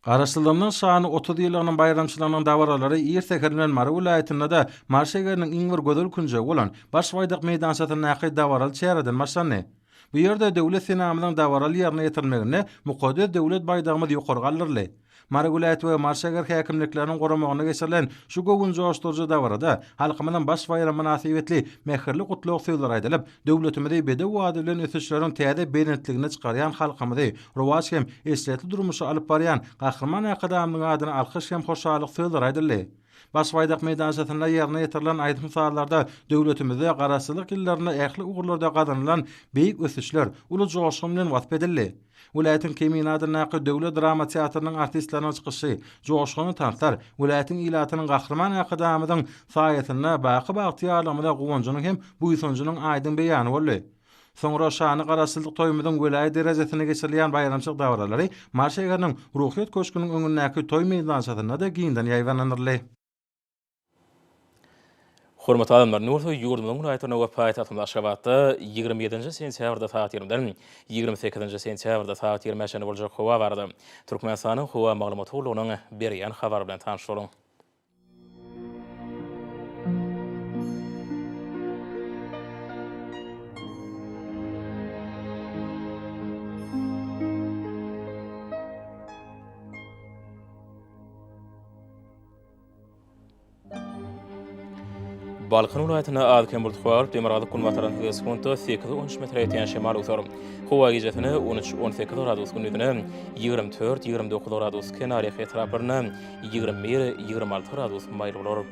Garaşsyzlygymyzyň şanly 30 ýyllygynyň baýramçylygynyň dabaralary ir säher bilen Mary welaýatynda-da Mary şägeriniň iň bir gözel künjegi bolan Baş baýdak meýdançasyndaky dabaraly çäreden başlandy. Bu ýerde Döwlet senamyzyň dabaraly ýerine ýetirilmeginde mukaddes Döwlet baýdagymyz ýokary galdyryldy. Mary welaýat we Mary şäher häkimlikleriniň guramagynda geçirilen şu göwün joşduryjy dabarada halkymyzyň baş baýramy mynasybetli mähirli gutlag sözleri aýdylyp, döwletimizi bedew ady bilen ösüşleriň täze belentligine çykarýan halkymyzy rowaç hem eşretli durmuşa alyp barýan Gahryman Arkadagymyzyň adyna alkyş hem hoşallyk sözleri aýdyldy. Baş baýdak meýdançasynda ýerine ýetirilen aýdym-sazlarda döwletimizde Garaşsyzlyk ýyllarynda ähli ugurlarda gazanylan beýik ösüşler uly joşgun bilen wasp edildi. Welaýatyň Kemine adyndaky döwlet drama teatrynyň artistleriniň çykyşy, joşgunly tanslar welaýatyň ilatynyň Gahryman Arkadagymyzyň saýasynda baky bagtyýarlygymyza guwanjynyň hem buýsanjynyň aýdyň beýany boldy. Soňra şanly Garaşsyzlyk toýumyzyň welaýat derejesinde geçirilýän baýramçylyk dabaralary Mary şäheriniň Ruhyýet köşgüniň öňündäki toý meýdançasynda-da giňden ýaýbaňlandyryldy. Hormatly adamlar, indi bolsa ýurdumyzyň welaýatlarynda we paýtagtymyz Aşgabatda 27-nji sentýabrda sagat 20-den 28-nji sentýabrda sagat 20-ä çenli boljak howa barada Türkmenistanyň Howa maglumat gullugynyň berýän habary bilen tanyş boluň. Balkan welaýatynda az-kem bulut howa bolup, demirgazyk-günbatardan tizligi sekuntda sekiz-on üç metre ýetýän şemal öwser. Howa gijesine on üç, 18 gradus, gündizine 24, 29 gradus, kenarýaka etraplarynda 21, 26 gradus maýyl bolar.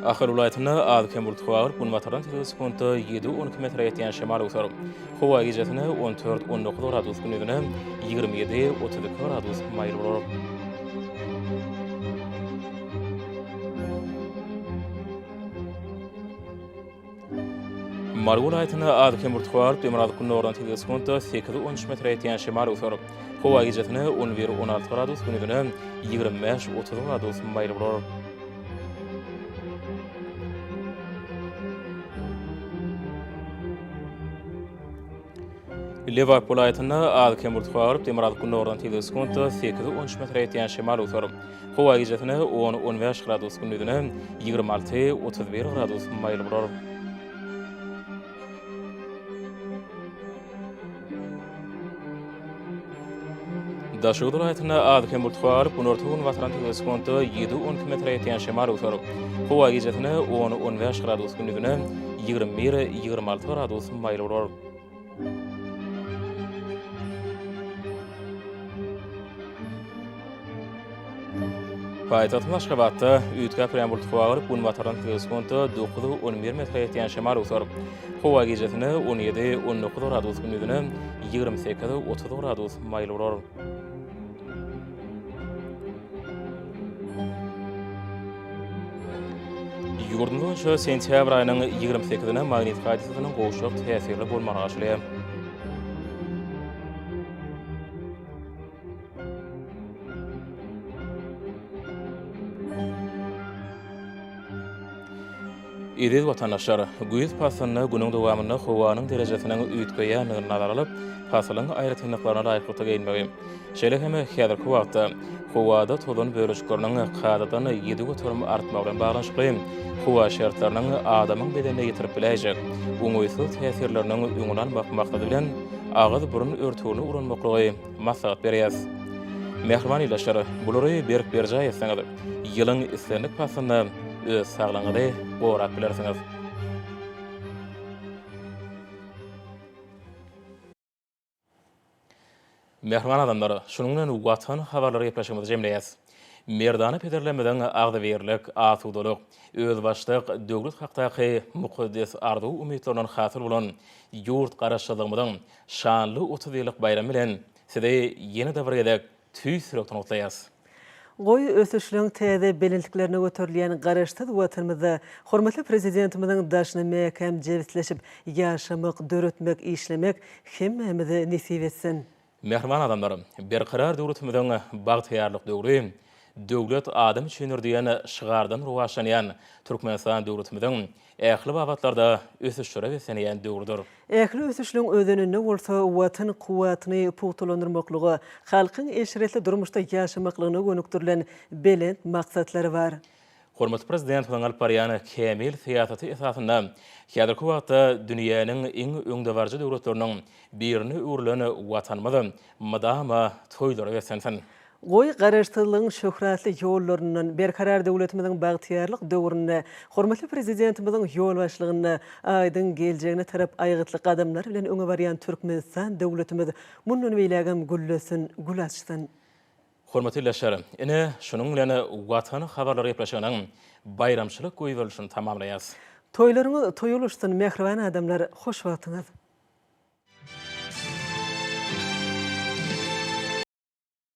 Ahal welaýatynda az-kem bulut howa bolup, günbatardan tizligi sekuntda ýedi-on iki metre ýetýän şemal öwser. Howa gijesine on dört, 19 gradus, gündizine 27, 32 gradus maýyl bolar. Mary welaýatynda az-kem bulut howa bolup, demirgazyk-gündogardan tizligi sekuntda sekiz-on üç metre ýetýän şemal öwser. Howa gijesine on bir, 16 gradus, gündizine 25, 30 gradus maýyl bolar. Lebap welaýatynda az-kem bulut howa bolup, demirgazyk-gündogardan tizligi sekuntda sekiz-on üç metre ýetýän şemal öwser. Howa gijesine on, 15 gradus, gündizine 26, 31 gradus maýyl bolar. Daşoguz welaýatynda az-kem bulut howa bolup, günorta-günbatardan tizligi sekuntda ýedi-on iki metre ýetýän şemal öwser. Howa gijesine on, 15 gradus, gündizine 21, 26 gradus maýyl bolar. Paýtagtymyz Aşgabatda üýtgäp durýan bulut howa bolup, günbatardan tizligi sekuntda dokuz-on bir metre ýetýän şemal öwser. Howa gijesine on ýedi, 19 gradus, gündizine 28, 30 gradus maýyl bolar. Ýurdumyz boýunça sentýabr aýynyň 28-ine magnit hadysasynyň gowşak täsirli bolmagyna garaşylýar. Eziz watandaşlar, güýz paslynda günüň dowamynda howanyň derejesiniň üýtgeýändigini nazara alyp, pasylyň aýratynlyklaryna laýyklykda geýinmegi, şeýle hem häzirki wagtda howada tozan bölejikleriniň kadadan 7% artmagy bilen baglanyşykly howa şertleriniň adamyň bedenine ýetirip biläýjek oňaýsyz täsirleriniň öňüni almak maksady bilen agyz-burun örtügini ulanmaklygy maslahat berýäris. Mähriban ildeşler, bulary berk berjaý etseňiz, ýylyň islendik paslynda öz saglygyňyzy gorap bilersiňiz. Mähriban adamlar, şunuň bilen Watan habarlary gepleşigimizi jemleýäs. Merdana pederlerimiziň agzybirlik, asudalyk, özbaşdak döwlet hakdaky mukaddes arzuw-umytlaryndan hasyl bolan ýurt Garaşsyzlygymyzyň şanly 30 ýyllyk baýramy bilen Sizi ýene-de bir gezek tüýs ýürekden gutlaýarys. Goý, ösüşleň täze belentliklerine göterilýän Garaşsyz Watanymyzda hormatly Prezidentimiziň daşyna mäkäm jebisleşip ýaşamak, döretmek, işlemek hemmämize nesip etsin! Mähriban adamlar! Berkarar döwletimiziň bagtyýarlyk döwri. Döwlet adam üçindir diýen şygardan rowaçlanýan Türkmenistan döwletimiziň ähli babatlarda ösüşlere beslenýän döwrüdir. Ähli ösüşleň özeninde bolsa Watan kuwwatyny pugtalandyrmaklyga, halkyň eşretli durmuşda ýaşamaklygyna gönükdirilen belent maksatlar bar. Hormatly Prezidentimiziň alyp barýan kämil syýasaty esasynda häzirki wagtda dünýäniň iň öňdebaryjy döwletleriniň birine öwrülen Watanymyz mydama toýlara beslensin! Goý, Garaşsyzlygyň şöhratly ýollaryndan, Berkarar döwletimiziň bagtyýarlyk döwründe hormatly Prezidentimiziň ýolbaşçylygynda aýdyň geljegine tarap aýgytly gadamlar bilen öňe barýan Türkmenistan döwletimiz mundan beýlägem güllesin, gül açsyn! Hormatly ildeşler, ine, şunuň bilen Watan habarlary gepleşiginiň baýramçylyk goýberilişini tamamlaýarys. Toýlaryňyz toý ulaşsyn, mähriban adamlar, hoş wagtyňyz!